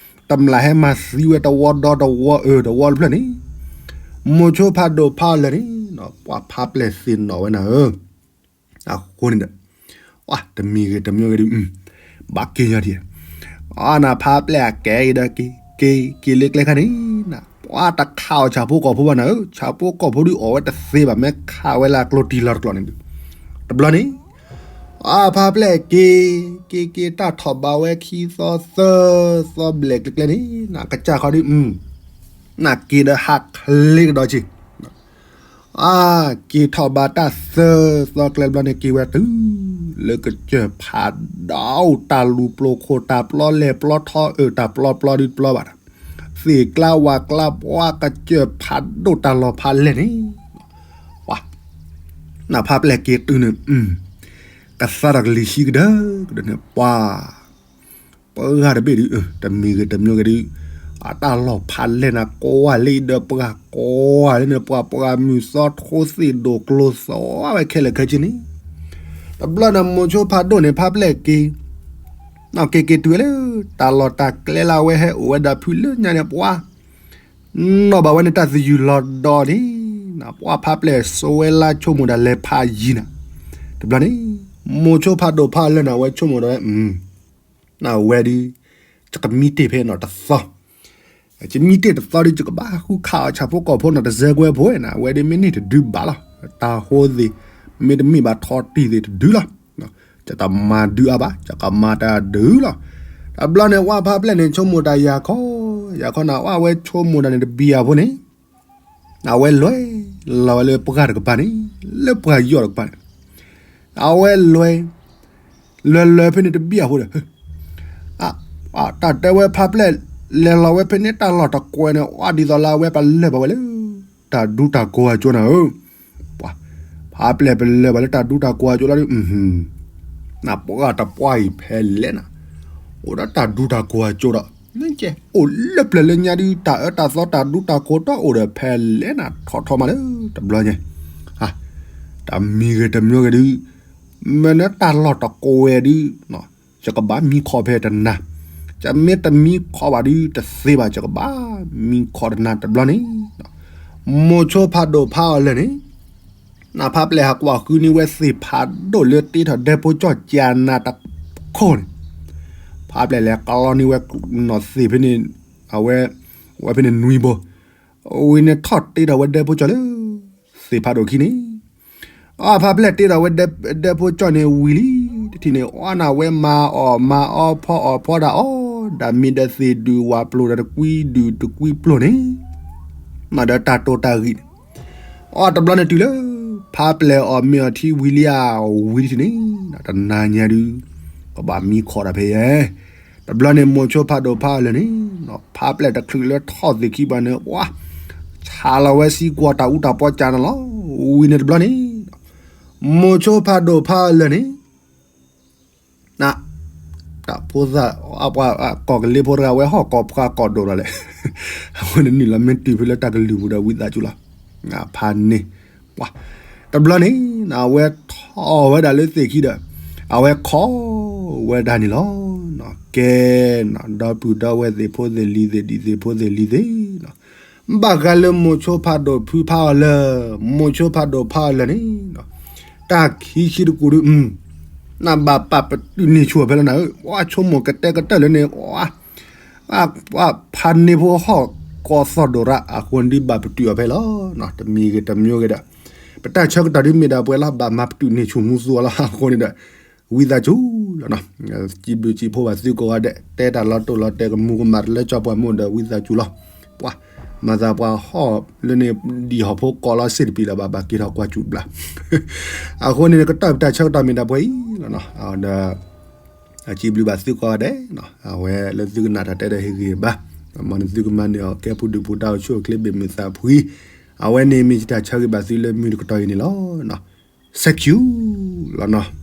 တမျၢ်ဟဲမၤသံဝဲတဝီဒီတဝီအၢတဝီတဖျၢၣ်န့ၣ်, မိၤဆိဖးဒိၣ်ဖးအီၤလၢာ်န့ၣ် ပှၤဖးပျဲၢ်သ့ၣ်နီၣ်ဝဲနၤဧၢ အဃိန့ၣ်ဒီး တမံၤဂ့ၤတမံၤဂ့ၤဒုး ဘၣ်က့ၤညီထံၣ်, အနဖးပျဲၢ်အကဲအံၤဒီးက့ၤ က့ၤ က့ၤလၢကျဲခါန့ၣ်, ပှၤတခးအီၤဆၣ်ဖိကီၢ်ဖိဘၣ်နၤဧၢ, ဆၣ်ဖိကီၢ်ဖိဒုးအီၣ်ဝဲတသ့ဘၣ် မ့ၢ်ခးဝဲလၢအကျိၤတံၢ်လီၤတကျိၤန့ၣ်ဒုး, တဘျီန့ၣ် အဖးပျဲၢ်က့ၤ က့ၤက့ၤတၢ်ထီၣ်ဘးဝဲခံသီသၢသီဘျဲၣ်ကျဲကျဲန့ၣ် နကစၢ်ခီဒုး နက့ၤဒီးဟးချ့ကဒီးဆ့ အါ က့ၤထီၣ်ဘးတၢ်သၢသီကျဲတဘျီန့ၣ် က့ၤဝဲတုၤ လၢကစၢၢ်ဖးဒိၣ်တၢ်လူၤပျိၤခိၣ် တၢ်ပျီလဲၢ်ပျီထီအၢၣ် တၢ်ပျီပျီဒုးပျီဘၣ်, သ့ၣ်ကျါဝၣ်ကျါ ပှၤကစၢၢ်ဖးဒိၣ်တၢ်လီၢ်ဖးလဲၢ်န့ၣ်, ပှၤ နဖးပျဲၢ်က့ၤတုၤန့ၣ် ကသါဒီးကလံၤဆှံကဒၢကဒၢန့ၣ် ပှၤ ပှၤတဘ့ၣ်ဒုး တမံၤဂ့ၤတမံၤဂ့ၤဒုး အတၢ်လီၢ်ဖးလဲၢ်န့ၣ် ကွၢ်လၢအံၤဒီးပှၤ ကွၢ်လၢန့ၣ် ပှၤပှၤမုၢ်သီထိသ့ၣ်ဒိၣ်ကျိၤသီဝဲခဲလၢာ်ခဲဆ့န့ၣ်, တဘျီန့ၣ် မိၤဆိဖးဒိၣ်န့ၣ် ဖးပျဲၢ်က့ၤ က့ၤက့ၤတုၤဝဲလၢ တၢ်လီၢ်တၢ်ကျဲလၢအဝဲဟဲအိၣ်ဝဲဒၣ်ဖုလၢညါန့ၣ် ပှၤ နီၣ်ဘၣ်ဝဲန့ၣ်တၢ်သယုၢ်လီၤဒီးန့ၣ်, ပှၤဖးပျဲၢ်ဆိဝဲလၢဆိကမိၣ်ဒၣ်လဲၤဖးယံၤနၤ, တဘျီန့ၣ် မိၤဆိဖးဒိၣ်ဖးအီၤလၢာ်န့ၣ် အဝဲဆိကမိၣ်ဒီးဝဲ နဝဲဒုး ယကမံတ့ၢ်ဖဲနီၣ်တသီ, ယမံတ့ၢ်တသီဒုး ယကဘၣ်ဃုခးအီၤဆၣ်ဖိကီၢ်ဖိနီၣ်တစဲးကွဲးဖိဝဲန့ၣ် အဝဲဒုးမ့ၢ်န့ၢ်တဒုဘၣ်လီၤ, တၢ်ဟိသ့ၣ် မ့တမ့ၢ်ဘၣ်ထီတံၢ်သ့ၣ်တဒုလီၤ, ယတမၤဒုးအါဘၣ် ယကမၤတၢ်ဒုးလီၤ, တဘျီန့ၣ် ပှၤဖးပျဲၢ်န့ၣ် ဆိကမိၣ်တၢ်ယၤခီ, ယၤခီန့ၣ် ပှၤဝဲဆိကမိၣ်တၢ်န့ၣ်တဘံၣ်အဖိန့ၣ် အဝဲလဲၤလီၤဝဲလၢပှၢ်တကပၤန့ၣ်, လၢပှၢ်ယီၢ်တကပၤန့ၣ်, အဝဲလဲၤ, လဲၤလဲၤဖဲန့ၣ်တဘံၣ်အဖိဒီး, တၢ်တဲဝဲဖးပျဲၢ် လဲၤလီၤဝဲဖဲန့ၣ်တၢ်လီၢ်တကွဲးန့ၣ် အီၣ်ဒ်သိးလၢအဝဲပလၢၢ်ဘၣ်ဝဲလၢ တၢ်ဒူတၢ်ကိးအကၠိနၤဧၢ, ပှၤ ဖးပျဲၢ်ပလၢၢ်ဘၣ်လၢတၢ်ဒူတၢ်ကိးအကၠိလီၤဒုး, နပှၢ်တပှၢ်အံၤဖဲလဲၣ်နၤ, အိၣ်ဒီးတၢ်ဒူတၢ်ကိးအကၠိဒီး, အိၣ်လၢပျၢၤလၢညါဒုး တၢ်အၢတၢ်သီတၢ်ဒူတၢ်ကိးတအိၣ်ဒီးဖဲလဲၣ်နၤ ထီၣ်ထီမးလၢတဘျီညါ, တမံၤဂ့ၤတမံၤဂ့ၤဒုး, မ့ၢ်နတၢ်လီၢ်တကွဲးဒုး ယကဘၣ်မံခီၣ်ဖဲတနၤ, ယမ့ၢ်တမံခီၣ်ဘၣ်ဒုးတသ့ဘၣ် ယကဘၣ်မံခီၣ်တနၤတဘျီန့ၣ်, မိၤဆိဖးဒိၣ်ဖးအီၤလၢာ်န့ၣ်, နဖးပျဲၢ်ဟးကွၢ်ဃုန့ၢ်ဝဲသ့ၣ်ဖးဒိၣ်လၢတ့ထီၣ်ဒဲဖိကၠီၣ်ကၠးနၤတခိၣ်န့ၣ်, ဖးပျဲၢ်လဲၤကလီန့ၢ်ဝဲနီၣ်သ့ၣ်ဖဲန့ၣ်, အဝဲ, ဝဲဖဲန့ၣ်နွံဘိ, ဝံၤန့ၣ်ထီၣ်တ့ထီၣ်ဝဲဒဲဖိကၠီၣ်လၢ သ့ၣ်ဖးဒိၣ်ခံန့ၣ် အဖးပျဲၢ်တ့ထီၣ်ဝဲဒဲဖိကၠီၣ်န့ၣ်ဝံၤလံ, တထံၣ်န့ၣ် အီၣ်နၤဝဲမၤအီၣ်မၤအီဖီအီၣ်ဖီဒၣ်အီ, ဒၣ်မ့ၢ်ဒီးသ့ၣ်ဒုးဝၣ်ပျိၢ်ဒီးတကွံဒုးတကွံပျိၢ်န့ၣ်, မၤဒီးတၢ်တိာ်တၢ်ဂံၢ်န့ၣ်, အီၣ်တဘျီန့ၣ်တုၤလၢ ဖးပျဲၢ်အီၣ်မ့ၤအီထံဝံၤလံဧါ, ဝံၤတထံၣ်န့ၣ်, တနၤညါဒုး, ကဘၣ်မံခီၣ်တၢ်ဖဲယဲ တဘျီန့ၣ် မိၤဆိဖးဒိၣ်ဖးအီၤလၢာ်န့ၣ်, ဖးပျဲၢ်တချုးလၢထီၣ်သ့ၣ်ခံဘၣ်န့ၣ် ပှၤ, ဆးလီၤဝဲစံကွီၤတၢ်အူတၢ်ပီကၢ်န့ၣ်လီၤ. ဝံၤန့ၣ်တဘျီန့ၣ်, မိၤဆိဖးဒိၣ်ဖးအီၤလၢာ်န့ၣ်, တၢ်ဖိသၣ် ပှၤကိးကလ့ဖိတဂၤ အဝဲဟီၣ်ကိးဖှါကိးဒိၣ်ဒီးလဲၣ်, အဃိန့ၣ် နုာ်လီၤမ့ၢ်တုၤဖဲလၢတၢ်ကလုၢ်ပူၤဒီး ဝံသးစူၤလီၤ. ဖးန့ၢ် ပှၤ တဘျီန့ၣ် အဝဲထီၣ်ဝဲဒၣ်လၢသ့ၣ်ခံဒီး အဝဲခိးဝဲဒၣ်န့ၣ်လီၤ. ကဲ ဒီပုၢ်ဒီဝဲၢ်သ့ၣ်ဖိသ့ၣ်လံၤသ့ၣ်ဒံးသ့ၣ်ဖိသ့ၣ်လံၤသ့ၣ် ဘၣ်ဃးလၢမိၤဆိဖးဒိၣ်ဖုဖးအီၤလၢ မိၤဆိဖးဒိၣ်ဖးအီၤလၢန့ၣ် တၢ်ခံဆံတကူာ်ဒု နဘၣ်ပာ်ပတုာ်န့ၢ်ဆူၣ်အီၤဖဲလၢနၤဧၢ, ပှၤဆိကမိၣ်ကတဲာ်ကတီၤလၢန့ၣ် ပှၤဖးန့ၢ်ဖိဟီၣ်ကိးသီၣ်ဒိၣ်ရၣ်အဃိ ဒုးဘၣ်ပတုာ်အီၤဖဲလီၤ. တမံၤဂ့ၤတမံၤဂ့ၤဒီး ပတၢ်ဆၢကတီၢ်ဒ်မ့ၢ်ဒၣ်ပှဲၤလီၤ ဘၣ်မၤပတုာ်န့ၢ်ဆူၣ်မူသူအီၤလီၤ. အဃိန့ၣ်ဒီး ဝံသးစူၤလီၤ. စံးဘျုးစံးဖှိၣ်ဘၣ်သုကိးဂၤဒဲး တဲတၢ်လီၤတိၢ်လီၤတဲာ်ကမူကမၣ်တလၢကၠီပှၤမိၢ်ဒီး ဝံသးစူၤလီၤ. ပှၤ မၤသးပှၤဟီၣ်လၢန့ၣ် ဒံၣ်ဟီၣ်ဖိကိးလီၤစ့ၢ်တပံၤလၢၤဘၣ် ဘၣ်က့ၤထီၣ်ကွၢ်စူၣ်တဘျီ. အဃိန့ၣ် ကတီၢ်ပတၢ်ဆၢကတီၢ်မ့ၢ်ဒၣ်ပှဲၤအံၤလီၤ. ဒီး စံးဘျုးဘၣ်သုကိးဂၤဒဲး အဝဲလၢသုကနၣ်တၢ်တဲဒီးဟ့ၣ်ဂံၢ်ဘါ, မ်နသုကမၤန့ၢ်အီၤ ကဲပူၤဒုၣ်ပူၤဒါအိၣ်ဆူၣ်အိၣ်ချ့ဘၣ်မုာ်သးဖှံ, အဝဲန့ၣ်မ့ၢ်ယတၢ်ဆၢဂ့ၤဘၣ်သုလၢမုၢ်တကတီၢ်အံၤန့ၣ်လီၤ. Thank you လီၤနီၤ.